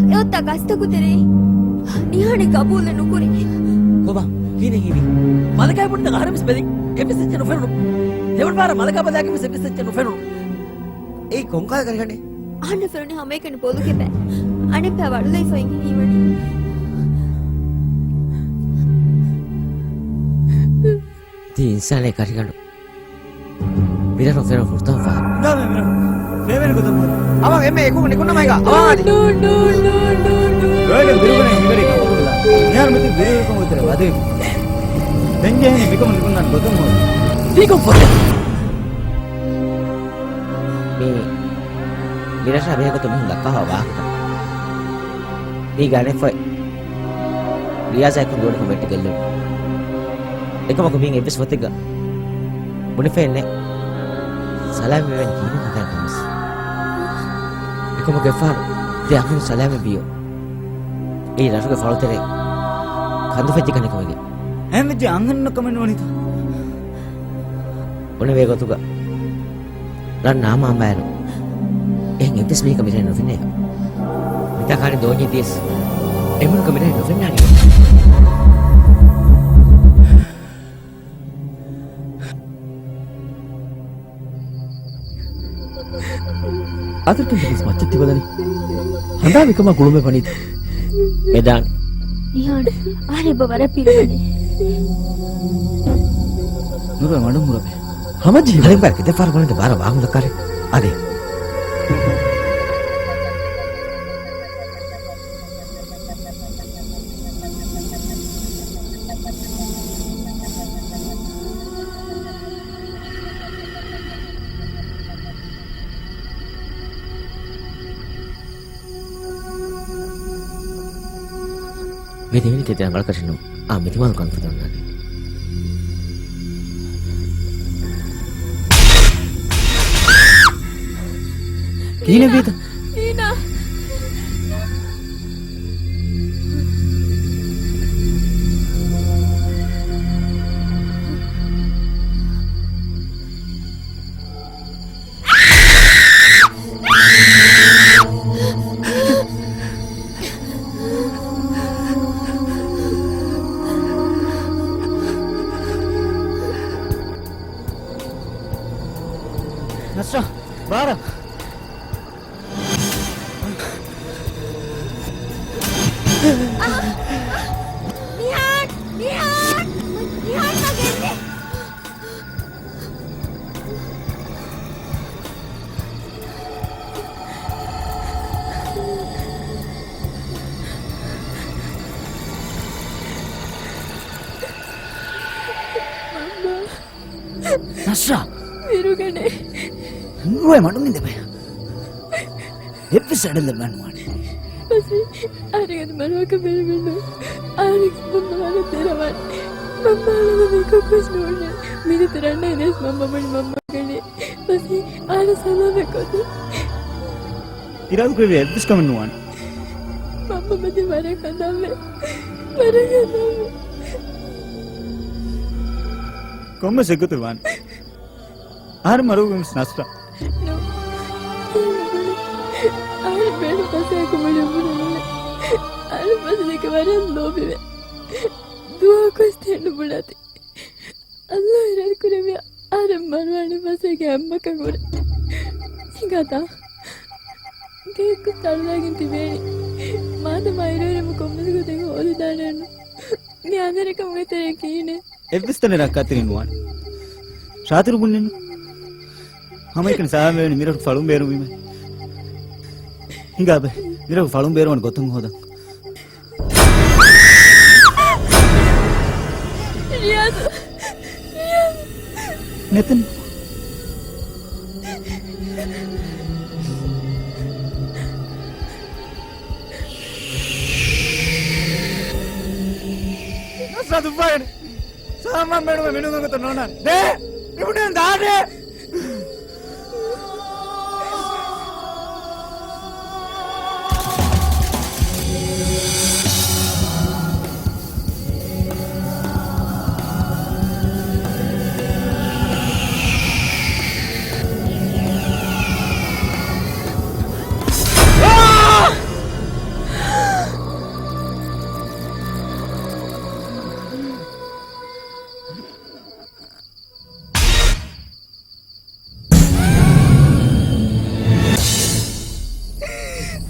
އެ އޮތްތާ ގަސްތަކު ތެރެއިން ނިހާނެ ގަބޫލެއް ނުކުރި. ކޮބާ؟ ކިހިނެއް ހީވީ؟ މަލަކާ ބުނިތަ އަހަރެން ވެސް ބެލި. އެއްވެސް އެއްޗެއް ނުފެނުނު. ދެވަނަ ފަހަރަށް މަލަކާ ބަލާގެން ވެސް އެއްވެސް އެއްޗެއް ނުފެނުނު. އެއީ ކޮންކަހަލަ ކަށިގަނޑެއް؟ އަހަންނަށް ފެނުނީ ހަމައެކަނި ބޮލުގެ ބައި. އަނެއްބައި ވަޅުލައިފައި ހީވަނީ. ތީ އިންސާނެއް ކަށިގަނޑު. މިރަށުން ފެނުނު ފުރަތަމަ ފަހަރު. ނާ، މިރަށު ފޭވެރި ގޮތަށް މުޅި. އަވަ އެންމެ އެކު ނިކުންނަމައިގަ. އަވާ އާދި. ވޭގެން ބިރުގަނެ ހިނގަރީ ކަމަކުލާ. މިހާރު މިތި ބިރުވެރިކަމުގެ ތެރެ ވަދެވި. ދެން ޖެހެނީ މިކަމުން ނިކުންނާނެ ގޮތަށް މުޅި. ދީކޮށް ފޮތެއް. މި، މިރަށާ ބެހޭގޮތުން މީހުން ދައްކާފަ ވާހަކަ. މީގެ އަނެއްފަހެއް ރިޔާޒާއެކު ދުވަނަކުން ވެއްޓި ގެއްލުން. އެކަމަކު މީން އެއްވެސް ފޮތެއްގަ ބުނެފައެއް ނެތް. ސަލާމް ވެވެން ކީނަން ހަދާނެ ކަމަސް. އެކަމަކު އެއްފަހަރު ދެ އަންހެނުން ސަލާމް ވިޔޯ. އެއީ ރަށުގެ ފަޅުތެރޭ ކަނދު ފެއްޖެ ކަންނެކަމެގެ. އެހެން ވެއްޖެ އަންހެނުންނަށް ކަމެއް ނުވަނީތަ؟ ބުނެވޭ ގޮތުގަ ރަށް ނާމާ އަނބާއިރު އެހެން އެއްވެސް މީހަކަށް މިރޭ ނުފެނޭ. މިތާ ކާނެ ދޯންޏެއް ދިޔަސް އެމީހަކަށް މިރޭ ނުފެންނާނެ. އަދަރުތަން ދެނީސް މައްޗަށް ތިބަލަނީ. ހަނދާން މިކަމާ ގުޅުމެއް ވަނީތަ؟ ވެދާނެ. ނިހާން، އާރެބަ ވަރަށް ބިރުގަނެ. ނުރަ މަޑު މުރަބެ. ހަމަޖީ. ހަލިންބަރަކި ދެފާރު ގުޅިގެ ބާރަ ވާހުން ދައްކާރެ. އާދެ. މި ދެވެނި ކެތި ރަނގަޅަކަށެއް ނޫން. އާ، މި ދިމާލު ކަންފަތަށް އޮންނާނެ. ކިހިނެއްވީތަ؟ ނީނާ. ނަސްރާ، ބާރަ. ނިހާން! ނިހާން! ނިހާން މަގެއްނެ! ނަސްރާ! ބިރުގަނޭ. ނުވެ މަޑުން އިނދެބަޔަ. އެއްވެސް އަޑެއް ލައްވާން ނުވާނެ. ބަސް، އަހަރެން އަދި މަރުވަކަށް ބޭނުމެއް ނޫން. އަހަރެން މަންމަ ވަރަށް ދެރަވާނެ. މަންމަ އަޅަން މީކޮށް ވެސް ނޫން. މި ދެތި ރަންނަ އިނަސް މަންމަ ބުނި މަންމަ ގަނެ. ބަސް، އަހަރެން ސަލާމަތް ކޮށްދޭ. އިރާދަ ކުރެއްވިއްޔާ އެއްވެސް ކަމެއް ނުވާނެ. މަންމަ މަތި ވަރަށް ކަންދާންވޭ. ވަރަށް ކަންދާންވޭ. ކޮންމެސް އެއްގޮތެއް ވާނެ. އަހަރެން މަރުވުމަށް ނަސްރާ. ނޫން. އަހަރެން ބޭނުން ފަސޭހަކު މުޅި އުމުރުން އުޅެ. އަހަރެން ފަސޭހައަކަށް ވަރަށް ލޯބިވޭ. ދުވަހަކުވެސް ތިހެން ނުބުނާތި. އައްލާހް އިރާދަ ކުރެއްވިއްޔާ އަހަރެން މަރުވާނެ ފަސޭހައަކަށް އެއްމަކަށް ހުރެ. ހިނގާތާ؟ ގެއެއްގަ ތަޅުލައިގެން ތިބޭނީ. މާދަމާ އިރުއިރުމު ކޮންމެސް ގޮތެއް ހޯދިދާނެއްނު. މި އަނދަރަކަމުގެ ތެރެއަކީ އިނޭ. އެއްވެސް ތަނެއް ރައްކާތެރި ނުވާނެ. ޝާތިރު ބުންޏެއްނު. ހަމައެކަނި ސާމަވެނި މިރަށު ފަޅުން ބޭރުވީމެ. ހިނގާބެ، މިރަށު ފަޅުން ބޭރުވަން ގޮތުން ހޯދަން. ރިޔާޒު! ރިޔާޒު! ނެތަން. ނަސްރާ ދުއްވާގެން. ސާމާން ބޭނުމެއް މިނޫން ގޮތަށް ނޯންނާނެ. ދޭ! މިބުނި ދާދޭ!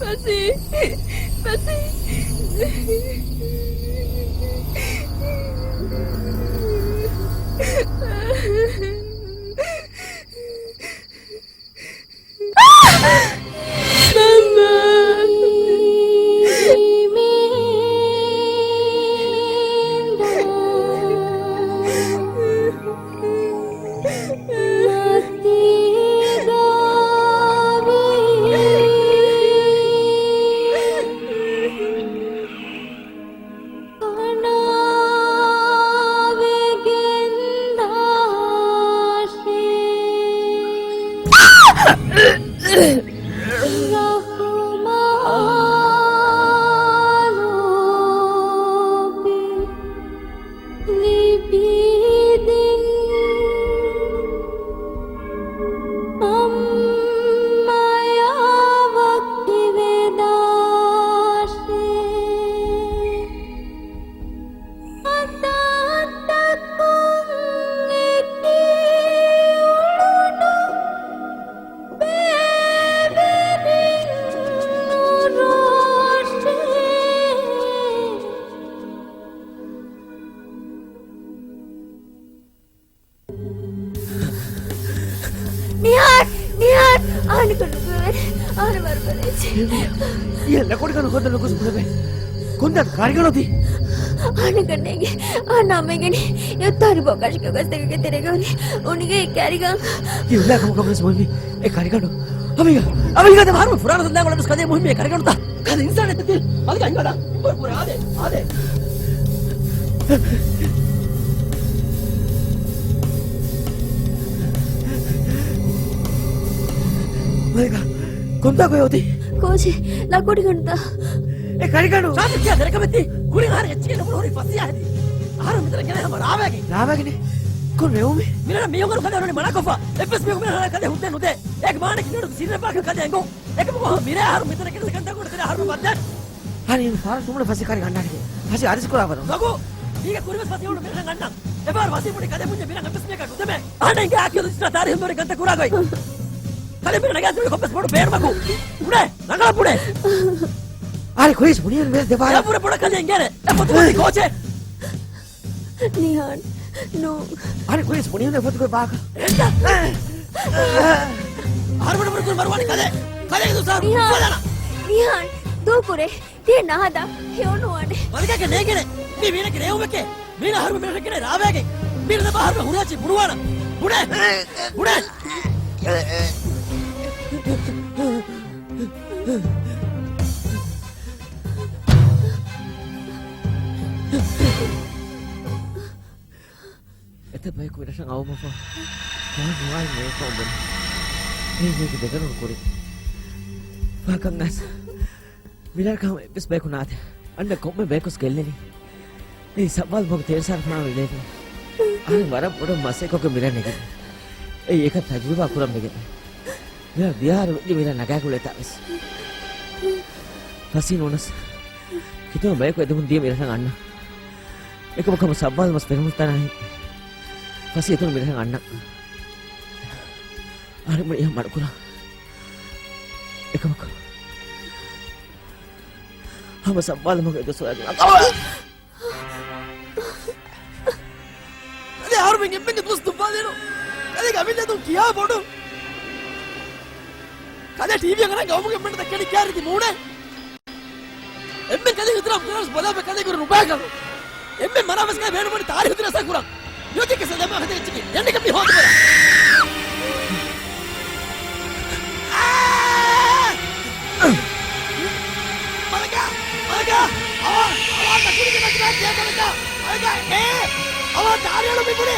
ފަސީ! ފަސީ! ނިހާން! ނިހާން! އަހަންނަކަށް ނުކުމެވޭނެ. އަހަންނަށް ވަރުބަލައެއްޗެއް. އެ ލަކޮޑިގަނޑު ހޯދަން ނުގޮސް ބުނެވޭ. ކޮންދާ ކާރިގަނޑު ތީ؟ އަހަންނަކަށް ނޭނގެ. އަހަންނަށް އަންމަ އިނގެނީ. އެ އޮތްތާ ހަރި ބޯކަށި ގަސްތަކުގެ ތެރޭގަ އުނި. އުނިގެ ކާރިގަނޑު. ތީ އުލާ ކަމަކަށް ވެސް މޮޔަ އެ ކާރިގަނޑު. އަމިއްޔާ. އަމިއްޔާ ދެ މަހަރު ފުރާނަ ސައްލާ ގޮޅަށް ވެސް ކަލޭ މުހިއްމީ ކާރިގަނޑުތަ؟ ކަލޭ އިންސާނެއްތަ ތީ؟ އަލިގަ އިނގާދާ. ބޮޑު ކުރާ އާދޭ. އާދޭ. މަލިކާ، ކޮންތާކު އޮތީ؟ ކޯޗެއް، ލަކޮޑިގަނޑުތަ؟ އެ ކާރިގަނޑު. ސާބިތް ކިޔާ ދެރަކަމެއް ތީ. ކުރިން އަހަރެން އެއްޗެހި ނުބުނު ހުރި ފަސިޔާ ހެދި. އަހަރެން މިތަނަށް ގެނައި ހަމަ ރާވައިގެން. ރާވައިގެން؟ ކޮން ރޭވުމެއް؟ މިރަށަށް މީހުން ކަލޭ ހުރީ މަނާކޮށްފަ. އެއްވެސް މީހަކު މިރަށަށް ކަލޭ ހުއްޓެއް ނުދޭ. އޭގެ މާނައަކީ މިރަށު ސިއްރެއް ވާހަކަ ކަލޭ އެނގުން. އެކަމަކު މިރޭ އަހަރު މިތަނަށް ގެނެސް ގަންނަ ކުޑަ ތެރޭ އަހަރު ބައްދެން. ހަނި މި ފާރަށް ތުމުނަ ފަސި ކާރި ގަންނާނެ. ފަސި އަރިސް ކުރާ ވަރު. ނަގު! ހީގަ ކުރިވެސް ފަސި އުޅު މިރަށަށް ގަންނަ. އެބާރު ފަސި މުޑި ކަލޭ ބުންޏެ މިރަށް އެއްވެސް މީހަކަށް ނުދެމޭ. އަހަންނަށް އިނގޭ އާކިޔޮލޮޖިސްޓާ ތާރީހުން ދޯރި ގަންތަ ކުރާ ގޮތް. ކަލޭ މިރަށް ނަގާ ތުރި ކޮއްޕެސް ބޮޑު ބޭނުމަކު. ބުނޭ، ރަނގަޅަށް ބުނޭ. އަރި ކުރީސް ބުނިޔަން ވެސް ދެފާ. އެ ބުރެ ބޮޑަށް ކަލޭ އިނގޭނެ. އެ ފޮތު ބުނި ކޯޗެއް. ނިހާން، ނޫން. އަރި ކުރީސް ބުނިޔަން ފޮތުގެ ބާކަ. އެންދާ. އަހަރުމެން ބުރެ ކުރި މަރުވާނެ ކަލޭ. ކަލޭ ދުސާ. ނިހާން. ނިހާން، ދޫކުރޭ. ތިޔަ ނާދާ ހެޔޮނުވާނެ. މަލިކާގެ ނޭނގޭނެ. މީ މީނަގެ ރޭވުމެކޭ. މީނަ އަހަރުމެން މިރަށަށް ގެނައި ރާވައިގެން. މީނަ ދެބަ އަހަރުމެން ހުރިހާ ޗި ބުނުވާނަ. ބުނޭ! ބުނޭ! އެތައް ބަޔަކު މިރަށަށް އައުމަށްފަހު، ކާން ނުވާން ނޭނގެ ކަމަށް ބުނެ. އެއީ މީގެ ދެގަނޑު ކުރިން. ފަހަކަށް އައިސް މިރަށަކަށް އެއްވެސް ބަޔަކު ނާދޭ. އަންނަ ކޮންމެ ބަޔަކުވެސް ގެއްލެނީ. އެއީ ސައްވާލު މަގު ތޭރަ ސާރަ ފަނާ ވިލޭފި. އަހަރެން ވަރަށް ބޮޑަށް މަސައްކަތްކޮށް މިރަށް ނެގެނީ. އެއީ އެކަން ތަޖުރިބާ ކުރަން ވެގެން. މިރަށް ވިހާރަ ވެއްޖެ މިރަށް ނަގާގުޅޭތާ ވެސް. ފަސީ ނޫނަސް ކިތަންމެ ބަޔަކު އެދުމުން ދިޔަ މިރަށަށް އަންނަ. އެކަމަކު ހަމަ ސައްވާލު މަސް ފެނުނުތާނާހެން ފަސީ އެތަނުން މިރަށަށް އަންނަ. އަހަރެން ބުނި އެހެން މަޑުކުރާ. އެކަމަކު ހަމަ ސައްވާލު މަގު އެ ދުވަސް ހޮވާލީމަ. އަދި އަހަރުމެން އެންމެންގެ ދުވަސް ދުއްވާލޭނު. ކަލޭގެ އަމިއްލަ އެދުން ކިހާ ބޮޑު. ކަލޭ ޓީވީއަށް އަންނަ ގައުމުގެ އެންމެންނަށް ދައްކަނީ ކިހާ ރީތި މޫނެއް. އެންމެން ކަލޭ ހިތުރާ ކުރާނަސް ބަލާބަ ކަލޭ ކުރި ނުބައިކަން. އެންމެން މަނާވެސް ކަލޭ ބޭނުމަނީ ތާރީހު ދިނަސާ ކުރަން. ޔޯތި ކެސެ ދެމާ ހަދޭ އެއްޗެކޭ. ޔަންނިކަ މި ހޯދު ބަލަ. މަލަކާ! މަލަކާ! އަވާ! އަވާ ތަކުރިގެ ނަކިރާ ތިޔަ މަލަކާ! މަލަކާ! އޭ! އަވާ ދާރިއަޅު މި ބުނޭ!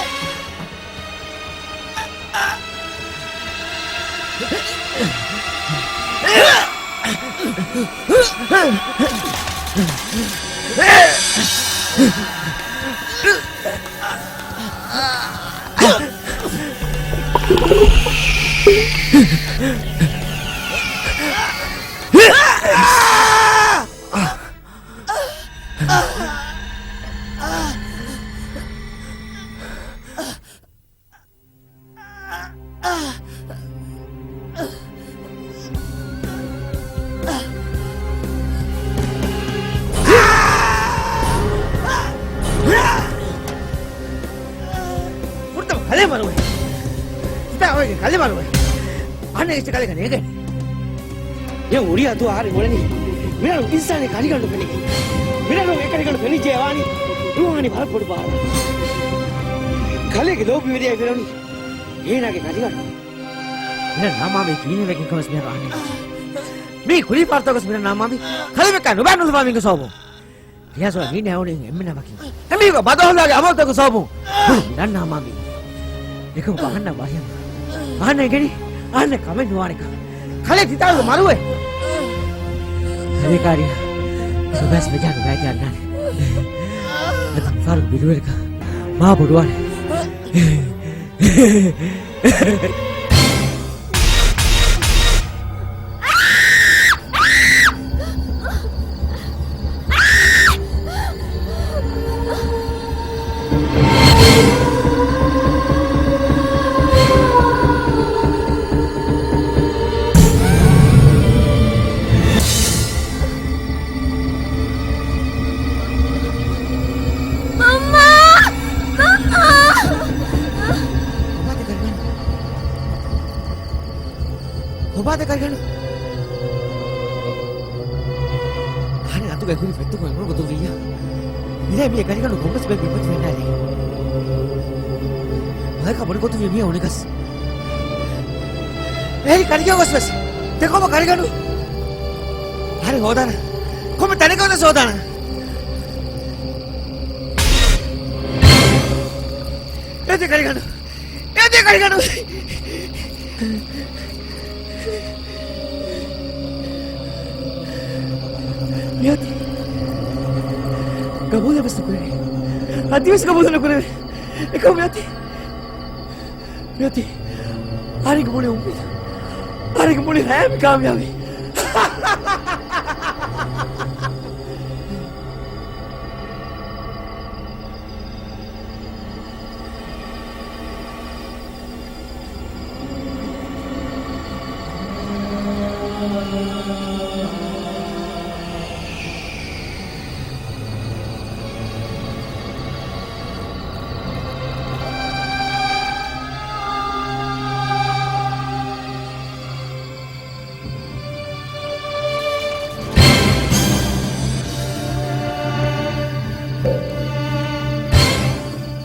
ފުރަތަމަ ކަލޭ މަރުވޭ. ސިތާ އޮއިގެ ކަލޭ މަރުވޭ. އަނެއް އެއްޗެއް ކަލޭގަ ނޭގެނީ. އެ އުރިއަށް ދުވަހު އަހަރެން އުޅެނީ. މިރަށު އިންސާނެއް ކަލޭގަނޑު ފެނިގެން. މިރަށު އެކަލޭގަނޑު ފެނިއްޖެ ވާނީ. ރުހާނީ ވަރަށް ބޮޑު ބާރެއް. ކަލޭގެ ލޯބިވެރިޔާ ފެނުނީ. އޭނާގެ ކަލޭގަނޑު. މިރަށް ނާމާމީ ކިހިނެއް ވެގެން ކަމަސް މިހާރު އަހަންނެއް. މީ ކުރީ ފާރުތަކަސް މިރަށް ނާމާމީ. ކަލޭމެއްކާ ނުބައި ނުލުބާ މީގެ ސަބަބުން. ފިޔާޒު މީނަ އެ އުޅެނީ އެންމެންނާ ވަކިން. އެމީހުންގެ ބަދަހުލާގެ އަމަލުތަކުގެ ސަބަބުން. މިރަށް ނާމާމީ. އެކަމަކު އަހަންނަށް ވަހި އަހަންނަށް އެނގެނީ އަހަންނަށް ކަމެއް ނުވާނެކަން. ކަލޭ ތިތާގެ މަރުވޭ. ކަލޭ ކާރިޔާ ސުބޭސް ވެޖާ ނުބައިތި އަންނާނެ. އަދި މިފަހަރު ބިރުވެރިކަން މާ ބޮޑުވާނެ. އައްމާ! އައްމާ! ކޮބާތަ ކަރިގަނޑު؟ ކޮބާތަ ކަރިގަނޑު؟ އަހަރެން އަތުގައި ހުރި ފެއްޓުމުން އެންމެ ގޮތުން ވިއްޔާ. މިރޭ މިއީ ކަރިގަނޑު ކޮންމެސް ބައެއް ބިންމަތި ފެންނާނެ. މަލަކާ ބުނި ގޮތުން ވިއްޔާ މިއީ އޮނިގަސް. އެހެރީ ކަރިގަނޑު ގޮސް ވެސް. ދެކޮބަ ކަރިގަނޑު. ހަރި ހޯދާނަ. ކޮންމެ ތަނެއްގަ ވެސް ހޯދާނަ. އެދެ ކަރިގަނޑު. އެދެ ކަރިގަނޑު. މިއޮތީ. ގަބޫލެއް ވެސް ނުކުރެވޭ. އަދިވެސް ގަބޫލެއް ނުކުރެވޭ. އެކަމު މިއޮތީ. މިއޮތީ. އަހަރެންގެ މުޅި އުއްމީދު. އަހަރެންގެ މުޅި ހަޔާތް މި ކާމިޔާބީ.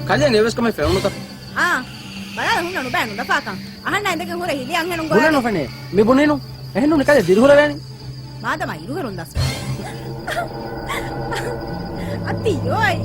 ކަލޭ ނެވެސް ކަމެއް ފެނުނުތަ؟ އާ، ބަލާ. ނުބައި ނުލަފާކަން. އަހަންނާ އިނދެގެން ހުރެ ހިލި އަންހެނުން ބުނެ ގޮވައިގެން. ނުފެނޭ. މި ބުނީނު. އެހެންނޫން ކަލޭ ދިރިހުރެވޭނީ. މާދަމާ އިރުހެރުން ދަސް. އަތި ޔޯއި.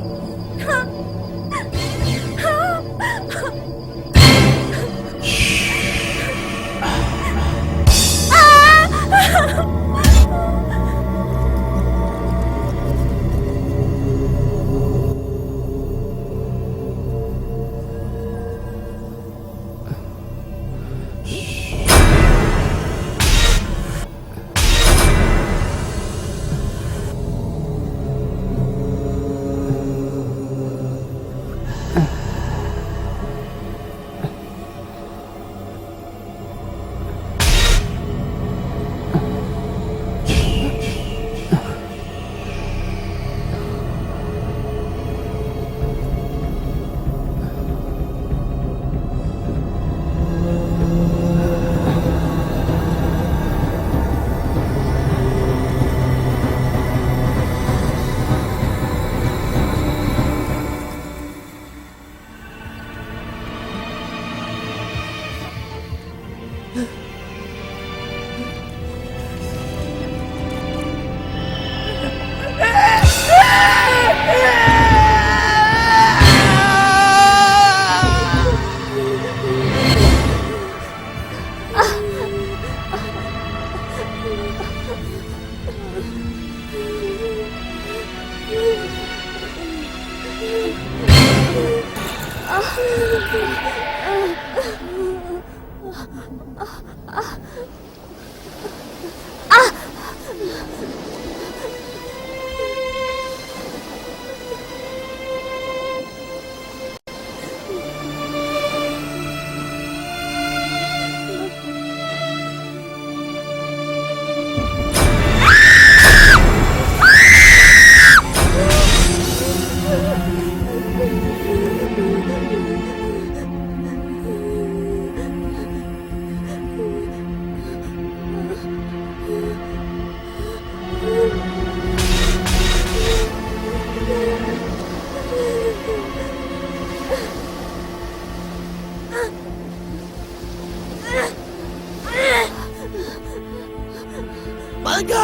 ބަލަކާ!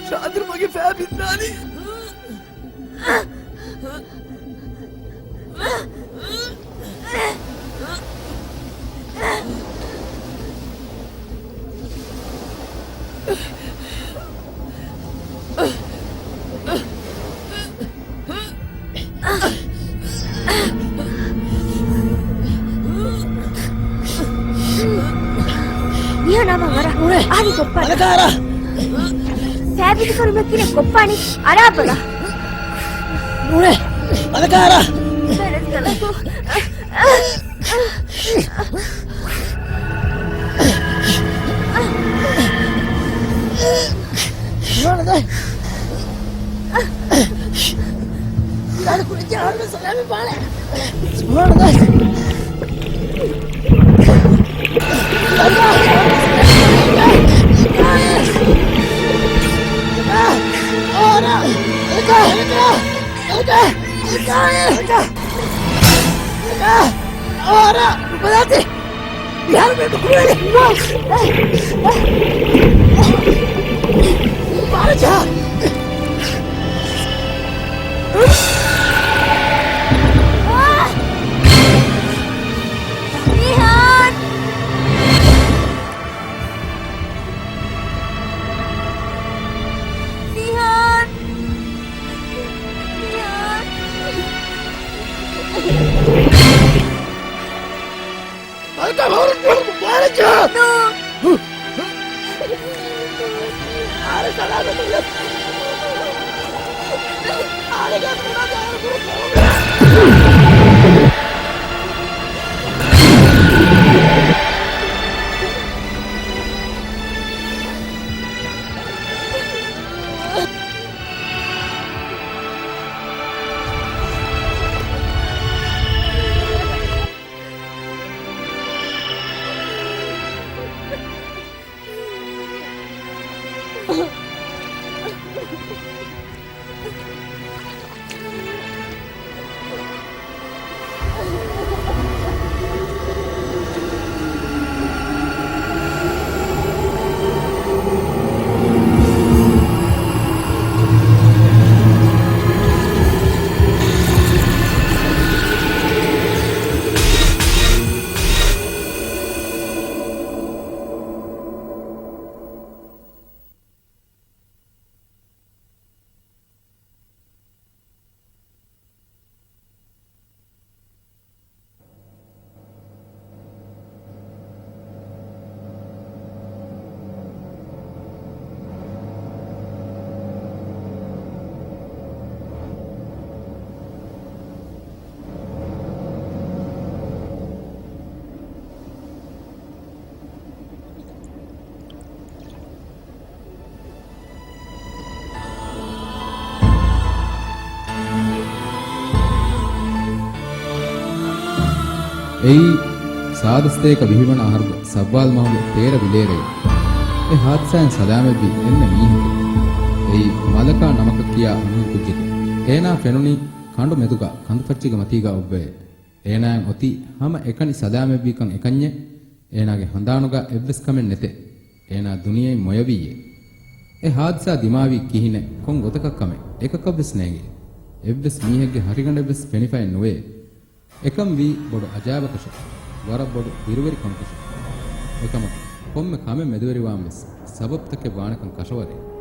ޝާދިރު މަގެ ފައި ބިންދާނީ. މިހާ ނަމަ ވަރަށް ނޫނޭ. އަހަރީ ކޮއްޕާ؟ ބަލަކާރާ. ފައިބިނދު ކުރުމެއް ކިރެ ކޮއްޕާނީ؟ އަރާބަލަ. ނޫނޭ. ބަލަކާރާ. ވެރަސް ގަލަކު. ނޫނޭ. ސުބްޙާނައްލާހް. މިހާރު މި ދުކުރުވެރި. މާރަޖާ. ރީހާން. ރީހާން. ރީހާން. އެއީ ސާދަ ސަތޭކަ ވިހި ވަނަ އަހަރުގެ ސައްވާލް މަހުގެ ތޭރަ ވިލޭރޭ. އެ ހާދިސާއިން ސަލާމަތްވި އެންމެ މީހަކީ އެއީ މަލަކާ ނަމަކަށް ކިޔާ އަންހެން ކުއްޖެކެވެ. އޭނާ ފެނުނީ ކަނޑު މެދުގަ ކަނދުފައްޗިގެ މަތީގަ އޮއްވައޭ. އޭނާއަށް އޮތީ ހަމަ އެކަނި ސަލާމަތްވީކަން އެކަންޏެއް. އޭނާގެ ހަނދާނުގަ އެއްވެސް ކަމެއް ނެތޭ. އޭނާ ދުނިޔެއިން މޮޔަވިއްޔޭ. އެ ހާދިސާ ދިމާވީ ކިހިނެއް، ކޮން ގޮތަކަށް ކަމެއް އެކަކަށްވެސް ނޭނގޭ. އެއްވެސް މީހެއްގެ ހަށިގަނޑެއްވެސް ފެނިފައެއް ނުވޭ. އެކަން ވީ ބޮޑު އަޖާއިބަކަށެއް، ވަރަށް ބޮޑު ބިރުވެރިކަމަކަށެއް. އެކަމަކު، ކޮންމެ ކަމެއް މެދުވެރިވާންވެސް ސަބަބުތަކެއް ވާނެކަން ކަށަވަރޭ.